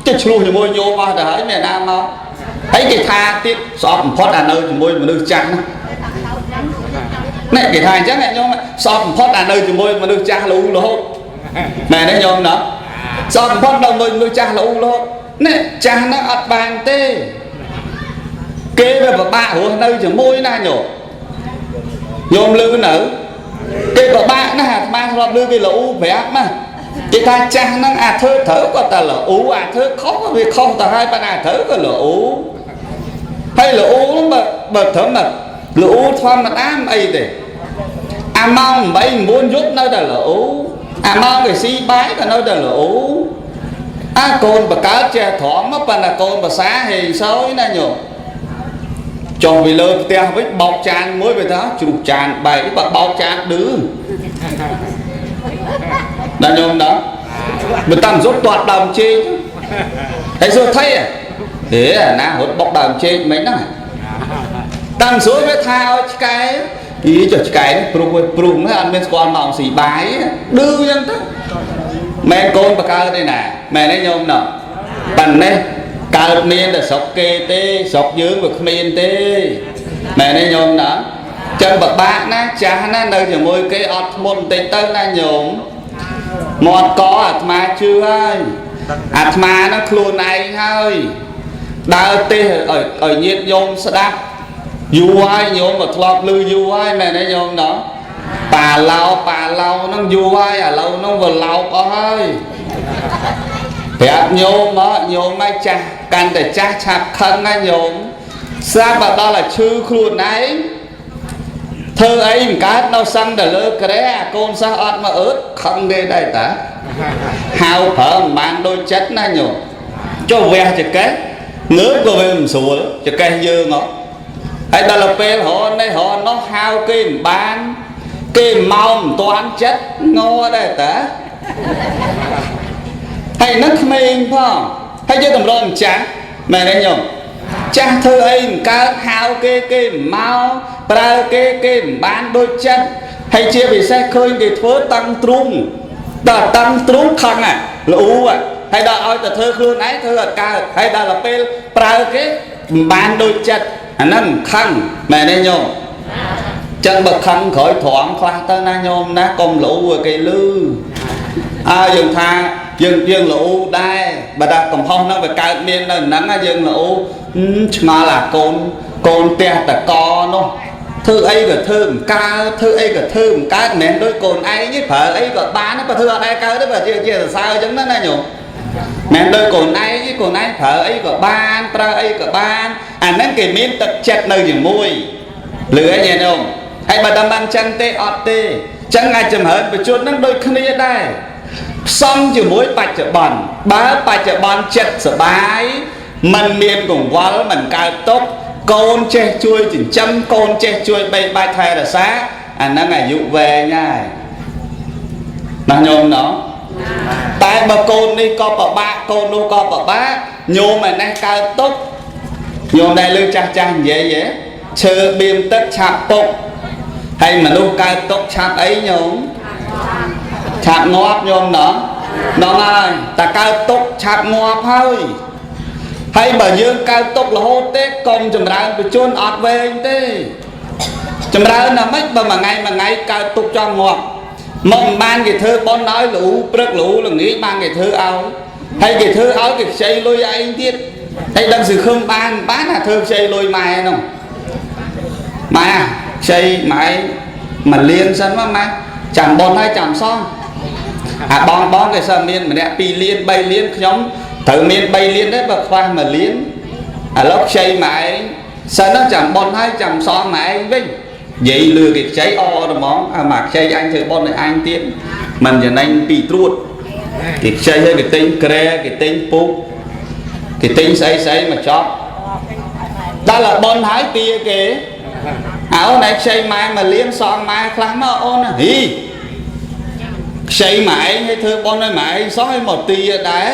ទៅឆ្លោះជាមួយញោមអស់ទៅហើយមានណាមកហើយគេថាទៀតស្អប់បំផុតអានៅជាមួយមនុស្សចាស់ណានេះគេថាអញ្ចឹងញោមស្អប់បំផុតអានៅជាមួយមនុស្សចាស់លូរហូតមែនទេញោមណាស្អប់បំផុតដល់មួយមនុស្សចាស់លូរហូតនេះចាស់ហ្នឹងអត់បានទេគេវាពិបាករស់នៅជាមួយណាញោមញោមលឺនៅគេពិបាកណាស់អាត្មាធ្លាប់លឺគេលូប្រាប់ណាគេថាចាស់ហ្នឹងអាធ្វើត្រូវក៏តែលូអាធ្វើខុសវាខុសទៅហើយប៉ុន្តែអាត្រូវក៏លូហើយលូហ្នឹងបើត្រឹមតែលូធម្មតាមិនអីទេអាម៉ោង8 9យប់នៅតែលូអាម៉ោងគេស៊ីបាយក៏នៅតែលូអាកូនបកើតចេះត្រង់មកប៉ុន្តែកូនភាសាហេងសយណាញោមចុះពីលើផ្ទះវិញបោកចានមួយវាថាជ្រុះចានបែកបើបោកចានឌឺដល់ញោមដល់បើតាមសុទ្ធទាត់ដើមចេកហើយសួរថៃហេអាណារត់បុកដើមចេកមិនហ្នឹងតាមសួរវាថាឲ្យឆ្កែអីចុះឆ្កែនេះព្រុសវាព្រុសហ្នឹងអត់មានស្គាល់ម៉ោងស៊ីបាយឌឺអញ្ចឹងទៅមែនកូនបកើតទេណាមែនទេញោមណោះប៉ណ្ណេះកើតមានតែស្រុកគេទេស្រុកយើងវាគ្មានទេមែនទេញោមណាចឹងពិបាកណាចាស់ណានៅជាមួយគេអត់ធ្មត់បន្តិចទៅណាញោមមាត់កអាត្មាជឿហើយអាត្មាហ្នឹងខ្លួនឯងហើយដើរទេសឲ្យញាតិញោមស្ដាប់យូរហើយញោមក៏ធ្លាប់ឮយូរហើយមែនទេញោមណាប៉ាឡោប៉ាឡោហ្នឹងយូរហើយឥឡូវហ្នឹងវាឡោកអស់ហើយប្រាប់ញោមមកញោមមកចាស់កាន់តែចាស់ឆាប់ខឹងណាញោមស្រាប់បើដល់តែឈឺខ្លួនឯងធ្វើអីមិនកើតនៅសឹងទៅលើក្រែអាកូនសិស្សអត់មកអើតខឹងទេដែរតាហៅប្រើមិនបានដូចចិត្តណាញោមចុះវះចកេះងើបក៏វាមិនស្រួលចកេះយើងហ៎ហើយដល់ពេលរកនេះរកនោះហៅគេមិនបានគេមកមិនតាន់ចិត្តងដែរតាហើយនឹងក្មេងផងហើយយើងតម្រង់ចាស់មែនទេញោមចាស់ធ្វើអីមិនកើតហៅគេគេមិនមកប្រើគេគេមិនបានដូចចិត្តហើយជាពិសេសឃើញគេធ្វើតាំងទ្រូងដល់តាំងទ្រូងខឹងលូហើយដល់ឲ្យទៅធ្វើខ្លួនឯងធ្វើអត់កើតហើយដល់ពេលប្រើគេមិនបានដូចចិត្តអាហ្នឹងខឹងមែនទេញោមចឹងបើខឹងក្រោយត្រង់ខ្លះទៅណាញោមណាកុំលូឲ្យគេលឺអើយើងថាយើងលូដែរបើថាកំហុសហ្នឹងវាកើតមាននៅហ្នឹងយើងលូឆ្ងល់អាកូនផ្ទះតកនោះធ្វើអីក៏ធ្វើមិនកើតធ្វើអីក៏ធ្វើមិនកើតមិនមែនដូចកូនឯងទេប្រើអីក៏បានបើធ្វើអត់ដែរកើតទេបើជាសរសើរអញ្ចឹងណាញោមមិនដូចកូនឯងទេកូនឯងប្រើអីក៏បានប្រើអីក៏បានអាហ្នឹងគេមានទឹកចិត្តនៅជាមួយលឺអីញោមហើយបើតាមបានចឹងទេអត់ទេចឹងអាចចម្រើនបច្ចុប្បន្នហ្នឹងដូចគ្នាដែរផ្សំជាមួយបច្ចុប្បន្នបើបច្ចុប្បន្នចិត្តសបាយមិនមានកង្វល់មិនកើតទុក្ខកូនចេះជួយចិញ្ចឹមកូនចេះជួយបីបាច់ថែរក្សាអាហ្នឹងអាយុវែងហើយណាញោមណោះតែបើកូននេះក៏ពិបាកកូននោះក៏ពិបាកញោមឯនេះកើតទុក្ខញោមដែលលើចាស់ចាស់និយាយហ៎ឈើបៀមទឹកឆាប់ពុកហើយមនុស្សកើតទុក្ខឆាប់អីញោមឆាប់ងាប់ញោមណោះហ្នឹងហើយតែកើតទុក្ខឆាប់ងាប់ហើយហើយបើយើងកើតទុក្ខរហូតទេកុំចម្រើនបច្ចុប្បន្នអត់វែងទេចម្រើនណាម៉េចបើមួយថ្ងៃមួយថ្ងៃកើតទុក្ខចង់ងាប់មកមិនបានគេធ្វើបុណ្យឲ្យលូព្រឹកលូល្ងាចបានគេធ្វើឲ្យហើយគេធ្វើឲ្យគេខ្ចីលុយឯងទៀតហើយដឹងសង្ឃឹមបានបានថាធ្វើខ្ចីលុយម៉ែនោះម៉ែខ្ចីម៉ែមួយលានសិនមកម៉ែចាំបុណ្យហើយចាំសងអាបងគេសើមានម្នាក់2លាន3លានខ្ញុំត្រូវមាន3លានទេបើខ្វះ1លានឥឡូវខ្ចីម៉ែឯង សិនណាចាំប៉ុនហើយចាំសងម៉ែឯងវិញនិយាយលឺគេខ្ចីអទៅហ្មងអាមកខ្ចីអញធ្វើប៉ុនឲ្យអញទៀតមិនចំណេញពីត្រួតគេខ្ចីឲ្យគេទិញក្រែគេទិញពូកគេទិញស្អីស្អីមកចប់ដល់ប៉ុនហើយទាគេអើណែខ្ចីម៉ែមកលៀនសងម៉ែខ្លះមកអូនហ៊ីខ្ចីម៉ែឯងឲ្យធ្វើប៉ុនឲ្យម៉ែឯងសោះឲ្យមកទាដែរ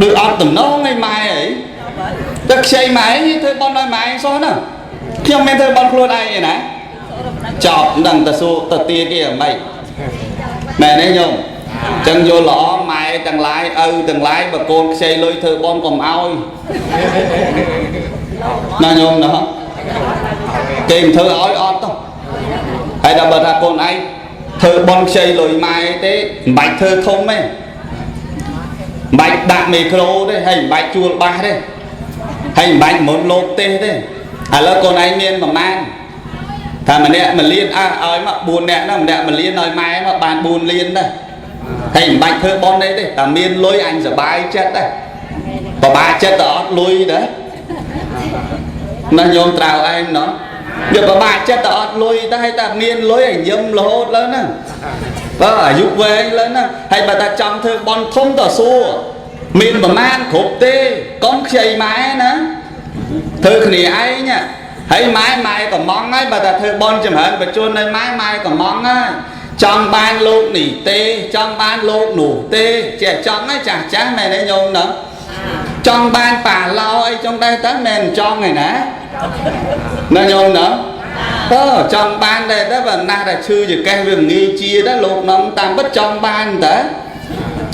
ដូចអត់តំណងឲ្យម៉ែអីតែខ្ចីម៉ែឯងធ្វើប៉ុនឲ្យម៉ែឯងសោះណាខ្ញុំមិនធ្វើប៉ុនខ្លួនឯងទេណាចប់មិនដឹងទៅសួរទៅទាគេអ្ហ្មិចមែនទេញោមចឹងយល់ល្អម៉ែទាំងឡាយឪទាំងឡាយបើកូនខ្ចីលុយធ្វើប៉ុនកុំឲ្យណាញោមណាគេមិនធ្វើឲ្យអត់ទៅហើយដល់បើថាកូនឯងធ្វើប៉ុនខ្ចីលុយម៉ែទេមិនបាច់ធ្វើធំទេមិនបាច់ដាក់មីក្រូទេហើយមិនបាច់ជួលបាសទេហើយមិនបាច់មុនលោកទេទេឥឡូវកូនឯងមានប្រមាណថាម្នាក់មួយលានអើឲ្យមក4នាក់ហ្នឹងម្នាក់មួយលានឲ្យម៉ែមកបាន4លានដែរហើយមិនបាច់ធ្វើប៉ុនអីទេតែមានលុយអញសប្បាយចិត្តដែរពិបាកចិត្តតែអត់លុយដែរណាញោមត្រូវឯងណោះវាពិបាកចិត្តតែអត់លុយតែតែមានលុយឲ្យញឹមរហូតលើហ្នឹងបើអាយុវែងលើហ្នឹងហើយបើថាចង់ធ្វើប៉ុនធំតសួរមានប្រមាណគ្រប់ទេកុំខ្ចីម៉ែណាធ្វើគ្នាឯងហើយម៉ែម៉ែកំងហើយបើថាធ្វើប៉ុនចម្រើនបជននៅម៉ែម៉ែកំងហើយចង់បានលោកនេះទេចង់បានលោកនោះទេចេះចង់ហើយចាស់ចាស់មែនទេញោមណាចង់បានប៉ាឡោអីចង់ដែរតើមែនចង់ឯណាណាញោមណាតើចង់បានដែរតើបើណាស់តែឈឺចកេះវាងាយជាដែរលោកនំតាមពិតចង់បានតើ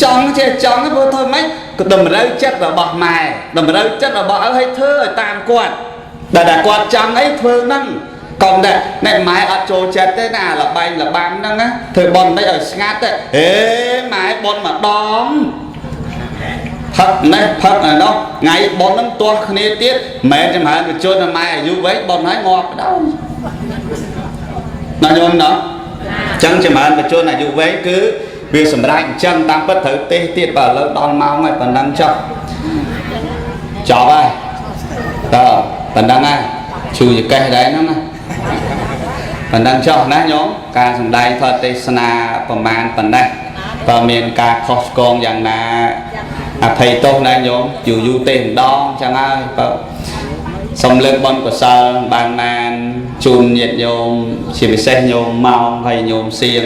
ចង់ចេះចង់ព្រោះធ្វើម៉េចក៏តម្រូវចិត្តរបស់ម៉ែតម្រូវចិត្តរបស់ឪឲ្យធ្វើឲ្យតាមគាត់តែគាត់ចង់អីធ្វើហ្នឹងកុំតែណែម៉ែអត់ចូលចិត្តទេណាលបែងលបាំហ្នឹងណាធ្វើប៉ុនមិនឲ្យស្ងាត់ទេហេម៉ែប៉ុនម្ដងផឹកនេះផឹកឯនោះថ្ងៃប៉ុនហ្នឹងទាស់គ្នាទៀតមិនមែនចម្រើនបជនម៉ែអាយុវែងប៉ុនហើយងាប់ដល់ណាញោមណាចឹងចម្រើនបជនអាយុវែងគឺវាសម្រាប់អញ្ចឹងតាមពិតត្រូវទេសទៀតបើឥឡូវដល់ម៉ោងហើយប៉ុណ្ណឹងចុះចប់ហើយតើប៉ុណ្ណឹងហើយឈឺចកេះដែរហ្នឹងណាប៉ុណ្ណឹងចុះណាញោមការសម្ដែងធម៌ទេសនាប្រមាណប៉ុណ្ណេះបើមានការខុសឆ្គងយ៉ាងណាអភ័យទោសណាញោមយូរយូរទេម្ដងចឹងហើយបើសូមលើកបុណ្យកុសលបានបានជូនញាតិញោមជាពិសេសញោមម៉ោងហើយញោមសៀង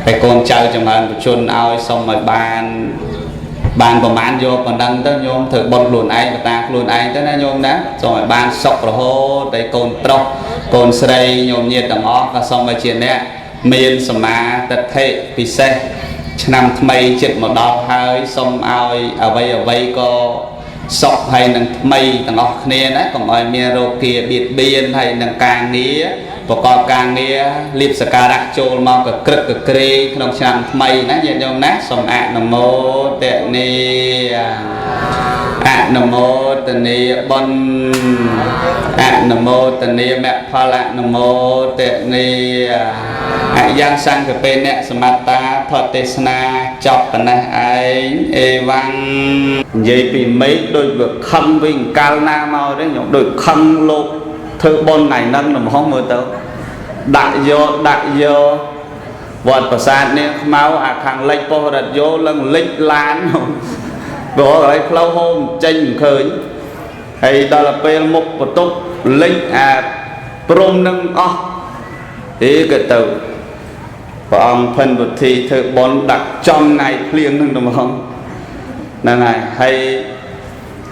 ហើយកូនចៅចម្រើនបជនឲ្យសូមឲ្យបានបានប្រមាណយកប៉ុណ្ណឹងទៅញោមធ្វើបុណ្យខ្លួនឯងបតាខ្លួនឯងទៅណាញោមណាសូមឲ្យបានសុខរហូតតែកូនប្រុសកូនស្រីញោមញាតិទាំងអស់ក៏សូមឲ្យជាអ្នកមានសមាទិដ្ឋិពិសេសឆ្នាំថ្មីជិតមកដល់ហើយសូមឲ្យអ្វីអ្វីក៏សុខហើយនឹងថ្មីទាំងអស់គ្នាណាកុំឲ្យមានរោគាបៀតបៀនហើយនឹងការងារប្រកបការងារលៀបសក្ការៈចូលមកកក្រឹកកក្រែងក្នុងឆ្នាំថ្មីណាញាតិញោមណាសូមអនុមោទនាអនុមោទនាបុណ្យអនុមោទនាមគ្គផលអនុមោទនាអយ៉ាងសង្ឃពេអ្នកសមត្តាធម៌ទេសនាចប់ប៉ុណ្ណេះឯងអេវ៉ាំងនិយាយពីមេឃដូចវាខឹងវិញកាលណាមកទេខ្ញុំដូចខឹងលោកធ្វើបុណ្យថ្ងៃហ្នឹងលំហងមើលទៅដាក់យកដាក់យកវត្តប្រាសាទនាងខ្មៅអាខាងលិចប៉ុស្តិ៍រថយោឡើងលិចឡានព្រោះកន្លែងផ្លូវហូមចេញមិនឃើញហើយដល់ពេលមុខបន្ទប់លិចអាព្រំនឹងអស់អីក៏ទៅព្រះអង្គភិនពុទ្ធីធ្វើបុណ្យដាក់ចំថ្ងៃភ្លៀងនឹងត្មងហ្នឹងហើយហើយ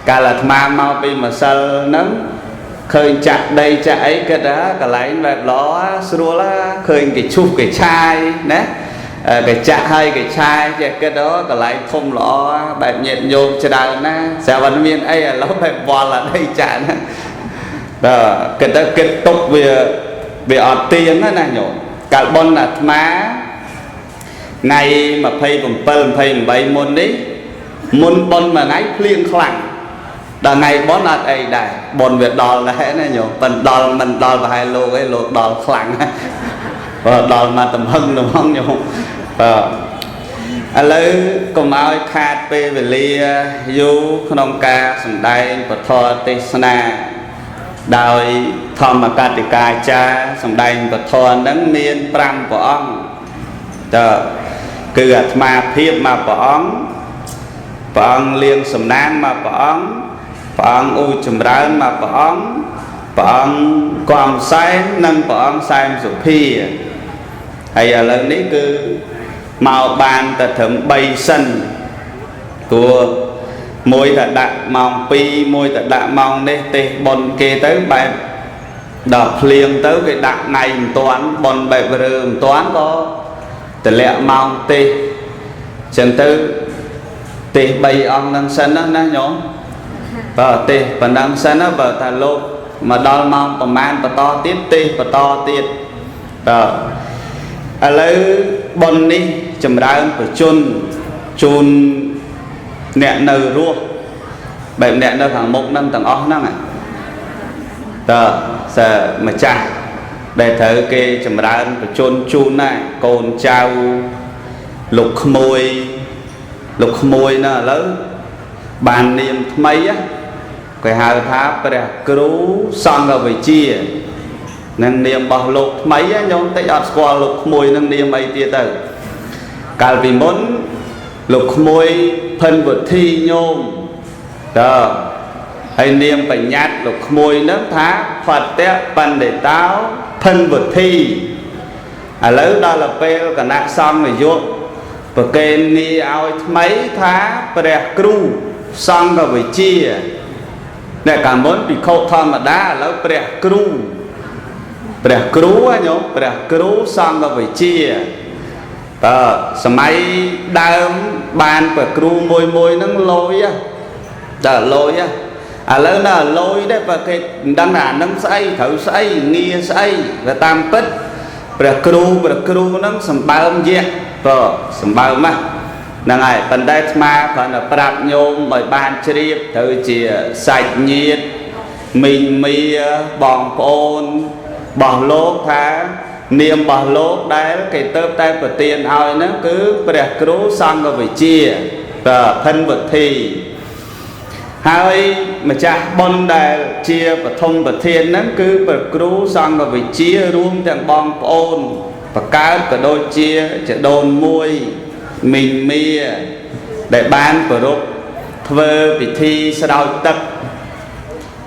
កាលអាត្មាមកពីម្សិលហ្នឹងឃើញចាក់ដីចាក់អីគិតថាកន្លែងបែបល្អស្រួលឃើញគេឈូសគេឆាយណាគេចាក់ហើយគេឆាយចេះគិតអូកន្លែងធំល្អបែបញាតិញោមច្រើនណាស្រាប់តែមានអីឥឡូវបែបវល់អាដីចាក់ណាបាទគិតទៅគិតទុកវាអត់ទៀងណាញោមកាលបុណ្យអាត្មាថ្ងៃ27 28មុននេះមុនបុណ្យមួយថ្ងៃភ្លៀងខ្លាំងដល់ថ្ងៃបុណ្យអត់អីដែរបុណ្យវាដល់ដែរណាញោមប៉ុន្តែដល់មិនដល់ប្រហែលលោកឯងលោកដល់ខ្លាំងណាបើដល់មកទំហឹងហ្មងញោមបាទឥឡូវកុំឲ្យខាតពេលវេលាយូរក្នុងការសម្ដែងពធទេសនា ដោយធម្មកតិកាចារ្យសម្ដែងពធហ្នឹងមាន5ព្រះអង្គតើគឺអាត្មាភាពមកព្រះអង្គព្រះអង្គលៀងសំណាងមកព្រះអង្គព្រះអង្គអ៊ូចម្រើនមកព្រះអង្គព្រះអង្គគំសែននិងព្រះអង្គសែមសុភាហើយឥឡូវនេះគឺមកបានតែត្រឹម3សិនព្រោះមួយតែដាក់ម៉ោង2មួយតែដាក់ម៉ោងនេះទេសប៉ុនគេទៅបែបដល់ភ្លៀងទៅគេដាក់ថ្ងៃមិនតាន់ប៉ុនបែបរើមិនតាន់ក៏តម្លាក់ម៉ោងទេសចឹងទៅទេស3អង្គហ្នឹងសិនណាណាញោមបើទេសប៉ុណ្ណឹងសិនណាបើថាលោកមកដល់ម៉ោងប្រមាណបន្តទៀតទេសបន្តទៀតបើឥឡូវប៉ុននេះចម្រើនប្រជជនជូនអ្នកនៅរស់បែបអ្នកនៅខាងមុខហ្នឹងទាំងអស់ហ្នឹងតើសើម្ចាស់ដែលត្រូវគេចម្រើនប្រជជនជូនណាកូនចៅលោកក្មួយលោកក្មួយនៅឥឡូវបាននាមថ្មីគេហៅថាព្រះគ្រូសង្ឃវិជ្ជានឹងនាមរបស់លោកថ្មីញោមតិចអត់ស្គាល់លោកក្មួយនឹងនាមអីទៀតទៅកាលពីមុនលោកក្មួយភិនវុធីញោមតើហើយនាមបញ្ញត្តិលោកក្មួយនឹងថាផតៈបណ្ឌិតោភិនវុធីឥឡូវដល់ពេលគណៈសង្ឃនាយកប្រកេននីឲ្យថ្មីថាព្រះគ្រូសង្ឃវិជ្ជាអ្នកកាលមុនភិក្ខុធម្មតាឥឡូវព្រះគ្រូព្រះគ្រូញោមព្រះគ្រូសង្ឃវិជ្ជាតើសម័យដើមបានព្រះគ្រូមួយមួយហ្នឹងលយតើលយឥឡូវនៅលយដែរបើគេមិនដឹងថាអានឹងស្អីត្រូវស្អីងារស្អីវាតាមពិតព្រះគ្រូព្រះគ្រូហ្នឹងសម្បើមយៈបើសម្បើមហ្នឹងហើយប៉ុន្តែអាត្មាគ្រាន់តែប្រាប់ញោមឲ្យបានជ្រាបត្រូវជាសាច់ញាតិមីងមាបងប្អូនរបស់លោកថានាមរបស់លោកដែលគេទៅតែប្រទានឲ្យហ្នឹងគឺព្រះគ្រូសង្ឃវិជ្ជាបើភិនវុធីហើយម្ចាស់បុណ្យដែលជាបឋមប្រធានហ្នឹងគឺព្រះគ្រូសង្ឃវិជ្ជារួមទាំងបងប្អូនបកើតក៏ដូចជាចដូនមួយមីងមាដែលបានប្រពធ្វើពិធីស្រោចទឹក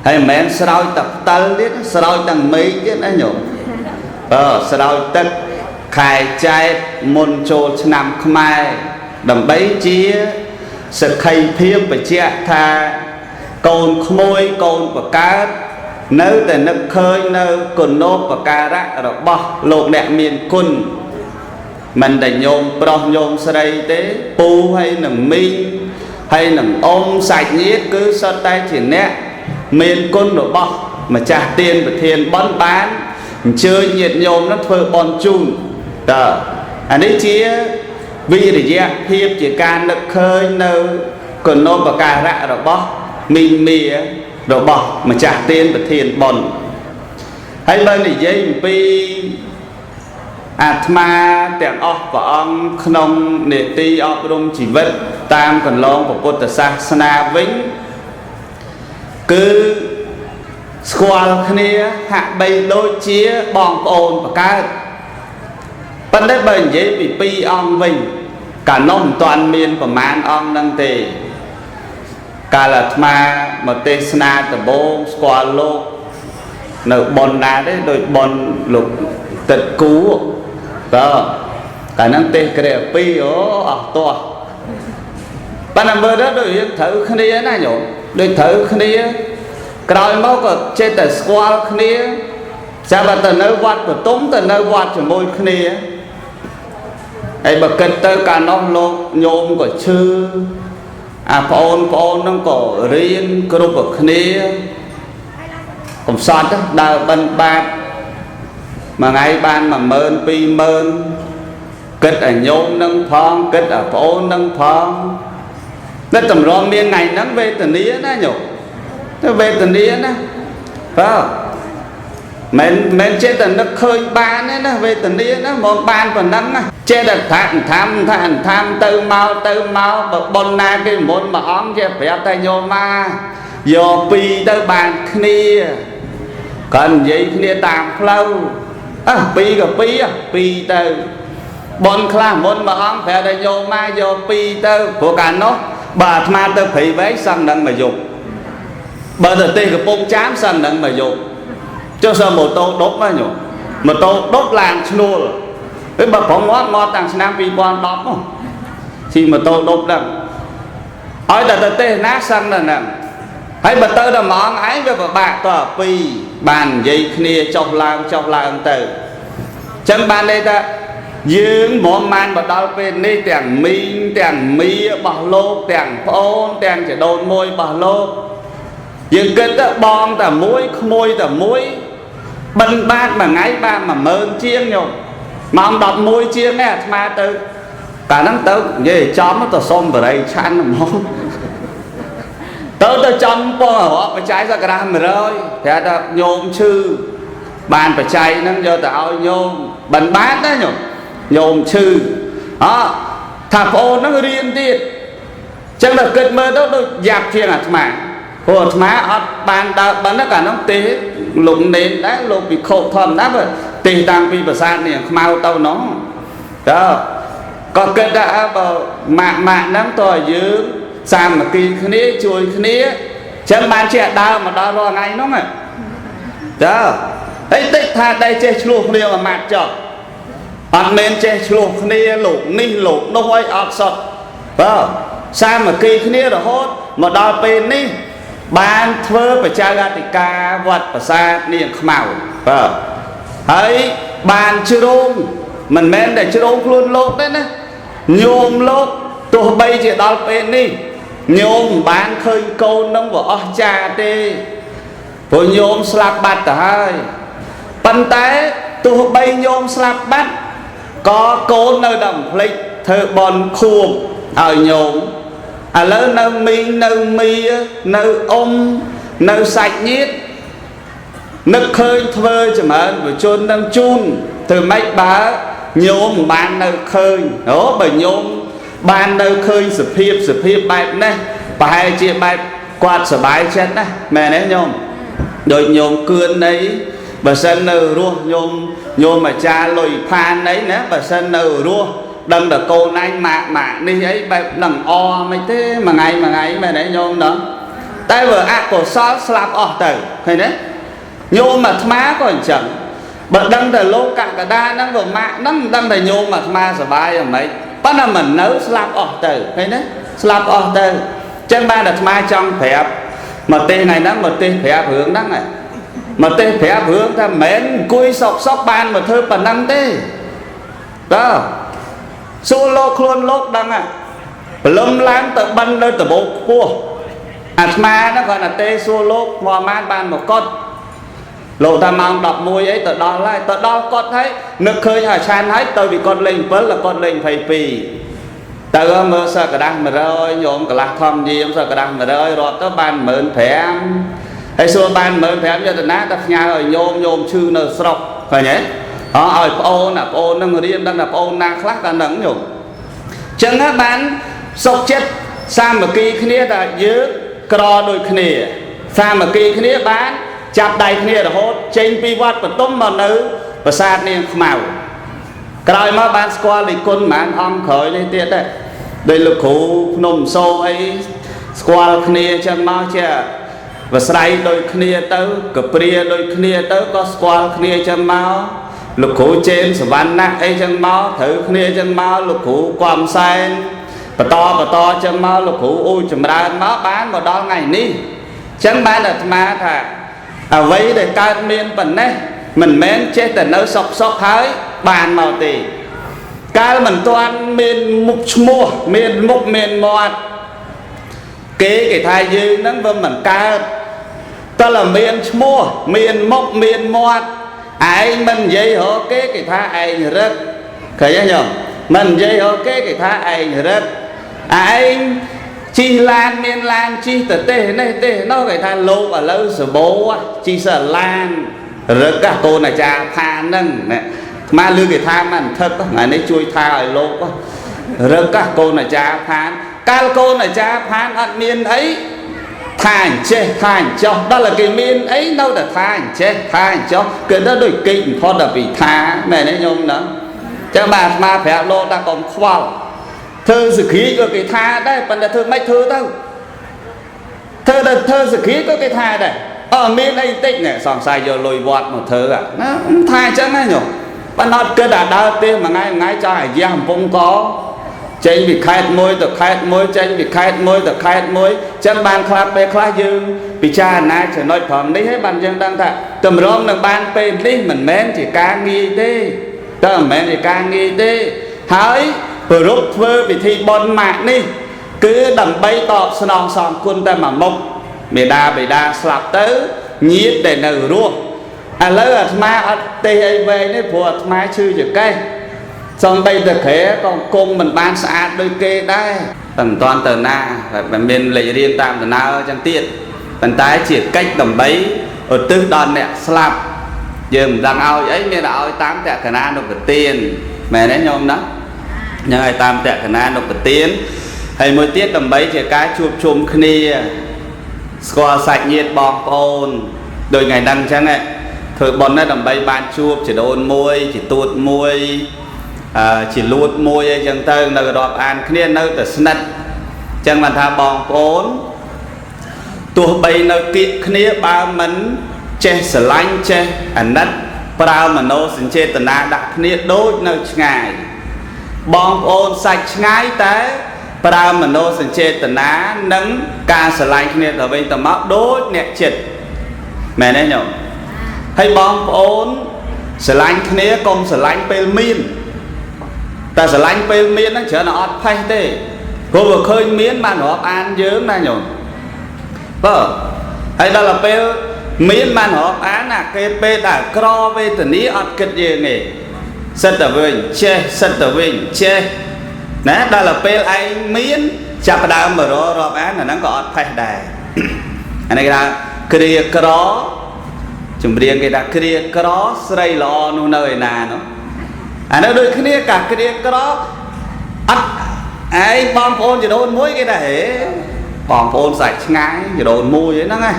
ហើយមិនមែនស្រោចទឹកផ្តិលទៀតស្រោចទាំងមេឃទៀតណាញោមបើស្រោចទឹកខែចែកមុនចូលឆ្នាំខ្មែរដើម្បីជាសក្ខីភាពបញ្ជាក់ថាកូនក្មួយកូនបកើតនៅតែនឹកឃើញនៅគុណូបការៈរបស់លោកអ្នកមានគុណមិនតែញោមប្រុសញោមស្រីទេពូហើយនឹងមីងហើយនឹងអ៊ំសាច់ញាតិគឺសុទ្ធតែជាអ្នកមានគុណរបស់ម្ចាស់ទានប្រធានបុណ្យបានអញ្ជើញញាតិញោមនឹងធ្វើបុណ្យជូនតើអានេះជាវិរិយភាពជាការនឹកឃើញនៅគុណូបការៈរបស់មីងមារបស់ម្ចាស់ទានប្រធានបុណ្យហើយបើនិយាយអំពីអាត្មាទាំងអស់ព្រះអង្គក្នុងនេតិអប់រំជីវិតតាមកន្លងពុទ្ធសាសនាវិញគឺស្គាល់គ្នាហាក់បីដូចជាបងប្អូនបកើតប៉ុន្តែបើនិយាយពីពីរអង្គវិញកាលនោះមិនទាន់មានប្រមាណអង្គហ្នឹងទេកាលអាត្មាមកទេសនាដំបូងស្គាល់លោកនៅប៉ុនណាទេដូចប៉ុនលោកទឹកគូតើកាលហ្នឹងទេសក្រែ2អូអស់ទាស់ប៉ុន្តែមើលទៅដូចរៀងត្រូវគ្នាណាញោមដូចត្រូវគ្នាក្រោយមកក៏ចេះតែស្គាល់គ្នាចាំបើទៅនៅវត្តបទុមទៅនៅវត្តជាមួយគ្នាហើយបើគិតទៅកាលនោះលោកញោមក៏ឈឺអាប្អូនប្អូនហ្នឹងក៏រៀនគ្រប់គ្នាកំសត់ដើរបិណ្ឌបាតមួយថ្ងៃបាន10000 20000គិតឲ្យញោមនឹងផងគិតឲ្យប្អូននឹងផងតែតម្រាំមានថ្ងៃហ្នឹងវេទនាណាញោមទៅវេទនាណាបាទមិនចេះតែនឹកឃើញបានទេណាវេទនាណាមកបានប៉ុណ្ណឹងណាចេះតែថាថាថាថាទៅមកទៅមកបើប៉ុនណាគេមុនមួយអង្គគេប្រាប់តែញោមមកយកពីរទៅបានគ្នា គាត់និយាយគ្នាតាមផ្លូវអះពីរក៏ពីរពីរទៅបនខ្លះមុនមួយអង្គប្រាប់តែញោមមកយកពីរទៅព្រោះកាលនោះបើអាត្មាទៅព្រៃវែងសឹងនឹងមកយប់បើទៅទេសកំពង់ចាមសឹងនឹងមកយប់ចុះសើម៉ូតូដប់ណាញោមម៉ូតូដប់ឡានឈ្នួលហើយបើប្រងងាត់មកតាំងឆ្នាំ2010មកជិះម៉ូតូដប់ហ្នឹងឲ្យតែទៅទេសណាសឹងនៅហ្នឹងហើយបើទៅដល់ម៉ោងឯងវាពិបាកតពីរបាននិយាយគ្នាចុះឡើងចុះឡើងទៅអញ្ចឹងបានន័យថាយើងមកបានមកដល់ពេលនេះទាំងមីងទាំងមីរបស់លោកទាំងប្អូនទាំងចដូនមួយរបស់លោកយើងគិតទៅបងតែមួយក្មួយតែមួយបិណ្ឌបាតមួយថ្ងៃបាន10000ជាងញោមម៉ោង11ជាងនេះអាត្មាទៅកាលហ្នឹងទៅនិយាយចំទៅសុំបរិយឆាន់ហ្មងទៅទៅចំពងរាប់បច្ច័យសក្តា100ប្រាប់ថាញោមឈឺបានបច្ច័យហ្នឹងយកទៅឲ្យញោមបិណ្ឌបាតណាញោមញោមឈឺអថាប្អូនហ្នឹងរៀនទៀតអញ្ចឹងដល់គិតមើលទៅដូចយ៉ាប់ជាងអាត្មាព្រោះអាត្មាអត់បានដើរបិណ្ឌកាលហ្នឹងទេលោកនេនដែរលោកពិខុធម្មតាទេតាំងពីប្រាសាទនេះខ្មៅទៅនោះតើក៏គិតថាបើម៉ាក់ម៉ាក់ហ្នឹងតើយើងសាមគ្គីគ្នាជួយគ្នាអញ្ចឹងបានជាដើមមកដល់រាល់ថ្ងៃហ្នឹងតើហើយតិចថាដែរចេះឆ្លោះគ្នាមួយម៉ាត់ចុះអត់មែនចេះឆ្លោះគ្នាលោកនេះលោកនោះអីអត់សតបើសាមគ្គីគ្នារហូតមកដល់ពេលនេះបានធ្វើបច្ចាអធិការវត្តប្រាសាទនាងខ្មៅបើហើយបានជ្រងមិនមែនតែជ្រងខ្លួនលោកទេណាញោមលោកទោះបីជាដល់ពេលនេះញោមមិនបានឃើញកូននឹងវាអស់ចាទេព្រោះញោមស្លាប់បាត់ទៅហើយប៉ុន្តែទោះបីញោមស្លាប់បាត់ក៏កូននៅតែមិនភ្លេចធ្វើបន់ខួបឲ្យញោមឥឡូវនៅមីងនៅមីនៅអ៊ំនៅសាច់ញាតិនឹកឃើញធ្វើចម្រើនបជននឹងជូនធ្វើម៉េចបើញោមមិនបាននៅឃើញអូបើញោមបាននៅឃើញសភាពសភាពបែបនេះប្រហែលជាបែបគាត់សប្បាយចិត្តណាមែនទេញោមដូចញោមគឿនអីបើសិននៅរស់ញោមញោមអាចារ្យលុយផានអីណាបើសិននៅរស់ដឹងតែកូនឯងម៉ាក់ម៉ាក់នេះអីបែបនឹងអមិនទេមួយថ្ងៃមួយថ្ងៃមែនទេញោមដល់តែបើអកុសលស្លាប់អស់ទៅឃើញទេញោមអាត្មាក៏អញ្ចឹងបើដឹងតែលោកកកដាហ្នឹងបើម៉ាក់ហ្នឹងមិនដឹងតែញោមអាត្មាសប្បាយយ៉ាងម៉េចប៉ុន្តែមិននៅស្លាប់អស់ទៅឃើញទេស្លាប់អស់ទៅអញ្ចឹងបានអាត្មាចង់ប្រាប់មកទេសថ្ងៃហ្នឹងមកទេសប្រាប់រឿងហ្នឹងមកទេសប្រាប់រឿងថាមិនមែនអង្គុយសុកសុកបានមកធ្វើប៉ុណ្ណឹងទេបាទសួរលោកខ្លួនលោកដឹងព្រលឹមឡើងទៅបិណ្ឌនៅដបោកខ្ពស់អាត្មាហ្នឹងគាត់តែទេសួរលោកមកបានបានមកកត់លោកថាម៉ោង11អីទៅដល់ហើយទៅដល់កត់ហើយនឹកឃើញឲ្យឆានហើយទៅពីកត់លេខ7ដល់កត់លេខ22ទៅមើលសិក្កដាស់100ញោមកន្លះធម្មយាមសិក្កដាស់100រាប់ទៅបាន15000ហើយសួរបាន15000យកទៅណាទៅផ្ញើឲ្យញោមញោមឈឺនៅស្រុកឃើញទេអឲ្យប្អូនណាប្អូននឹងរៀនដឹងថាប្អូនណាខ្លះក៏នឹងញោមអញ្ចឹងបានសុខចិត្តសាមគ្គីគ្នាថាយើងក្រដូចគ្នាសាមគ្គីគ្នាបានចាប់ដៃគ្នារហូតចេញពីវត្តបទុមមកនៅប្រាសាទនាងខ្មៅក្រោយមកបានស្គាល់លេខគុណប្រហែលអង្គក្រោយនេះទៀតដែរដោយលោកគ្រូភ្នំសូអីស្គាល់គ្នាអញ្ចឹងមកជាវស្រ័យដូចគ្នាទៅកព្រាដូចគ្នាទៅក៏ស្គាល់គ្នាអញ្ចឹងមកលោកគ្រូចេនសវណ្ណៈអីចឹងមកត្រូវគ្នាចឹងមកលោកគ្រូគំសែនបន្តបន្តចឹងមកលោកគ្រូអ៊ូចម្រើនមកបានមកដល់ថ្ងៃនេះចឹងបានអាត្មាថាអ្វីដែលកើតមានប៉ុណ្ណេះមិនមែនចេះតែនៅសុកសុកហើយបានមកទេកាលមិនទាន់មានមុខឈ្មោះមានមុខមានមាត់គេគេថាយើងហ្នឹងវាមិនកើតតើមានឈ្មោះមានមុខមានមាត់ឯងមិននិយាយរកគេគេថាឯងរឹកឃើញទេញោមមិននិយាយរកគេគេថាឯងរឹកឯងជិះឡានមានឡានជិះទៅទេសនេះទេសនោះគេថាលោកឥឡូវសបោជិះសឡានរឹកកូនអាចារ្យផានហ្នឹងណាអាត្មាឮគេថាមិនថឹកថ្ងៃនេះជួយថាឲ្យលោករឹកកូនអាចារ្យផានកាលកូនអាចារ្យផានអត់មានអី ថាអញ្ចេះថាអញ្ចោះដល់តែគេមានអីនៅតែថាអញ្ចេះថាអញ្ចោះគេទៅដូចគេបំផុតដល់ពីថាមែនទេញោមណាចឹងបាទអាត្មាប្រាប់លោកថាកុំខ្វល់ធ្វើសគ្រាក៏គេថាដែរប៉ុន្តែធ្វើមិនធ្វើទៅធ្វើទៅធ្វើសគ្រាក៏គេថាដែរអត់មានអីតិចណែសង្ស័យយកលុយវត្តមកធ្វើណាថាអញ្ចឹងណាញោមប៉ុន្តែអត់គិតថាដើរទេមួយថ្ងៃមួយថ្ងៃចង់អាយ៉ាកំពង់កចេញពីខេត្តមួយទៅខេត្តមួយចេញពីខេត្តមួយទៅខេត្តមួយចឹងបានខ្លះពេលខ្លះយើងពិចារណាចំណុចត្រង់នេះហើយបានយើងដឹងថាតម្រងនឹងបានពេលនេះមិនមែនជាការងាយទេតើមិនមែនជាការងាយទេហើយប្រពធ្វើពិធីបុណ្យម៉ាក់នេះគឺដើម្បីតបស្នងសងគុណតែមួយមុខមេដាបេដាស្លាប់ទៅញាតិដែលនៅរស់ឥឡូវអាត្មាអត់ទេអីវែងទេព្រោះអាត្មាឈឺចកេះសំបីតក្រែក៏គង់មិនបានស្អាតដូចគេដែរតែមិនតាន់ទៅណាតែមានលេខរៀងតាមដំណើរចឹងទៀតប៉ុន្តែជាកិច្ចដើម្បីឧទ្ទិសដល់អ្នកស្លាប់យើងមិនដឹងឲ្យអីមានតែឲ្យតាមតក្កណានុប្រទានមែនទេញោមណាញ៉ាំឲ្យតាមតក្កណានុប្រទានហើយមួយទៀតដើម្បីជាការជួបជុំគ្នាស្គាល់សាច់ញាតិបងប្អូនដូចថ្ងៃហ្នឹងអញ្ចឹងធ្វើបុណ្យដើម្បីបានជួបជីដូនមួយជាទួតមួយជាលួតមួយអីចឹងទៅនៅរាប់អានគ្នានៅតែស្និទ្ធចឹងបានថាបងប្អូនទោះបីនៅគៀកគ្នាបើមិនចេះស្រឡាញ់ចេះអាណិតប្រើមโนសញ្ចេតនាដាក់គ្នាដូចនៅឆ្ងាយបងប្អូនសាច់ឆ្ងាយតែប្រើមโนសញ្ចេតនានិងការស្រឡាញ់គ្នាទៅវិញទៅមកដូចអ្នកចិត្តមែនទេញោមហើយបងប្អូនស្រឡាញ់គ្នាកុំស្រឡាញ់ពេលមានតែស្រឡាញ់ពេលមានហ្នឹងច្រើនអត់ផេះទេព្រោះបើឃើញមានបានរាប់អានយើងណាញោមបើហើយដល់ពេលមានបានរាប់អានណាគេពេលដែលក្រវេទនាអត់គិតយើងទេសិតតែវិញចេះសិតតែវិញចេះណាដល់ពេលឯងមានចាប់ដើមមកររាប់អានអាហ្នឹងក៏អត់ផេះដែរអានេះគេថាគ្រាក្រចម្រៀងគេថាគ្រាក្រស្រីល្អនោះនៅឯណានោះអានោះដូចគ្នាកាគ្រាក្រអត់ឯងបងប្អូនចដូនមួយគេថាហេបងប្អូនសាច់ឆ្ងាយចដូនមួយហ្នឹងណា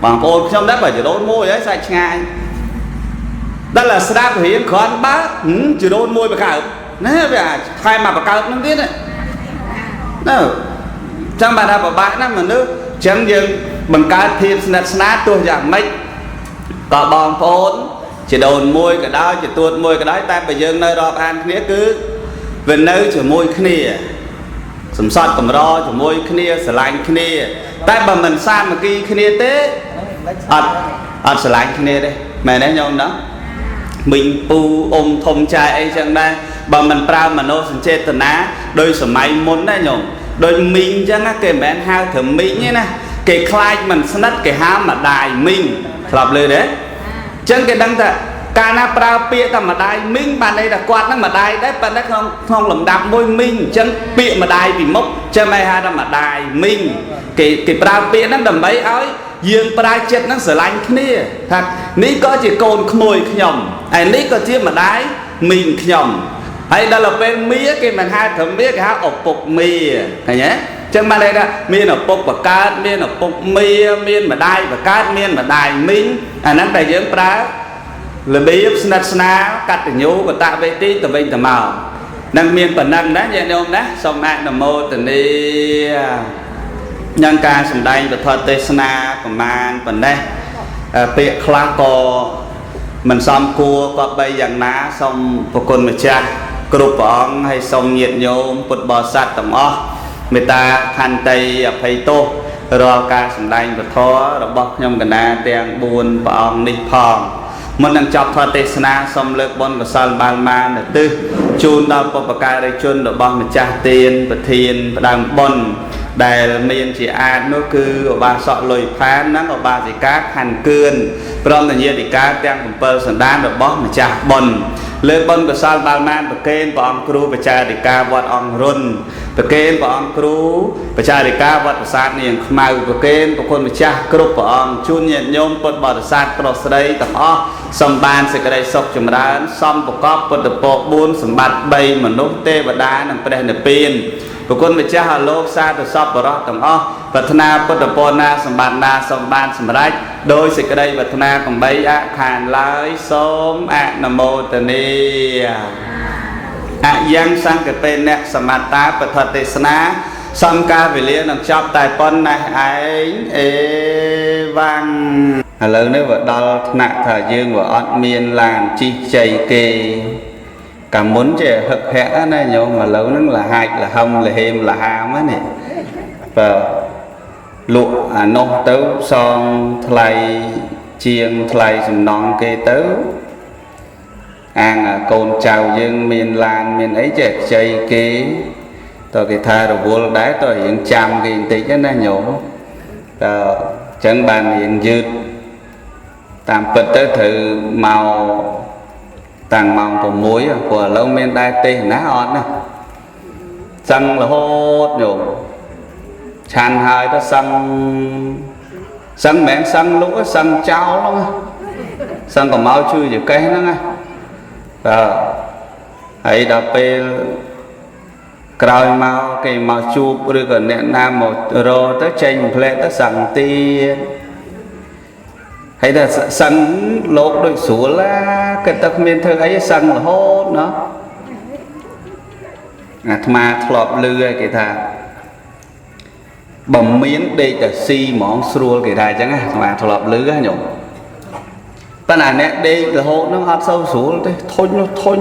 បងប្អូនខ្ញុំដែរបើចដូនមួយហើយសាច់ឆ្ងាយដល់តែស្ដាប់រៀងគ្រាន់បើចដូនមួយបកើបណាវាអាចថែមមកបកើបហ្នឹងទៀតណាចាំបានថាពិបាកណាស់មនុស្សចឹងយើងបង្កើតភាពស្និទ្ធស្នាលទោះយ៉ាងម៉េចក៏បងប្អូនជាដូនមួយក៏ដោយជាទួតមួយក៏ដោយតែបើយើងនៅរាប់អានគ្នាគឺវានៅជាមួយគ្នាសំសត់កម្រជាមួយគ្នាស្រឡាញ់គ្នាតែបើមិនសាមគ្គីគ្នាទេអត់ស្រឡាញ់គ្នាទេមែនទេញោមណាមីងពូអ៊ំធំចែអីចឹងដែរបើមិនប្រើមโนសញ្ចេតនាដោយសម័យមុនណាញោមដោយមីងចឹងណាគេមិនមែនហៅត្រឹមមីងទេណាគេខ្លាចមិនស្និទ្ធគេហៅម្ដាយមីងធ្លាប់ឮទេចឹងគេដឹងថាកាលណាប្រើពាក្យតែម្ដាយមីងបានន័យថាគាត់ហ្នឹងម្ដាយដែរប៉ុន្តែក្នុងលំដាប់មួយមីងអញ្ចឹងពាក្យម្ដាយពីមុខចឹងឯងហៅថាម្ដាយមីងគេប្រើពាក្យហ្នឹងដើម្បីឲ្យយើងប្រើចិត្តហ្នឹងស្រឡាញ់គ្នាថានេះក៏ជាកូនក្មួយខ្ញុំហើយនេះក៏ជាម្ដាយមីងខ្ញុំហើយដល់ពេលមៀគេមិនហៅត្រឹមមៀគេហៅឪពុកមៀឃើញទេចឹងបានន័យថាមានឪពុកបកើតមានឪពុកមៀមានម្ដាយបកើតមានម្ដាយមីងអាហ្នឹងតែយើងប្រើរបៀបស្និទ្ធស្នាលកតញ្ញូកតវេទីទៅវិញទៅមកនឹងមានប៉ុណ្ណឹងណាញាតិញោមណាសូមអនុមោទនានឹងការសម្ដែងពធទេសនាប្រមាណប៉ុណ្ណេះពាក្យខ្លះក៏មិនសមគួរក៏បីយ៉ាងណាសូមប្រគុណម្ចាស់គ្រប់ព្រះអង្គហើយសូមញាតិញោមពុទ្ធបរិស័ទទាំងអស់មេត្តាខន្តីអភ័យទោសរាល់ការសម្ដែងពធរបស់ខ្ញុំកណាទាំង4ព្រះអង្គនេះផងមុននឹងចប់ធម៌ទេសនាសូមលើកបុណ្យកុសលបាលមានឧទ្ទិសជូនដល់បុព្វការីជនរបស់ម្ចាស់ទានប្រធានផ្ដើមបុណ្យដែលមានជាអាទនោះគឺឧបាសកលុយផាននិងឧបាសិកាខណ្ឌគឿនព្រមទាំងញាតិកាទាំង7សន្តានរបស់ម្ចាស់បុណ្យ លើបុណ្យកុសលបាលមានប្រគេនព្រះអង្គគ្រូបច្ចារិកាវត្តអង្គរុនប្រគេនព្រះអង្គគ្រូបច្ចារិកាវត្តប្រាសាទនាងខ្មៅប្រគេនព្រះគុណម្ចាស់គ្រប់ព្រះអង្គជូនញាតិញោមពុទ្ធបរិស័ទប្រុសស្រីទាំងអស់សូមបានសេចក្តីសុខចម្រើនសំប្រកបពុទ្ធពរ4សម្បត្តិ3មនុស្សទេវតានិងព្រះនិព្វានព្រះគុណម្ចាស់អលោកសាធុសពបរោះទាំងអស់ប្រាថ្នាពុទ្ធពរណាសម្បត្តិណាសូមបានសម្រេចដោយសេចក្តីប្រាថ្នាកំបីអខានឡើយសូមអនុមោទនាអយ៉ាងសង្កេអ្នកសមត្តាពធទេសនាសំការវេលានឹងចប់តែប៉ុណ្ណេះឯងអេវ៉ាំងឥឡូវនេះវាដល់ថ្នាក់ថាយើងវាអត់មានឡានជិះជ័យគេកាលមុនចេះហឹកហាក់ណាញោមឥឡូវហ្នឹងលហាច់លហឹមលហេមលហាមហ្នឹងបើលក់អានោះទៅសងថ្លៃជាងថ្លៃសំណងគេទៅអាងកូនចៅយើងមានឡានមានអីចេះខ្ចីគេតើគេថារវល់ដែរតើរៀងចាំគេបន្តិចណាញោមតើអញ្ចឹងបានរៀងយឺតតាមពិតទៅត្រូវមកតាំងម៉ោង6ព្រោះឥឡូវមានដែរទេសណាអត់ណាសឹងរហូតញោមឆាន់ហើយទៅសឹងសឹងមិនមែនសឹងលក់សឹងចោលហ្នឹងសឹងកម្អោឈឺចកេះហ្នឹងណាបាទហើយដល់ពេលក្រោយមកគេមកជួបឬក៏អ្នកណាមករទៅចេញផ្លែទៅសឹងទៀតហើយតែសឹងលោកដូចស្រួលណាគិតតែគ្មានធ្វើអីសឹងរហូតណោះអាត្មាធ្លាប់ឮហើយគេថាបើមានដេកតែស៊ីហ្មងស្រួលគេថាអញ្ចឹងអាត្មាធ្លាប់ឮហ៎ញោមប៉ុន្តែអ្នកដេករហូតហ្នឹងអត់សូវស្រួលទេធុញនោះធុញ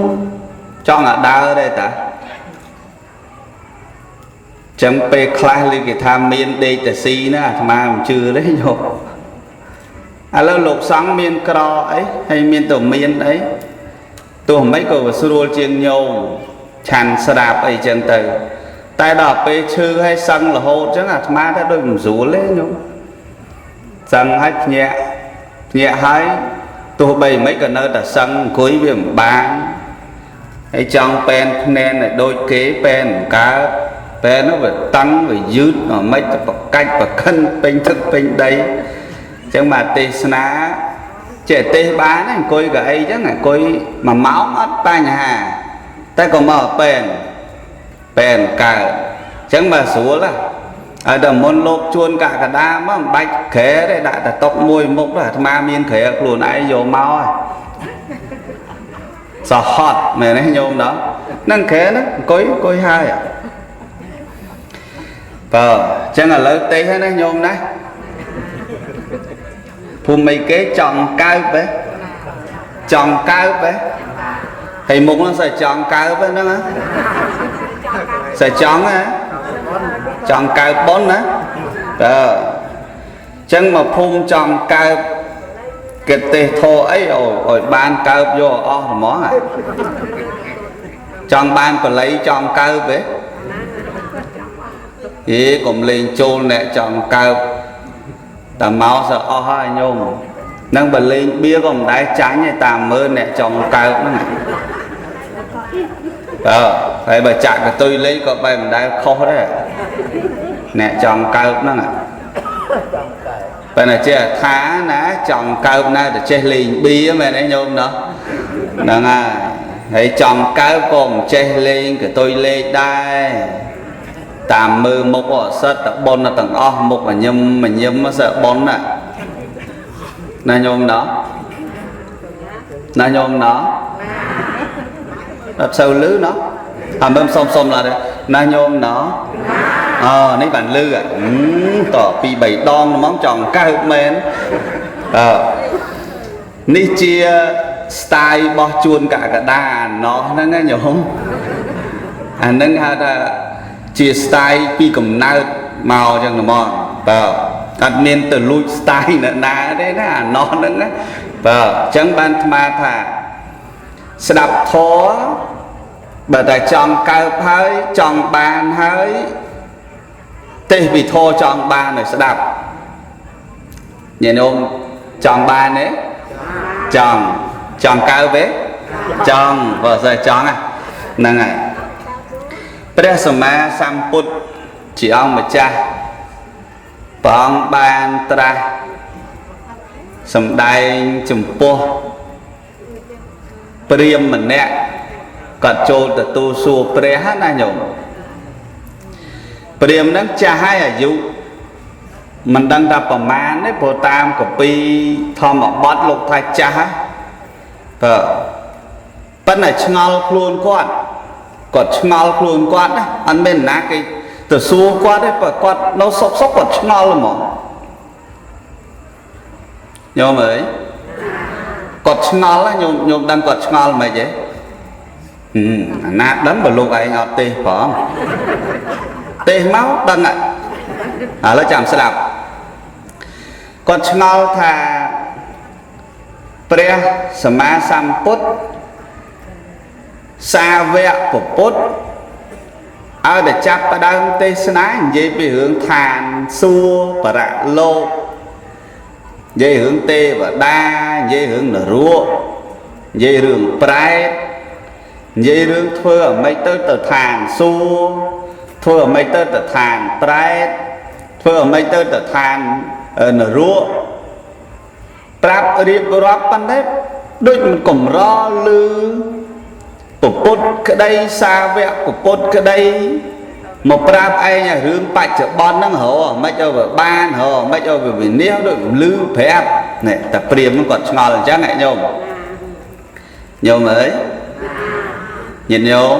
ចង់អាដើរដែរតាចឹងពេលខ្លះឮគេថាមានដេកតែស៊ីណាអាត្មាមិនជឿទេញោមឥឡូវលោកសង្ឃមានក្រអីហើយមានទៅមានអីទោះមិនក៏ស្រួលជាងញោមឆាន់ស្រាប់អីចឹងទៅតែដល់ពេលឈឺហើយសឹងរហូតចឹងអាត្មាថាដូចមិនស្រួលទេញោមសឹងហើយភ្ញាក់ភ្ញាក់ហើយទោះបីមិនក៏នៅតែសឹងអង្គុយវាមិនបានហើយចង់ប៉ែនភ្នែនឲ្យដូចគេប៉ែនមិនកើតប៉ែននោះវាតឹងវាយឺតមិនទៅប្រកាច់ប្រខិនពេញទឹកពេញដីចឹងមកទេសនាចេះទេសបានអង្គុយកៅអីចឹងអង្គុយមួយម៉ោងអត់បញ្ហាតែក៏មកប៉ែនប៉ែនកើតចឹងមកស្រួលហ៎ហើយដល់មុនលោកជួនកកដាមកមិនបាច់ក្រែទេដាក់តែតុកមួយមុខទៅអាត្មាមានក្រែខ្លួនឯងយកមកហើយសហត់មែនទេញោមដល់ហ្នឹងក្រែហ្នឹងអង្គុយអង្គុយហើយបើចឹងឥឡូវទេសហើយណាញោមណាភូមិគេចង់កើបហ៎ចង់កើបហ៎ហើយមុខហ្នឹងស្អីចង់កើបហ្នឹងហ៎ស្អីចង់ហ៎ចង់កើបប៉ុនណាបើចឹងមកភូមិចង់កើបគេទេសធរអីឲ្យបានកើបយកអស់ហ្មងចង់បានបល័យចង់កើបហ៎ហេកុំលេងចូលអ្នកចង់កើបតែមកសអស់ហើយញោមនឹងបើលេងបៀក៏មិនដែរចាញ់ទេតាមមើលអ្នកចង់កើបហ្នឹងបើហើយបើចាក់កតុយលេងក៏បែរមិនដែលខុសដែរអ្នកចង់កើបហ្នឹងប៉ុន្តែចេះថាណាចង់កើបណាតែចេះលេងបៀមែនទេញោមណោះហ្នឹងហើយហើយចង់កើបក៏មិនចេះលេងកតុយលេងដែរតាមមើលមុខអសិតតែប៉ុនទាំងអស់មុខញឹមញឹមសើប៉ុនណាណាញោមណោះណាញោមណោះអត់សូវលឺណោះអាមើមសុំសុំឡើយណាញោមណោះអនេះបានលឺតពី3ដងហ្មងចង់កើបមែនអនេះជា style របស់ជួនកកដាណោះហ្នឹងណាញោមអាហ្នឹងហៅថាជា style ពីកំណើតមកចឹងហ្មងបើអត់មានទៅលួច style នៅណាទេណាអាណោះហ្នឹងណាបើអញ្ចឹងបានថ្មថាស្ដាប់ធម៌បើតែចង់កើបហើយចង់បានហើយទេសវិធចង់បានឲ្យស្ដាប់ញាតិញោមចង់បានទេចង់ចង់កើបទេ ចង់បើសិនចង់ហ្នឹងហើយព្រះសម្មាសម្ពុទ្ធជាអង្គម្ចាស់ព្រះអង្គបានត្រាស់សម្ដែងចំពោះព្រាហ្មណ៍ម្នាក់គាត់ចូលទទួលសួរព្រះណាញោមព្រាហ្មណ៍ហ្នឹងចាស់ហើយអាយុមិនដឹងថាប្រមាណទេព្រោះតាមកពីធម្មបទលោកថាចាស់ហើយបើប៉ុន្តែឆ្ងល់ខ្លួនគាត់គាត់ឆ្ងល់ខ្លួនគាត់ណាអត់មានណាគេទៅសួរគាត់ទេបើគាត់នៅសុកសុកគាត់ឆ្ងល់ហ្មងញោមអើយគាត់ឆ្ងល់ញោមញោមដឹងគាត់ឆ្ងល់មិនទេអាណាដឹងបើលោកឯងអត់ទេផងទេសមកដឹងឥឡូវចាំស្ដាប់គាត់ឆ្ងល់ថាព្រះសម្មាសម្ពុទ្ធសាវកពុទ្ធឲ្យតែចាប់ផ្ដើមទេសនានិយាយពីរឿងឋានសួគ៌បរលោកនិយាយរឿងទេវតានិយាយរឿងនរកនិយាយរឿងប្រែតនិយាយរឿងធ្វើអ្ម៉េចទៅទៅឋានសួគ៌ធ្វើអ្ម៉េចទៅទៅឋានប្រែតធ្វើអ្ម៉េចទៅទៅឋាននរកប្រាប់រៀបរាប់ប៉ុន្តែដូចមិនកម្រឮពុទ្ធក្តីសាវកពុទ្ធក្តីមកប្រាប់ឯងរឿងបច្ចុប្បន្នហ្នឹងរកមិនឲ្យវាបានរកមិនឲ្យវាវិនិច្ឆ័យដូចលឺប្រាប់នេះតែព្រាហ្មណ៍គាត់ឆ្ងល់អញ្ចឹងហ៎ញោមញោមអើយញាតិញោម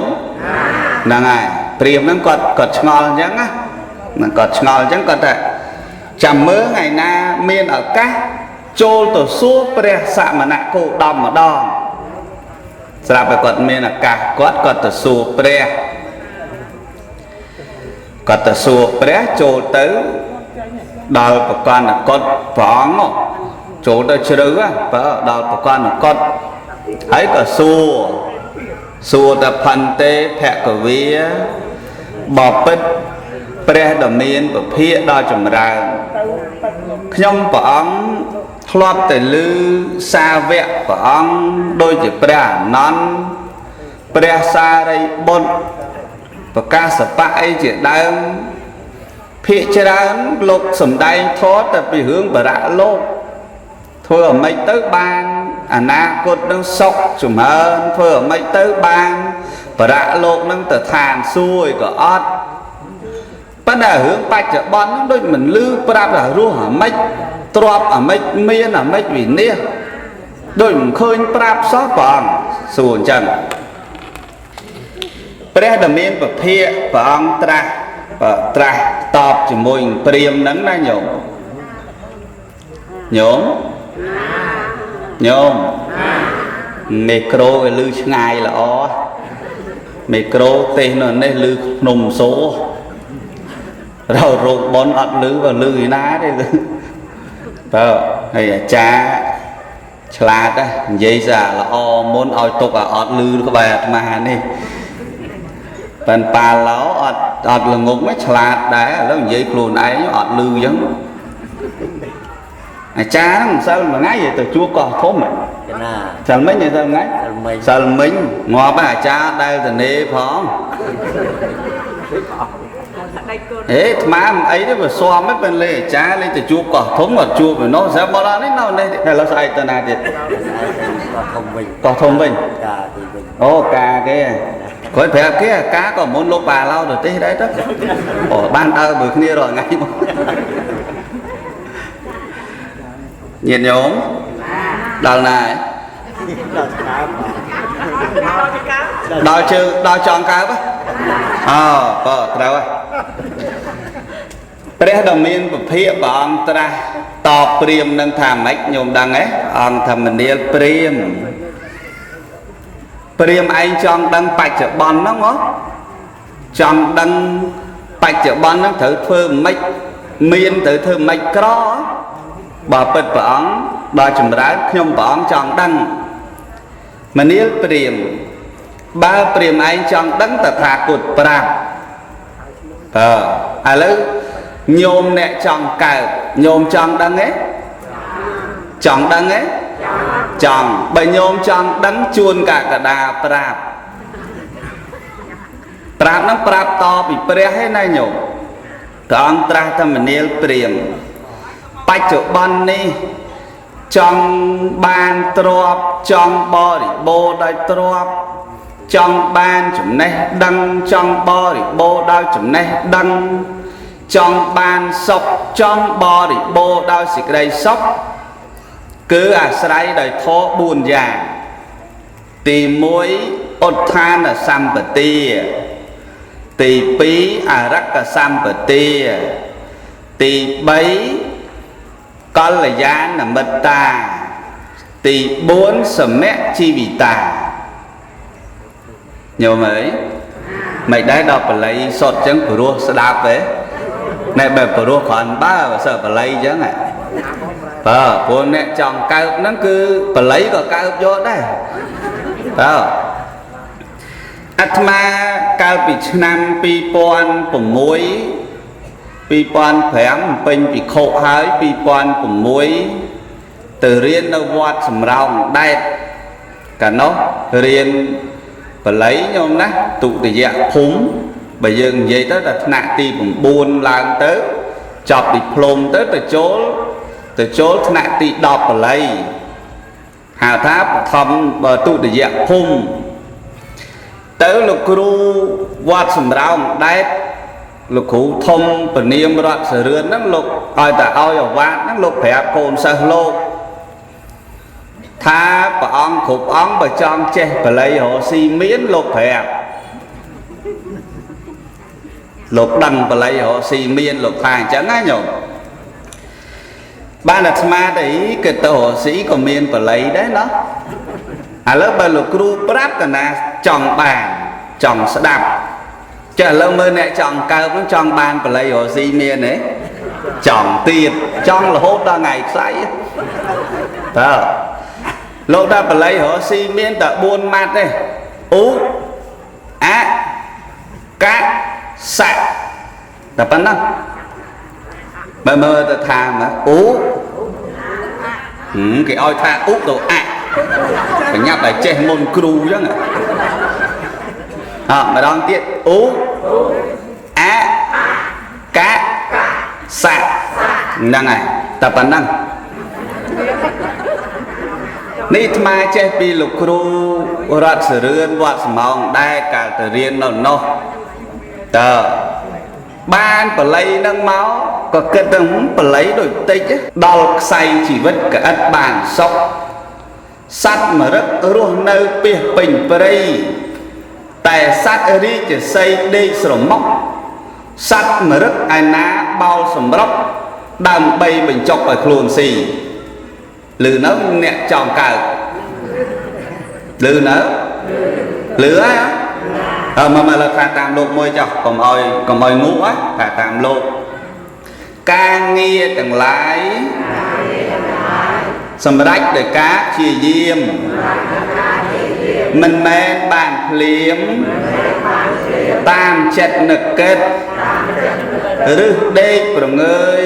ហ្នឹងហើយព្រាហ្មណ៍ហ្នឹងគាត់គាត់ឆ្ងល់អញ្ចឹងណាហ្នឹងគាត់ឆ្ងល់អញ្ចឹងគាត់ថាចាំមើលថ្ងៃណាមានឱកាសចូលទៅសួរព្រះសមណគោតមម្ដងស្រាប់តែគាត់មានឱកាសគាត់គាត់ទៅសួរព្រះគាត់ទៅសួរព្រះចូលទៅដល់ប្រកនកុដព្រះអង្គចូលទៅជ្រៅបើដល់ប្រកនកុដហើយក៏សួរសួរតផន្ទេភគវាបពិតព្រះដ៏មានពភាកដល់ចម្រើនខ្ញុំព្រះអង្គធ្លាប់តែឮសាវកព្រះអង្គដូចជាព្រះអានន្ទព្រះសារីបុត្រប្រកាសបៈអីជាដើមភាកច្រើនលោកសំដែងធម៌តែពីរឿងបរៈលោកធ្វើអ្ម៉េចទៅបានអនាគតនឹងសុខចម្រើនធ្វើអ្ម៉េចទៅបានបរៈលោកនឹងទៅឋានសួគ៌ក៏អត់ប៉ុន្តែរឿងបច្ចុប្បន្ននឹងដូចមិនឮប្រាប់ថារស់អាម៉េចទ្របអាម៉េចមានអាម៉េចវិនិច្ឆ័យដូចមិនឃើញប្រាប់សោះព្រះអង្គសួរអញ្ចឹងព្រះដ៏មានពភាកព្រះអង្គត្រាស់ត្រាស់តបជាមួយនឹងព្រាហ្មណ៍ហ្នឹងណាញោមញោមញោមមេក្រូឲ្យលឺឆ្ងាយល្អមេក្រូទេសនៅនេះលឺភ្នំសូរោរោគបនអត់លឺបើលឺឯណាទេបើហើយអាចារ្យឆ្លាតនិយាយស្អាល្អមុនឲ្យទុកឲ្យអត់លឺក្បែរអាត្មានេះប៉ិនប៉ាឡោអត់អត់ល្ងងឆ្លាតដែរឥឡូវនិយាយខ្លួនឯងអត់លឺអញ្ចឹងអាចារ្យហ្នឹងមិនសិលមួយថ្ងៃទៅជួបកោះធំណាសិលមិញទេសិលថ្ងៃសិលមិញងាប់អាចារ្យដែលតនេផងអេអាត្មាមិនអីទេវាស៊ាំហ្នឹងពេលលេអាចារ្យលេទៅជួបកោះធំគាត់ជួបឯនោះស្រាប់មកដល់នេះនៅនេះឥឡូវស្អែកទៅណាទៀត កោះធំវិញ កោះធំវិញ កាគេវិញ អូកាគេគាត់ប្រាប់គេកាក៏មុនលោកបាឡោទៅទេដែរទៅអូបានដើរមួយគ្នារាល់ថ្ងៃមកញាតិញោមដល់ណាហើយដល់ជើងដល់ចង់កើបអើបើត្រូវហើយព្រះដ៏មានពភាកព្រះអង្គត្រាស់តបព្រាហ្មណ៍នឹងថាម៉េចញោមដឹងទេអង្គធម្មនាលព្រាហ្មណ៍ព្រាហ្មណ៍ឯងចង់ដឹងបច្ចុប្បន្នហ្នឹងហ៎ចង់ដឹងបច្ចុប្បន្នហ្នឹងត្រូវធ្វើម៉េចមានត្រូវធ្វើម៉េចក្របើពិតព្រះអង្គដល់ចម្រើនខ្ញុំព្រះអង្គចង់ដឹងមនាលព្រាហ្មណ៍បើព្រាហ្មណ៍ឯងចង់ដឹងតថាគតប្រាប់បើឥឡូវញោមអ្នកចង់កើតញោមចង់ដឹងទេចង់ដឹងទេ ចង់បើញោមចង់ដឹងជួនកកដាប្រាប់ប្រាប់នឹងប្រាប់តពីព្រះឯណាញោមព្រះអង្គត្រាស់ថាមនាលព្រាមបច្ចុប្បន្ននេះចង់បានទ្រព្យចង់បរិបូរណ៍ដោយទ្រព្យចង់បានចំណេះដឹងចង់បរិបូរណ៍ដោយចំណេះដឹងចង់បានសុខចង់បរិបូរណ៍ដោយសេចក្តីសុខគឺអាស្រ័យដោយធម៌4យ៉ាងទី1ឧទ្ធានសម្បទាទី2អរក្សសម្បទាទី3កល្យាណមិត្តាទី4សមជីវិតាញោមអើយមិនដែរដល់បល័យសុទ្ធចឹងព្រោះស្ដាប់ទេណែបែបព្រោះគ្រាន់បើបើសិនបល័យចឹងបើព្រោះអ្នកចង់កើបហ្នឹងគឺបល័យក៏កើបយកដែរបើអាត្មាកាលពីឆ្នាំ2006 2005ពេញភិក្ខុហើយ2006ទៅរៀននៅវត្តសំរោងដែតកាលនោះរៀនបល័យញោមណាទុតិយភូមិបើយើងនិយាយទៅដល់ថ្នាក់ទី9ឡើងទៅចប់ឌីប្លុមទៅទៅចូលថ្នាក់ទី10បល័យហៅថាបឋមទុតិយភូមិទៅលោកគ្រូវត្តសំរោងដែតលោកគ្រូធំពនាមរតសរឿនហ្នឹងលោកឲ្យតែឲ្យអាវ៉ាតហ្នឹងលោកប្រាប់កូនសិស្សលោកថាព្រះអង្គគ្រប់អង្គបើចង់ចេះបល័យរកស៊ីមានលោកប្រាប់លោកដឹងបល័យរកស៊ីមានលោកថាអញ្ចឹងណាញោមបានអាត្មាទៅគេទៅរកស៊ីក៏មានបល័យដែរណោះឥឡូវបើលោកគ្រូប្រាប់កណាចង់បានចង់ស្ដាប់ចេះឥឡូវមើលអ្នកចង់កើបហ្នឹងចង់បានបល័យរកស៊ីមានទេចង់ទៀតចង់រហូតដល់ថ្ងៃខ្សែតើលោកថាបល័យរកស៊ីមានតែ4ម៉ាត់ទេឧអកសៈតែប៉ុណ្ណឹងបើមើលទៅថាណាឧគេឲ្យថាឧទៅអបញ្ញាប់តែចេះមុនគ្រូអញ្ចឹងអម្ដងទៀតឧអកសៈហ្នឹងហើយតែប៉ុណ្ណឹងនេះអាត្មាចេះពីលោកគ្រូរតសរឿនវត្តសំងដែរកាលទៅរៀននៅនោះតើបានបល័យនឹងមកក៏គិតទៅបល័យដូចតិចដល់ខ្សែជីវិតក៏ឥតបានសុខសត្វមរឹករស់នៅពីពេញព្រៃតែសត្វរាជសីដេកស្រមុកសត្វមរឹកឯណាបោលសម្រុកដើម្បីបញ្ចុកឲ្យខ្លួនស៊ីលឺនៅអ្នកចង់កើតលឺនៅលឺហើយអើមកលើថាតាមលោកមួយចុះកុំឲ្យងក់ថាតាមលោកការងារទាំងឡាយសម្រេចដោយការព្យាយាមមិនមែនបានភ្លាមតាមចិត្តនឹកគិតឬដេកប្រងើយ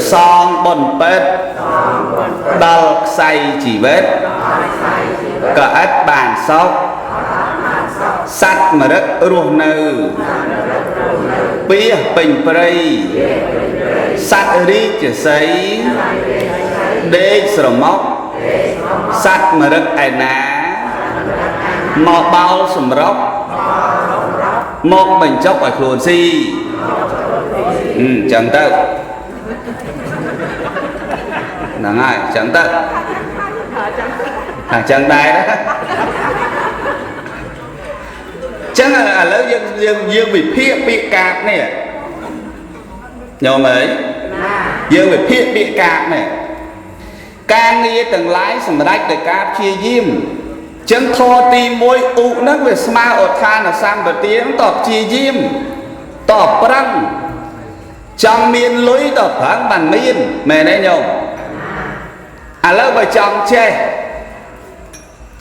ផ្សងបុណ្យពិតដល់ខ្សែជីវិតក៏ឥតបានសុខសត្វមរឹករស់នៅពីពេញព្រៃសត្វរាជសីដេកស្រមុកសត្វមរឹកឯណាមកបោលសម្រុកមកបញ្ចុកឲ្យខ្លួនស៊ីអញ្ចឹងទៅហ្នឹងហើយអញ្ចឹងទៅថាអញ្ចឹងដែរណាចឹងឥឡូវយើងវិភាគពាក្យកាព្យនេះញោមអើយយើងវិភាគពាក្យកាព្យនេះការងារទាំងឡាយសម្រេចដោយការព្យាយាមចឹងធម៌ទី1ឧហ្នឹងវាស្មើឧទ្ធានសម្បទាតព្យាយាមតប្រឹងចង់មានលុយតប្រឹងបានមានមែនទេញោមឥឡូវបើចង់ចេះ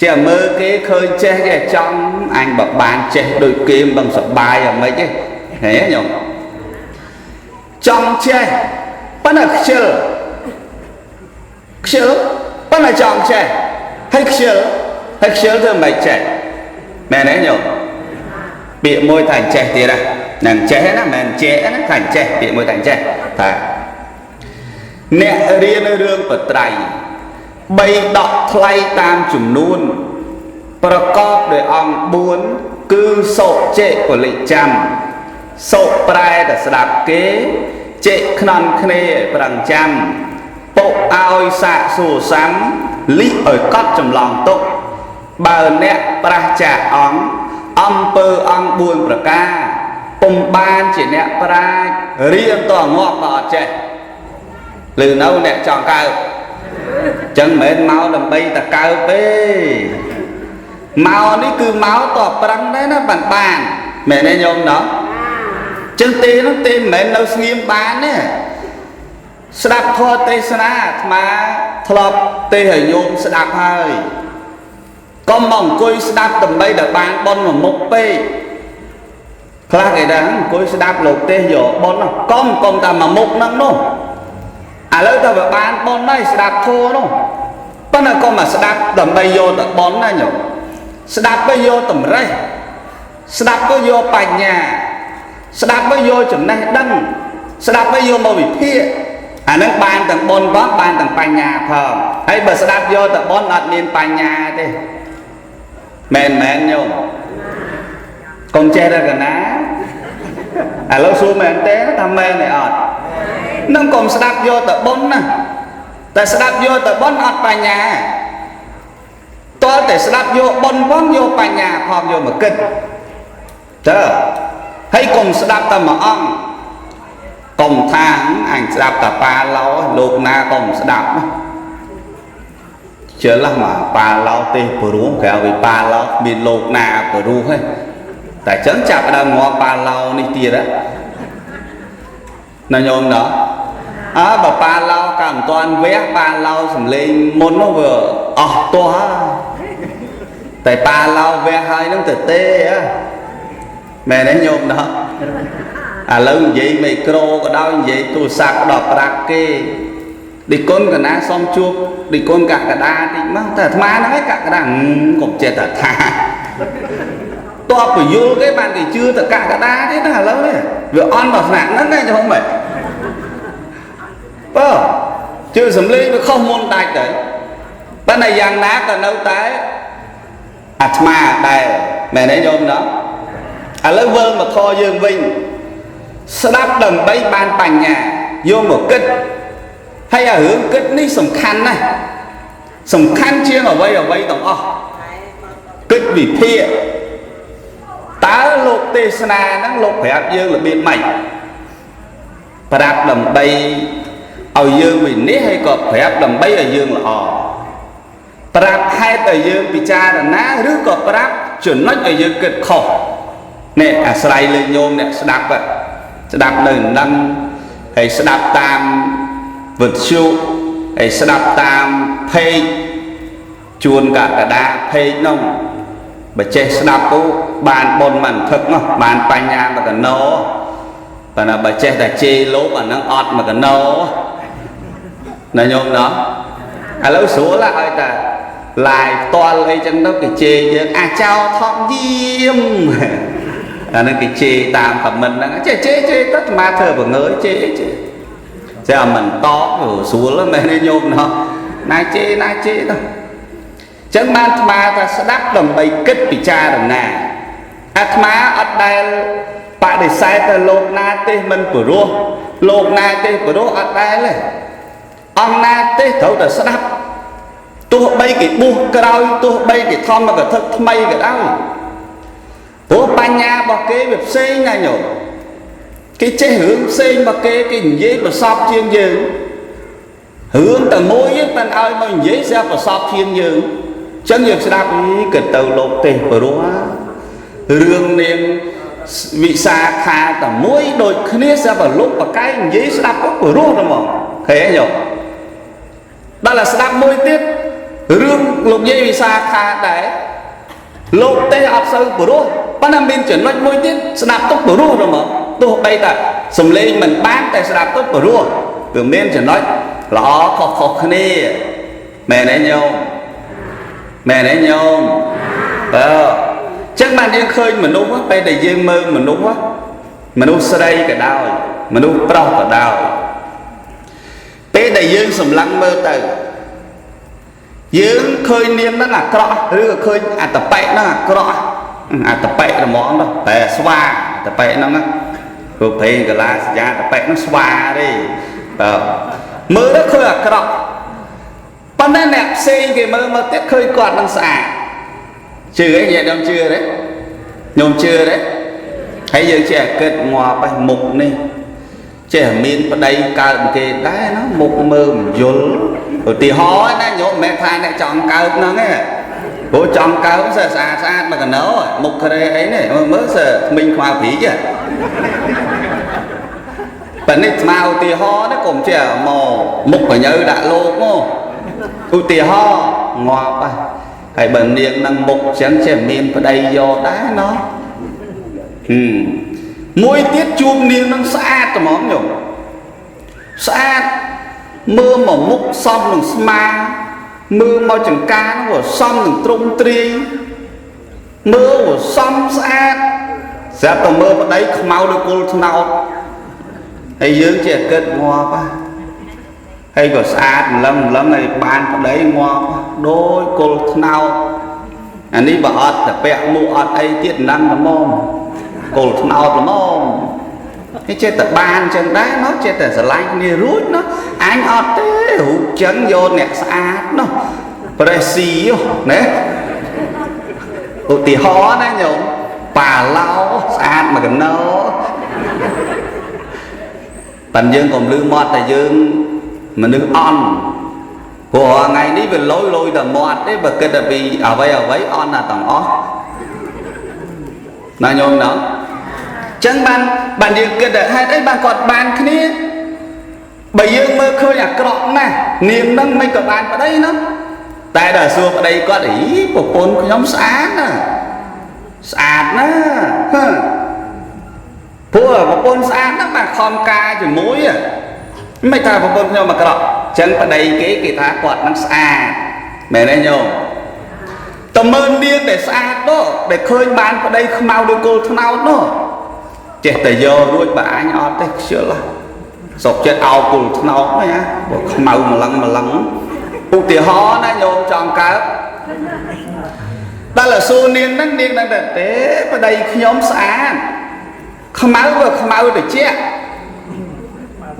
ចេះមើលគេឃើញចេះគេចង់អញបើបានចេះដូចគេមិនដឹងសប្បាយអាម៉េចទេហេញោមចង់ចេះប៉ុន្តែខ្ជិល ប៉ុន្តែចង់ចេះហើយខ្ជិលហើយខ្ជិលធ្វើមិនចេះមែនទេញោមពាក្យមួយថាចេះទៀតណានឹងចេះណាមិនចេះណាថាចេះពាក្យមួយថាចេះថាអ្នករៀនរឿងបត្រៃបីដកថ្លៃតាមចំនួនប្រកបដោយអង្គ4គឺសុចេពលិចាំសុប្រែតែស្ដាប់គេចេខ្នន់គ្នាឲ្យប្រឹងចាំពុឲ្យសាកសួរសាំលិឲ្យកត់ចម្លងទុកបើអ្នកប្រះចាកអង្គអំពើអង្គ4ប្រការពុំបានជាអ្នកប្រាជ្ញរៀនតងាប់ក៏អត់ចេះឬនៅអ្នកចង់កើបចឹងមិនមែនមកដើម្បីតកើបទេមកនេះគឺមកតប្រឹងដែរណាបានបានមែនទេញោមណោះចឹងទេនោះទេមិនមែននៅស្ងៀមបានទេស្ដាប់ធម៌ទេសនាអាត្មាធ្លាប់ទេឲ្យញោមស្ដាប់ហើយកុំមកអង្គុយស្ដាប់ដើម្បីតែបានប៉ុនមួយមុខពេកខ្លះគេថាអង្គុយស្ដាប់លោកទេសយកប៉ុនកុំកុំតែមួយមុខហ្នឹងនោះឥឡូវតែវាបានប៉ុនហើយស្ដាប់ធម៌នោះប៉ុន្តែកុំមកស្ដាប់ដើម្បីយកតែប៉ុនណាញោមស្ដាប់ទៅយកតម្រេះស្ដាប់ទៅយកបញ្ញាស្ដាប់ទៅយកចំណេះដឹងស្ដាប់ទៅយកមកវិភាគអានឹងបានទាំងបុណ្យផងបានទាំងបញ្ញាផងហើយបើស្ដាប់យកតែបុណ្យអត់មានបញ្ញាទេមែនមែនញោមកុំចេះតែកណាឥឡូវសួរមែនទេថាមែនទេអត់នឹងកុំស្ដាប់យកតែបុណ្យណាតែស្ដាប់យកតែបុណ្យអត់បញ្ញាតើតែស្ដាប់យកបុណ្យផងយកបញ្ញាផងយកមកគិតតើហើយកុំស្ដាប់តែមួយអង្គកុំថាអញស្ដាប់តែប៉ាឡោលោកណាកុំស្ដាប់ជិលមកប៉ាឡោទេសព្រោះក្រៅពីប៉ាឡោមានលោកណាព្រោះទេតែចឹងចាប់ដើមងាប់ប៉ាឡោនេះទៀតណាញោមណោះអើបើប៉ាឡោកាមិនតាន់វះប៉ាឡោសំលេងមុននោះវាអស់ទាស់តែប៉ាឡោវះហើយនឹងទៅទេមែនទេញោមណោះឥឡូវនិយាយមីក្រូក៏ដោយនិយាយទូរស័ព្ទដល់ប្រាប់គេឌីគុណកណាសុំជួបឌីគុណកក្កដាតិចមកតែអាត្មាហ្នឹងឯងកក្កដាកុំចេះតែថាតបពយល់គេបានគេជឿតែកក្កដាទេណាឥឡូវនេះវាអន់ដល់ថ្នាក់ហ្នឹងឯងញោមហ៎បើជឿសំលេងវាខុសមុនដាច់ទៅប៉ុន្តែយ៉ាងណាក៏នៅតែអាត្មាដែរមែនទេញោមណោះឥឡូវវិលមកខយើងវិញស្ដាប់ដើម្បីបានបញ្ញាយកមកគិតហើយអារឿងគិតនេះសំខាន់ណាស់សំខាន់ជាងអ្វីអ្វីទាំងអស់គិតវិភាគតើលោកទេសនាហ្នឹងលោកប្រាប់យើងរបៀបម៉េចប្រាប់ដើម្បីឲ្យយើងវិនិច្ឆ័យហើយក៏ប្រាប់ដើម្បីឲ្យយើងល្អប្រាប់ហេតុឲ្យយើងពិចារណាឬក៏ប្រាប់ចំណុចឲ្យយើងគិតខុសនេះអាស្រ័យលើញោមអ្នកស្ដាប់ស្ដាប់នៅនឹងហើយស្ដាប់តាមវិទ្យុហើយស្ដាប់តាមเพจជួនកក្កដាเพจនោះបើចេះស្ដាប់ទៅបានបុណ្យមិនថឹកនោះបានបញ្ញាមកកណោប៉ុន្តែបើចេះតែជេរលោកអានឹងអត់មកកណោណាញោមណោះឥឡូវស្រួលឲ្យតែឡាយផ្ទាល់អីចឹងទៅគេជេរយើងអាចោថប់យាមអានឹងគេជេរតាមខមមិនហ្នឹងចេះជេរជេរទៅអាត្មាធ្វើបង្ើយជេរជេរចេះមិនតបស្រួលមែនទេញោមណោះណាជេរណាជេរទៅចឹងបានអាត្មាថាស្ដាប់ដើម្បីគិតពិចារណាអាត្មាអត់ដែលបដិសេធទៅលោកណាទេមិនព្រោះលោកណាទេព្រោះអត់ដែលទេអង្គណាទេត្រូវតែស្ដាប់ទោះបីគេបួសក្រោយទោះបីគេធម្មកថាថ្មីក៏ដោយព្រោះបញ្ញារបស់គេវាផ្សេងណាញោមគេចេះរឿងផ្សេងរបស់គេគេនិយាយប្រសពជាងយើងរឿងតែមួយទេតែឲ្យមកនិយាយស្រាប់ប្រសពជាងយើងចឹងយើងស្ដាប់គិតទៅលោកទេព្រោះរឿងនាងវិសាខាតែមួយដូចគ្នាស្រាប់តែលោកបកែនិយាយស្ដាប់ក៏ព្រោះតែហ្មងឃើញទេញោមដល់តែស្ដាប់មួយទៀតរឿងលោកយាយវិសាខាដែរលោកទេអត់សូវព្រោះប៉ុន្តែមានចំណុចមួយទៀតស្ដាប់ទៅព្រោះតែហ្មងទោះបីតែសំលេងមិនបានតែស្ដាប់ទៅព្រោះវាមានចំណុចល្អខុសៗគ្នា មែនទេញោមមែនទេញោមបើចឹងបានយើងឃើញមនុស្សពេលដែលយើងមើលមនុស្សមនុស្សស្រីក៏ដោយមនុស្សប្រុសក៏ដោយពេលដែលយើងសម្លឹងមើលទៅយើងឃើញនាងហ្នឹងអាក្រក់ឬក៏ឃើញអតបិហ្នឹងអាក្រក់អតបិហ្មងទៅតែស្វាអតបិហ្នឹងព្រោះព្រេងកាឡាសញ្ញាតបិហ្នឹងស្វាទេបើមើលទៅឃើញអាក្រក់ប៉ុន្តែអ្នកផ្សេងគេមើលមកទៀតឃើញគាត់នឹងស្អាតជឿអីញាតិញោមជឿទេញោមជឿទេហើយយើងចេះគិតងាប់ឯមុខនេះចេះមានប្តីកើតគេដែរណាមុខមើលមិនយល់ឧទាហរណ៍ណាញោមមិនមែនថាអ្នកចង់កើតហ្នឹងទេព្រោះចង់កើតសើស្អាតស្អាតមកកណោមុខក្រែអីនេះមើលមើលសើថ្មីងខ្មៅព្រីចប៉នេះស្មាឧទាហរណ៍ណាកុំចេះមកមុខកញើដាក់លោកមកឧទាហរណ៍ងាប់ហើយបើនាងនឹងមុខចឹងចេះមានប្តីយកដែរណោះមួយទៀតជួបនាងនឹងស្អាតត្មងញោមស្អាតមើលមកមុខសមនឹងស្មាមើលមកចង្ការនោះវាសមនឹងទ្រង់ទ្រាយមើលវាសមស្អាតស្រាប់តែមើលប្តីខ្មៅដូចគល់ត្នោតហើយយើងចេះគិតងាប់ហើយក៏ស្អាតម្លឹងម្លឹងហើយបានប្តីងាប់ដូចគល់ត្នោតអានេះបើអត់តែពាក់មួកអត់អីទៀតមិនដឹងល្មមគល់ត្នោតល្មមគេចេះតែបានចឹងដែរណោះចេះតែស្រឡាញ់គ្នារួចណោះអញអត់ទេរូបចឹងយកអ្នកស្អាតណោះប្រេស៊ីណាឧទាហរណ៍ណាញោមប៉ាឡោស្អាតមកកណោប៉ិនយើងកុំលឺមាត់តែយើងមនុស្សអន់ព្រោះថ្ងៃនេះវាលយលយតែមាត់ទេបើគិតតែពីអ្វីអ្វីអន់ណាទាំងអស់ណាញោមណោះចឹងបានយើងគិតតែហេតុអីបានគាត់បានគ្នាបើយើងមើលឃើញអាក្រក់ណាស់នាងនឹងមិនក៏បានប្តីណាតែដល់សួរប្តីគាត់អីប្រពន្ធខ្ញុំស្អាតណាស្អាតណាហឺព្រោះប្រពន្ធស្អាតហ្នឹងបានខំការជាមួយមិនថាប្រពន្ធខ្ញុំអាក្រក់ចឹងប្តីគេគេថាគាត់នឹងស្អាតមែនទេញោមតើមើលនាងដែលស្អាតនោះដែលឃើញបានប្តីខ្មៅដូចគល់ត្នោតនោះចេះតែយករួចបើអញអត់ទេខ្ជិលសុកចិត្តអោគល់ត្នោតហ្នឹងណាបើខ្មៅម្លឹងម្លឹងឧទាហរណ៍ណាញោមចង់កើតដល់សួរនាងហ្នឹងនាងហ្នឹងតែទេប្តីខ្ញុំស្អាតខ្មៅបើខ្មៅតិច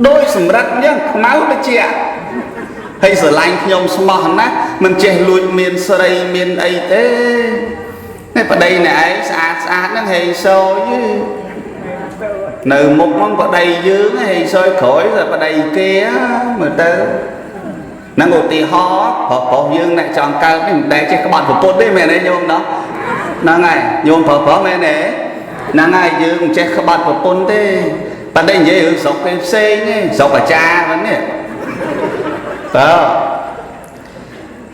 ដោយសម្រិតអញ្ចឹងខ្មៅតិចហើយស្រឡាញ់ខ្ញុំស្មោះណាស់មិនចេះលួចមានស្រីមានអីទេនេះប្តីអ្នកឯងស្អាតស្អាតហ្នឹងហេងសយនៅមុខហ្នឹងប្តីយើងហេងសយក្រោយតែប្តីគេមើលទៅហ្នឹងឧទាហរណ៍ប្រុសប្រុសយើងអ្នកចង់កើតនេះមិនដែលចេះក្បត់ប្រពន្ធទេមែនទេញោមណោះហ្នឹងហើយញោមប្រុសប្រុសមែនទេហ្នឹងហើយយើងមិនចេះក្បត់ប្រពន្ធទេប៉ុន្តែនិយាយរឿងស្រុកគេផ្សេងទេស្រុកអាចារ្យហ្នឹងនេះតើ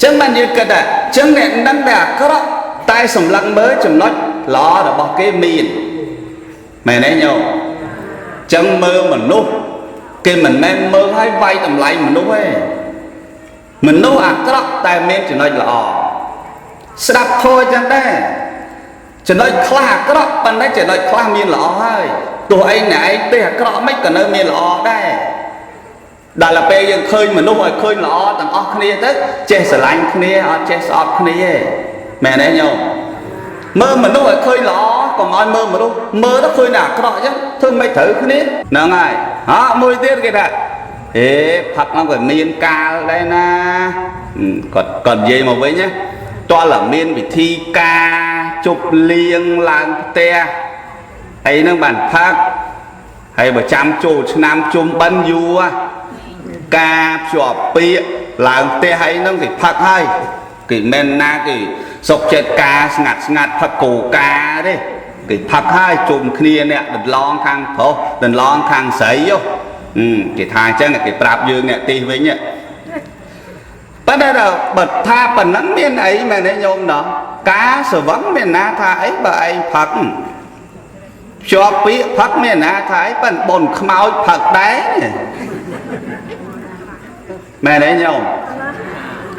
ចឹងបានយើងគិតថាចឹងអ្នកនឹងដែលអាក្រក់តែសម្លឹងមើលចំណុចល្អរបស់គេមានមែនទេញោមចឹងមើលមនុស្សគេមិនមែនមើលឲ្យវាយតម្លៃមនុស្សទេមនុស្សអាក្រក់តែមានចំណុចល្អស្ដាប់ធម៌ចឹងដែរចំណុចខ្លះអាក្រក់ប៉ុន្តែចំណុចខ្លះមានល្អហើយទោះអីអ្នកឯងទេអាក្រក់មិនក៏នៅមានល្អដែរដល់ពេលយើងឃើញមនុស្សឲ្យឃើញល្អទាំងអស់គ្នាទៅចេះស្រឡាញ់គ្នាអត់ចេះស្អប់គ្នាទេមែនទេញោមមើលមនុស្សឲ្យឃើញល្អកុំឲ្យមើលមនុស្សមើលទៅឃើញតែអាក្រក់អញ្ចឹងធ្វើមិនត្រូវគ្នាហ្នឹងហើយហ៎មួយទៀតគេថាអេផឹកហ្នឹងក៏មានកាលដែរណាគាត់និយាយមកវិញណាតើតែមានវិធីការជប់លៀងឡើងផ្ទះអីហ្នឹងបានផឹកហើយបើចាំចូលឆ្នាំជុំបិណ្ឌយូរការភ្ជាប់ពាក្យឡើងផ្ទះអីហ្នឹងគេផឹកហើយគេមិនណាគេសុកចិត្តការស្ងាត់ស្ងាត់ផឹកគោកាទេគេផឹកហើយជុំគ្នាអ្នកដន្លងខាងប្រុសដន្លងខាងស្រីគេថាអញ្ចឹងគេប្រាប់យើងអ្នកទីវិញប៉ុន្តែបើថាប៉ុណ្ណឹងមានអីមែនទេញោមណោះការស្វឹងមានណាថាអីបើឯងផឹកភ្ជាប់ពាក្យផឹកមានណាថាអីប៉ុន្តែបុនខ្មោចផឹកដែរមែនទេញោម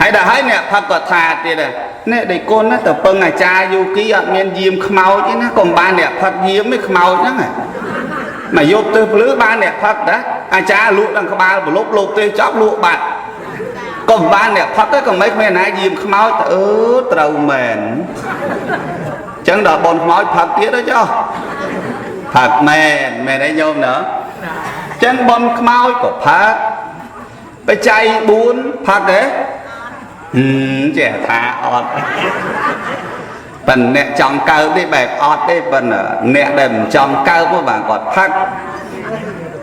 ហើយដល់ហើយអ្នកផឹកក៏ថាទៀតដែរនេះដេគុណណាទៅពឹងអាចារ្យយូគីអត់មានយាមខ្មោចទេណាកុំបានអ្នកផឹកយាមទេខ្មោចហ្នឹងមកយប់ទៅភ្លឺបានអ្នកផឹកតាអាចារ្យលក់ដល់ក្បាលប្រលប់លោកទេចប់លក់បាត់កុំបានអ្នកផឹកទេកុំមិនគ្មានណាយាមខ្មោចអឺត្រូវមែនអញ្ចឹងដល់បនខ្មោចផឹកទៀតទៅចុះផឹកមែនមែនទេញោមណាអញ្ចឹងបនខ្មោចក៏ផឹកបច្ច័យ4ផឹកទេចេះថាអត់ប៉ុន្តែអ្នកចង់កើបទេបែបអត់ទេប៉ុន្តែអ្នកដែលមិនចង់កើបបាទគាត់ផឹក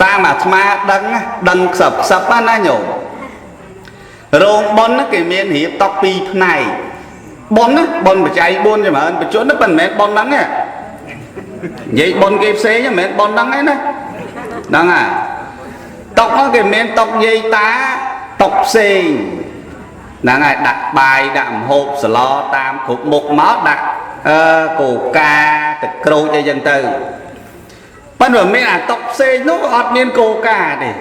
តាមអាត្មាដឹងដឹងខ្សឹបខ្សឹបណាញោមរោងប៉ុនគេមានរៀបតុកពីរផ្នែកប៉ុនណាប៉ុនបច្ច័យ4ចម្រើនបញ្ជនប៉ុន្តែមិនមែនប៉ុនហ្នឹងទេនិយាយប៉ុនគេផ្សេងមិនមែនប៉ុនហ្នឹងឯណាហ្នឹងហើយតុកហ្នឹងគេមានតុកយាយតាតុកផ្សេងហ្នឹងហើយដាក់បាយដាក់ម្ហូបសឡតាមគ្រប់មុខមកដាក់កូកាទឹកក្រូចអីចឹងទៅប៉ុន្តែមានអាតុកផ្សេងនោះអត់មានកូកាទេ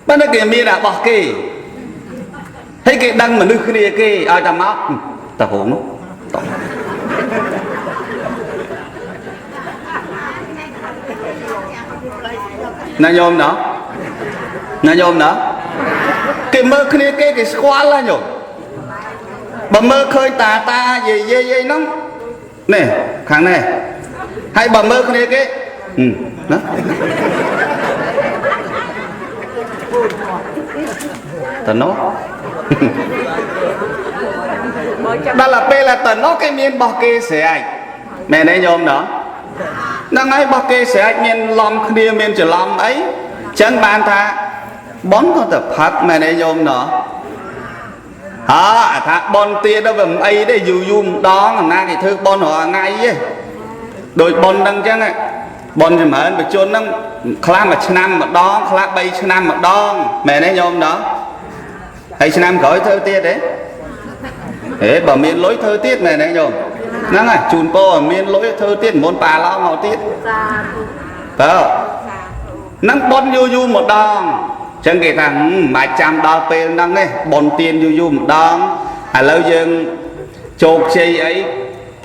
ប៉ុន្តែគេមានរបស់គេហើយគេដឹងមនុស្សគ្នាគេឲ្យតែមកតហងនោះតណាញោមណាណាញោមណាគេមើលគ្នាគេគេស្គាល់ហ៎ញោមបើមើលឃើញតាតាយាយយាយអីហ្នឹងនេះខាងនេះហើយបើមើលគ្នាគេណាតណោដល់ពេលតណោគេមានបោះគេស្រែកមែនទេញោមណោះហ្នឹងហើយបោះគេស្រែកមានឡំគ្នាមានច្រឡំអីចឹងបានថាប៉ុនក៏ទៅផឹកមែនទេញោមណោះអើអាថាប៉ុនទៀតទៅវាមិនអីទេយូរយូរម្ដងណាគេធ្វើប៉ុនរាល់ថ្ងៃទេដូចប៉ុនហ្នឹងចឹងប៉ុនចម្រើនបជនហ្នឹងខ្លះមួយឆ្នាំម្ដងខ្លះ3ឆ្នាំម្ដងមែនទេញោមណោះហើយឆ្នាំក្រោយធ្វើទៀតទេហេបើមានលុយធ្វើទៀតមែនទេញោមហ្នឹងហើយជូនពរឲ្យមានលុយធ្វើទៀតមុនប៉ាឡោមកទៀតបើហ្នឹងប៉ុនយូរយូរម្ដងចឹងគេថាមិនបាច់ចាំដល់ពេលហ្នឹងទេប៉ុនទៀនយូរយូរម្ដងឥឡូវយើងជោគជ័យអី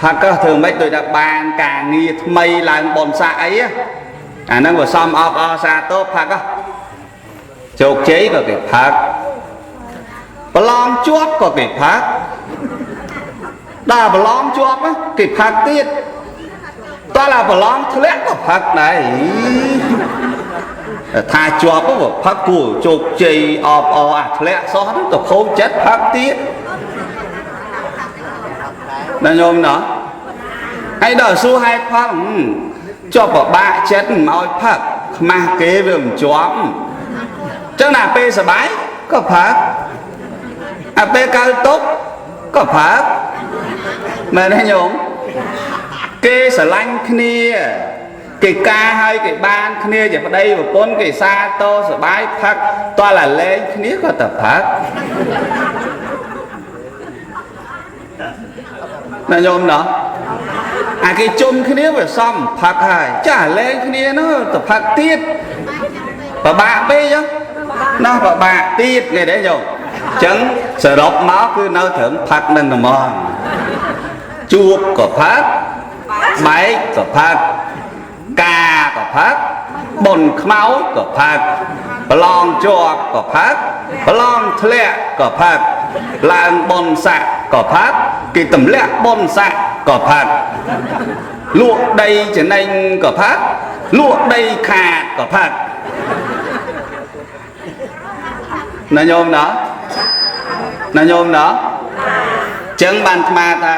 ថាកោះធ្វើម៉េចដូចថាបានការងារថ្មីឡើងប៉ុនសាក់អីអាហ្នឹងវាសំអបអសាទរផឹកជោគជ័យក៏គេផឹកប្រឡងជាប់ក៏គេផឹកដល់ប្រឡងជាប់គេផឹកទៀតតោះឡាប្រឡងធ្លាក់ក៏ផឹកដែរថាជាប់ក៏ផឹកគួរជោគជ័យអបអអាធ្លាក់សោះហ្នឹងក៏ខូចចិត្តផឹកទៀតណាញោមណាហើយដល់សួរហេតុផលជាប់ពិបាកចិត្តមិនឲ្យផឹកខ្មាស់គេវាមិនជាប់ចឹងណាពេលសបាយក៏ផឹកអាពេលកើតទុកក៏ផឹកមែនទេញោមគេស្រឡាញ់គ្នាគេការឲ្យគេបានគ្នាជាប្តីប្រពន្ធគេសាទរសបាយផឹកតោះឡាលែងគ្នាក៏ទៅផឹកណាញោមណាអាគេជុំគ្នាវាសំផឹកហើយចាលែងគ្នានោះទៅផឹកទៀតពិបាកពេកណាពិបាកទៀតគេទេញោមអញ្ចឹងសរុបមកគឺនៅត្រឹមផឹកនឹងត្មងជួបក៏ផឹកបែកក៏ផឹកកាក៏ផឹកបុនខ្មោចក៏ផឹកប្រឡងជាប់ក៏ផឹកប្រឡងធ្លាក់ក៏ផឹកឡើងបុនសាក់ក៏ផឹកគេទម្លាក់បុនសាក់ក៏ផឹកលក់ដីចំណេញក៏ផឹកលក់ដីខាតក៏ផឹកណាញោមណាណាញោមណាចឹងបានអាត្មាថា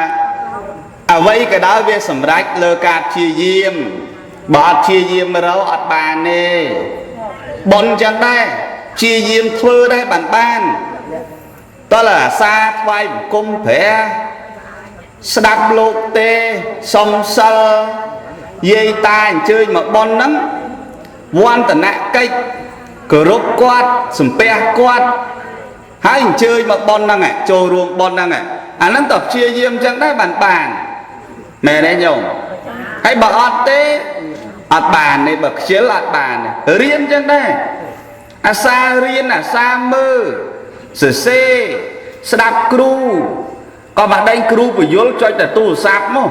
អ្វីក៏ដោយវាសម្រេចលើការព្យាយាមបើអត់ព្យាយាមរកអត់បានទេបុណ្យចឹងដែរព្យាយាមធ្វើដែរបានបានតើអាសាថ្វាយបង្គំព្រះស្ដាប់លោកទេសំសិលយាយតាអញ្ជើញមកបុណ្យហ្នឹងវន្តនកិច្ចគោរពគាត់សំពះគាត់ហើយអញ្ជើញមកបុណ្យហ្នឹងចូលរួមបុណ្យហ្នឹងអាហ្នឹងតើព្យាយាមចឹងដែរបានបានមែនទេញោមហើយបើអត់ទេអត់បានទេបើខ្ជិលអត់បានទេរៀនចឹងដែរអាសារៀនអាសាមើលសរសេរ ស្ដាប់គ្រូក៏មកដេញគ្រូពយល់ចុចតែទូរស័ព្ទមក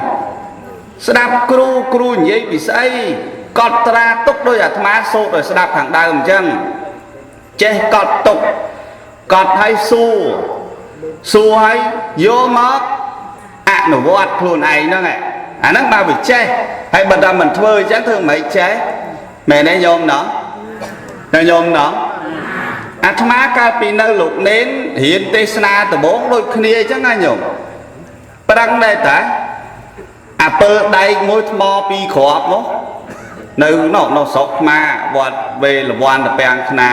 ស្ដាប់គ្រូគ្រូនិយាយពីស្អីកត់ត្រាទុកដោយអាត្មាសូត្រឲ្យស្ដាប់ខាងដើមអញ្ចឹងចេះកត់ទុកកត់ឲ្យសួរសួរឲ្យយកមកអនុវត្តខ្លួនឯងហ្នឹងអាហ្នឹងបើវាចេះហើយបើតែមិនធ្វើអញ្ចឹងធ្វើមិនចេះមែនទេញោមណោះណាញោមណោះអាត្មាកាលពីនៅលោកនេនរៀនទេសនាដំបងដូចគ្នាអញ្ចឹងណាញោមប្រឹងដែរតាអាពើដែកមួយថ្មពីរគ្រាប់នោះនៅនោះនៅស្រុកខ្មែរវត្តវេលវ័នតពាំងខ្នា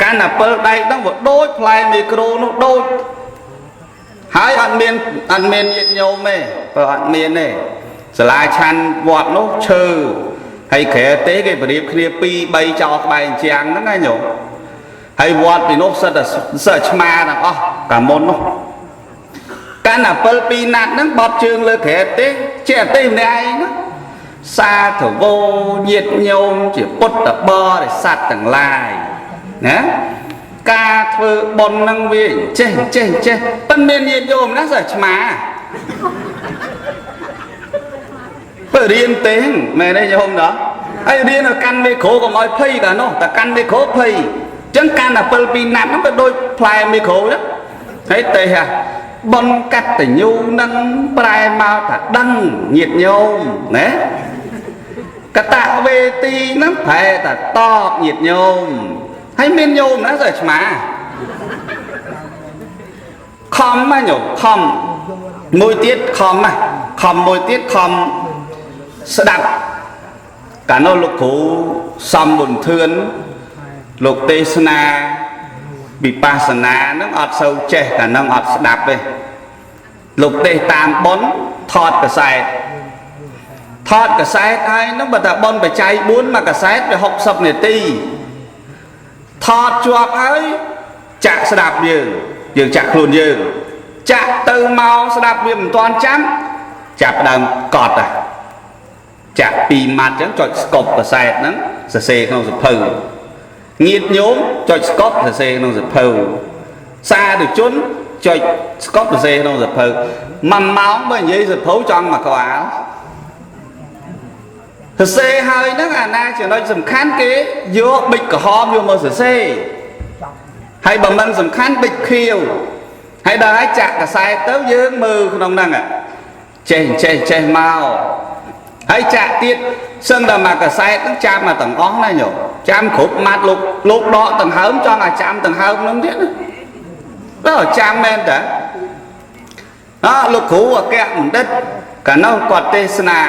កាន់អាពើដែកហ្នឹងវាដូចផ្លែមីក្រូនោះដូចហើយអត់មានញាតិញោមទេបើអត់មានទេសាលាឆាន់វត្តនោះឈើហើយក្រែទេគេបរៀបគ្នា2 3ចោលក្បែរអញ្ចាំងហ្នឹងណាញោមហើយវត្តពីនោះសិតតែសិតឆ្មាទាំងអស់កាមុននោះកាន់អាពិលពីរណាត់ហ្នឹងបត់ជើងលើក្រែទេជាអតិម្នាក់ឯងណាសាធវោញាតិញោមជាពុទ្ធបរិស័ទទាំងឡាយណាការធ្វើបុណ្យហ្នឹងវាចេះចេះចេះប៉ុន្មានញាតិញោមណាសិតឆ្មាបើរៀនទេមែនទេញោមណោះហើយរៀនឲ្យកាន់មេក្រូកុំឲ្យភ័យកាលនោះតែកាន់មេក្រូភ័យចឹងកាន់អាពិលពីរណាត់ហ្នឹងក៏ដូចផ្លែមេក្រូហ្នឹងហើយទេហ่ะបុណ្យកតញ្ញូនឹងប្រែមកថាដឹងញាតិញោមណាកតវេទីហ្នឹងប្រែថាតបញាតិញោមហើយមានញោមណាសិឆ្មាខំណាញោមខំមួយទៀតខំណាខំមួយទៀតខំស្ដាប់កាលនោះលោកគ្រូសំប៊ុនធឿនលោកទេសនាវិបស្សនាហ្នឹងអត់សូវចេះកាលហ្នឹងអត់ស្ដាប់ទេលោកទេសតាមបុណ្យថតកសែតថតកសែតហើយហ្នឹងបើថាបុណ្យបច្ច័យ4មួយកសែតវា60នាទីថតជាប់ហើយចាក់ស្ដាប់យើងចាក់ខ្លួនយើងចាក់ទៅមកស្ដាប់វាមិនទាន់ចាំចាប់ដើមកត់ហ่ะចាក់ពីរម៉ាត់អញ្ចឹងចុចស្កប់កសែតហ្នឹងសរសេរក្នុងសភៅញាតិញោមចុចស្កប់សរសេរក្នុងសភៅសាធុជនចុចស្កប់សរសេរក្នុងសភៅមួយម៉ោងបើនិយាយសភៅចង់មកក្បាលសរសេរហើយហ្នឹងអាណាចំណុចសំខាន់គេយកប៊ិចក្រហមយកមកសរសេរហើយបើមិនសំខាន់ប៊ិចខៀវហើយដល់ហើយចាក់កសែតទៅយើងមើលក្នុងហ្នឹងចេះចេះចេះមកហើយចាក់ទៀតសឹងតែមកកសែតហ្នឹងចាំមកទាំងអស់ណាញោមចាំគ្រប់ម៉ាត់លោកដកដង្ហើមចង់ឲ្យចាំដង្ហើមហ្នឹងទៀតណាដល់ចាំមែនតាអើលោកគ្រូអគ្គបណ្ឌិតកាលនោះគាត់ទេសនា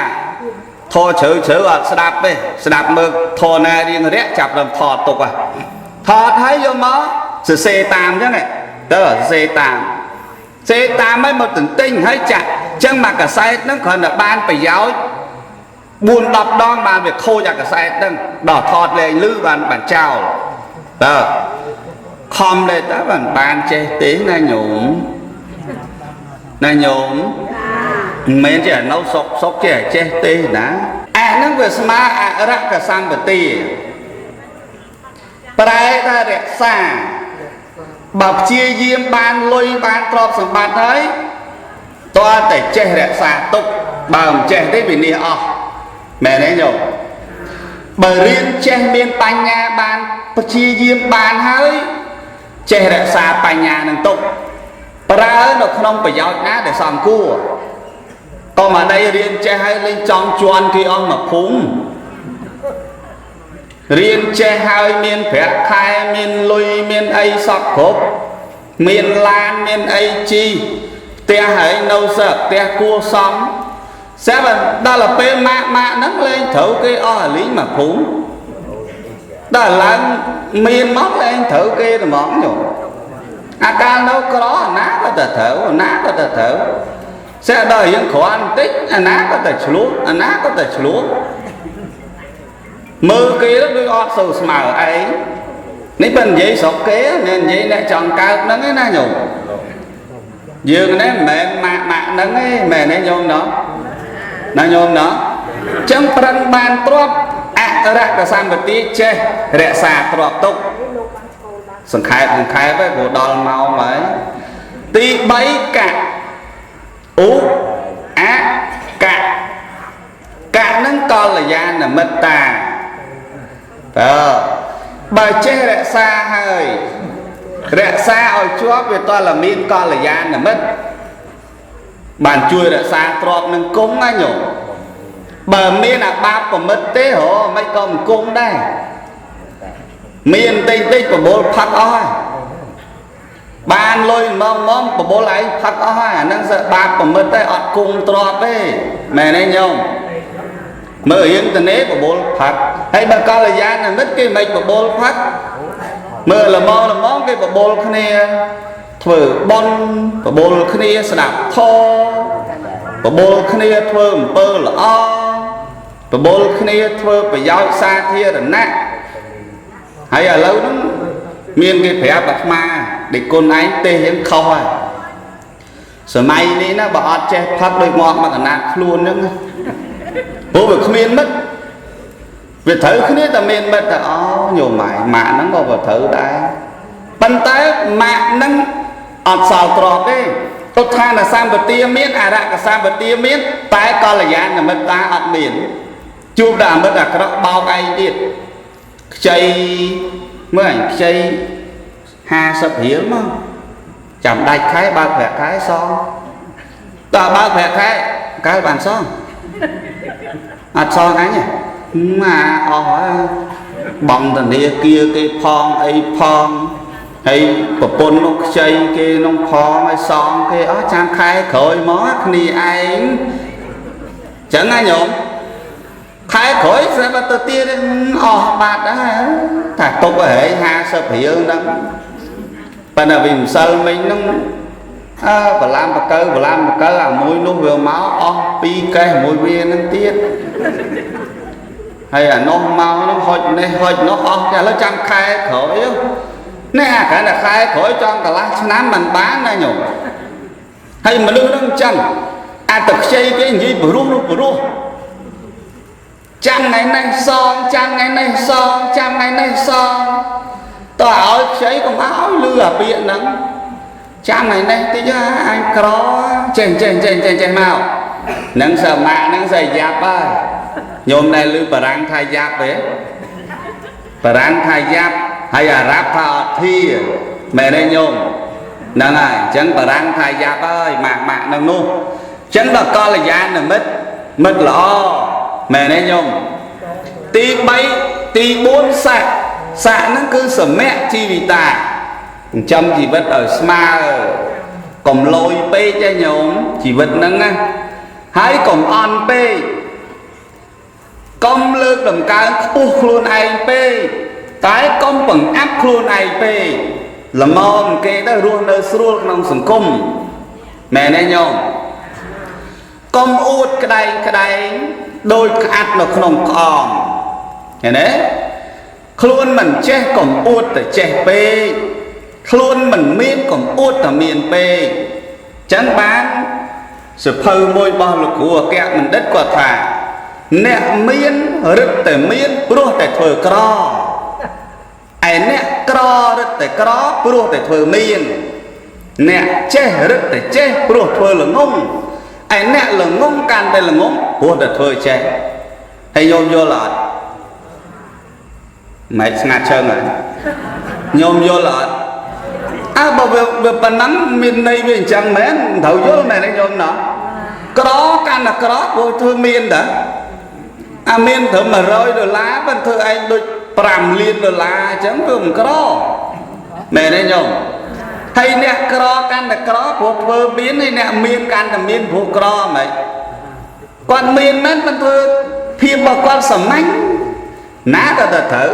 ធរជ្រៅជ្រៅអត់ស្ដាប់ទេស្ដាប់មើលធរណារៀងរាក់ចាប់ដល់ថតទុកហ่ะថតហើយយកមកសរសេរតាមអញ្ចឹងទៅសរសេរតាមសេតាមហើយមកទន្ទិញហើយចាក់អញ្ចឹងមកកសែតហ្នឹងគ្រាន់តែបានប្រយោជន៍4 10ដងបានវាខូចអាកសែតហ្នឹងដល់ថតលែងលឺបានបានចោលតើខំដែរតើបានចេះទេណាញោមណាញោមមិនមែនជានៅសុកសុកចេះចេះទេណាអាហ្នឹងវាស្មើអរកសម្បទាប្រែថារក្សាបើព្យាយាមបានលុយបានទ្រព្យសម្បត្តិហើយតើតែចេះរក្សាទុកបើមិនចេះទេវានេះអស់មែនទេញោមបើរៀនចេះមានបញ្ញាបានព្យាយាមបានហើយចេះរក្សាបញ្ញានឹងទុកប្រើនៅក្នុងប្រយោជន៍ណាដែលសមគួរក៏មកដីរៀនចេះហើយលេងចង់ជន់គេអស់មកភូមិរៀនចេះហើយមានប្រាក់ខែមានលុយមានអីសពគ្រប់មានឡានមានអីជីផ្ទះហើយនៅសើផ្ទះគួសមស្រាប់ដល់ពេលម៉ាក់ម៉ាក់ហ្នឹងលេងត្រូវគេអស់អាលីងមកភូមិដល់ឡើងមានមកលេងត្រូវគេត្មងញោមអាកាលនៅក្រអាណាក៏តែត្រូវអាណាក៏តែត្រូវស្រាប់ដល់យើងគ្រាន់បន្តិចអាណាក៏តែឆ្លោះអាណាក៏តែឆ្លោះមើលគេដូចអត់សូវស្មើឯងនេះបើនិយាយស្រុកគេមិននិយាយអ្នកចង់កើតហ្នឹងឯណាញោមយើងនេះមិនមែនម៉ាក់ម៉ាក់ហ្នឹងទេមែនទេញោមណោះណាញោមណោះចឹងប្រឹងបានទ្រព្យអរកសម្បទាចេះរក្សាទ្រព្យទុកសង្ខេបសង្ខេបឯងព្រោះដល់ម៉ោងហើយ ទី3កៈឧអកៈកៈនឹងកល្យាណមិត្តាតើបើចេះរក្សាហើយរក្សាឲ្យជាប់វាតលមានកល្យាណមិត្តបានជួយរក្សាទ្រព្យនឹងគង់ណាញោមបើមានអាបាបប្រមិត្តទេហ៎មិនក៏មិនគង់ដែរមានតិចតិចប្រមូលផឹកអស់ហើយបានលុយហ្មងហ្មងប្រមូលឯងផឹកអស់ហើយអាហ្នឹងសើបាបប្រមិត្តទេអត់គង់ទ្រព្យទេមែនទេញោមមើលរៀងតនេប្រមូលផឹកហើយបើកល្យាណមិត្តគេមិនប្រមូលផឹកមើលល្មមល្មមគេបបួលគ្នាធ្វើបុណ្យបបួលគ្នាស្ដាប់ធម៌បបួលគ្នាធ្វើអំពើល្អបបួលគ្នាធ្វើប្រយោជន៍សាធារណៈហើយឥឡូវហ្នឹងមានគេប្រាប់អាត្មាដេចគុណឯងទេរៀងខុសហើយសម័យនេះណាបើអត់ចេះផឹកដូចងាប់មកកណាត់ខ្លួនហ្នឹងព្រោះវាគ្មានមិត្តវាត្រូវគ្នាតែមានមិត្តតែអូញោមម៉ែម៉ាក់ហ្នឹងក៏វាត្រូវដែរប៉ុន្តែម៉ាក់ហ្នឹងអត់សល់ទ្រព្យទេឧទ្ធានសម្បទាមានអរកសម្បទាមានតែកល្យាណមិត្តតាអត់មានជួបដល់មិត្តអាក្រក់បោកឯងទៀតខ្ចីមើលអញខ្ចី50រៀលមកចាំដាច់ខែបើកប្រាក់ខែសងតើបើកប្រាក់ខែកើបានសងអត់សងអញទេម៉ាអស់ហើយបងធនាគារគេផងអីផងហើយប្រពន្ធនោះខ្ចីគេនោះផងហើយសងគេអស់ចាំខែក្រោយមកគ្នាឯងចឹងណាញោមខែក្រោយស្រាប់តែទៅទៀតអស់បាត់ដែរថាទុកឲ្យ50រៀលហ្នឹងប៉ុន្តែវាម្សិលមិញហ្នឹងអើបឡាំបកើបឡាំបកើអាមួយនោះវាមកអស់ពីរកេះមួយវាហ្នឹងទៀតហើយអានោះមកនោះហុចនេះហុចនោះអស់តែឥឡូវចាំខែក្រោយនេះអាគ្រាន់តែខែក្រោយចង់កន្លះឆ្នាំមិនបានណាញោមហើយមនុស្សហ្នឹងអញ្ចឹងអាតខ្ចីគេនិយាយព្រោះនោះព្រោះចាំថ្ងៃនេះសងចាំថ្ងៃនេះសងចាំថ្ងៃនេះសងតើឲ្យខ្ចីកុំឲ្យលឺអាពាក្យហ្នឹងចាំថ្ងៃនេះតិចអញក្រចេះចេះចេះចេះចេះមកនឹងសម៉ាក់នឹងសយ៉ាប់ហើយញោមដែលលឺបារាំងថាយ៉ាប់ទេបារាំងថាយ៉ាប់ហើយអារ៉ាប់ថាអត់ធាមែនទេញោមហ្នឹងហើយអញ្ចឹងបារាំងថាយ៉ាប់ហើយម៉ាក់ម៉ាក់នឹងនោះអញ្ចឹងដល់កល្យាណមិត្តមិត្តល្អមែនទេញោមទី3ទី4ស័កស័កហ្នឹងគឺសមៈជីវិតាចិញ្ចឹមជីវិតឲ្យស្មើកុំលយពេកទេញោមជីវិតហ្នឹងណាហើយកុំអន់ពេកកុំលើកតម្កើងខ្ពស់ខ្លួនឯងពេកតែកុំបង្អាប់ខ្លួនឯងពេកល្មមគេទៅរស់នៅស្រួលក្នុងសង្គមមែនទេញោមកុំអួតក្តែងក្តែងដោយក្អាត់នៅក្នុងក្អមឃើញទេខ្លួនមិនចេះកុំអួតតែចេះពេកខ្លួនមិនមានកុំអួតតែមានពេកចឹងបានសភៅមួយរបស់លោកគ្រូអគ្គបណ្ឌិតគាត់ថាអ្នកមានរឹតតែមានព្រោះតែធ្វើក្រឯអ្នកក្ររឹតតែក្រព្រោះតែធ្វើមានអ្នកចេះរឹតតែចេះព្រោះធ្វើល្ងងឯអ្នកល្ងងកាន់តែល្ងងព្រោះតែធ្វើចេះហើយញោមយល់អត់មិនស្ងាត់ឈឹងហើយញោមយល់អត់អើបើវាប៉ុណ្ណឹងមានន័យវាអញ្ចឹងមែនត្រូវយល់មែនទេញោមណោះក្រកាន់តែក្រព្រោះធ្វើមានតាអាមានត្រឹម100ដុល្លារមិនធ្វើឯងដូច5លានដុល្លារអញ្ចឹងវាមិនក្រមែនទេញោមហើយអ្នកក្រកាន់តែក្រព្រោះធ្វើមានហើយអ្នកមានកាន់តែមានព្រោះក្រហ្មងគាត់មានមែនមិនធ្វើភាពរបស់គាត់សាមញ្ញណាក៏ទៅត្រូវ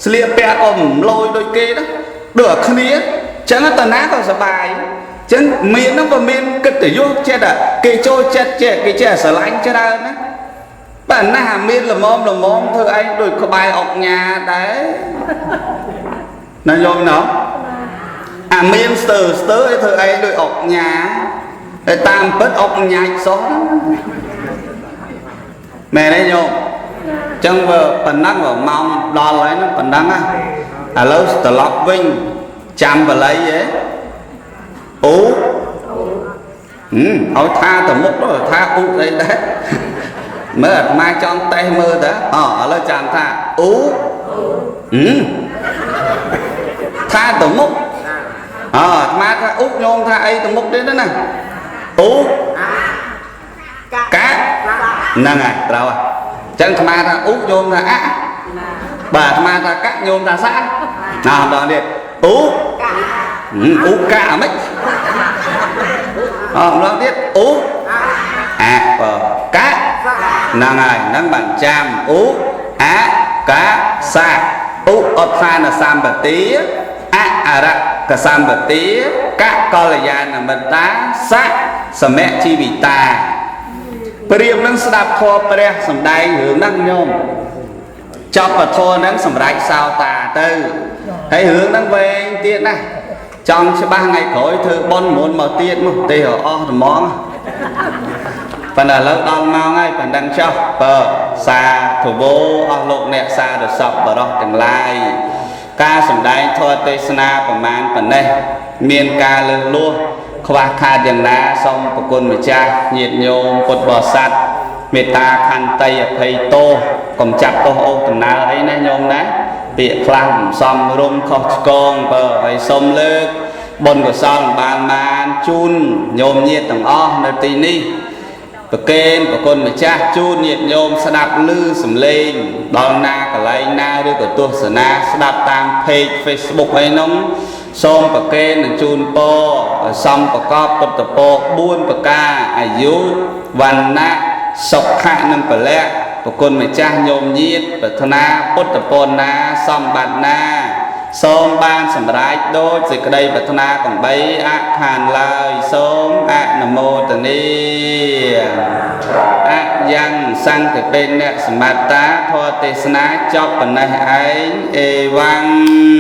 ស្លៀកពាក់ក៏មិនលយដូចគេដែរដូចតែគ្នាអញ្ចឹងតាណាក៏សប្បាយអញ្ចឹងមានហ្នឹងក៏មានកិត្តិយសចេះតែគេចូលចិត្តចេះគេចេះស្រឡាញ់ច្រើនណាបាទណាស់អាមានល្មមល្មមធ្វើឯងដូចក្បែរអុកញ៉ាដែរណាញោមណោះអាមានស្ទើស្ទើឲ្យធ្វើឯងដូចអុកញ៉ាតែតាមពិតអុកញ៉ាច់សោះមែនទេញោមអញ្ចឹងវាប៉ុណ្ណឹងម៉ោងដល់ហើយហ្នឹងប៉ុណ្ណឹងណាឥឡូវត្រឡប់វិញចាំបល័យហ៎ ឧ ឲ្យថាទៅមុខទៅថាឧស្អីដែរមើលអាត្មាចង់តេស្តមើលតើអឥឡូវចាំថាឧថាទៅមុខអអាត្មាថាឧញោមថាអីទៅមុខទៀតណាឧកាហ្នឹងហើយត្រូវហើយអញ្ចឹងអាត្មាថាឧញោមថាអបាទអាត្មាថាកញោមថាសៈណាម្ដងទៀតឧឧកាហ្មិចអម្ដងទៀតឧអបើកាហ្នឹងហើយហ្នឹងបានចាំឧអកាសៈឧអត្ថានសម្បទាអអរកសម្បទាកកល្យាណមិត្តាសៈសមជីវិតាព្រាមនឹងស្ដាប់ធម៌ព្រះសំដែងរឿងហ្នឹងញោមចប់ពធហ្នឹងសម្រេចសោតាទៅហើយរឿងហ្នឹងវែងទៀតណាស់ចង់ច្បាស់ថ្ងៃក្រោយធ្វើបុណ្យមុនមកទៀតមកទេអស់ត្មងប៉ុន្តែឥឡូវដល់ម៉ោងហើយប៉ុណ្ណឹងចុះបើសាធវោអស់លោកអ្នកសាធុសពបរោះទាំងឡាយការសំដែងធម៌ទេសនាប្រមាណប៉ុណ្ណេះមានការលើសលួសខ្វះខាតយ៉ាងណាសូមប្រគុណម្ចាស់ញាតិញោមពុទ្ធបរិស័ទមេត្តាខន្តីអភ័យទោសកុំចាប់ទោសអូសដំណើរអីណាញោមណាពាក្យខ្លះមិនសមរម្យខុសឆ្គងបើហើយសូមលើកបុណ្យកុសលបានបានជូនញោមញាតិទាំងអស់នៅទីនេះប្រកេនប្រគុណម្ចាស់ជូនញាតិញោមស្ដាប់ឮសំឡេងដល់ណាកន្លែងណាឬក៏ទស្សនាស្ដាប់តាម page Facebook អីនោះសូមប្រកេននិងជូនពរឲ្យសំប្រកបពុទ្ធពរ4ប្រការអាយុវណ្ណៈសុខៈនិងពលៈប្រគុណម្ចាស់ញោមញាតិប្រាថ្នាពុទ្ធពរណាសម្បត្តិណាសូមបានសម្រេចដោយសេចក្តីប្រាថ្នាកំបីអខានឡើយសូមអនុមោទនាអយ៉ាងសង្ឃពេនៈសមត្តាធម៌ទេសនាចប់ប៉ុណ្ណេះឯងអេវ៉ាំង។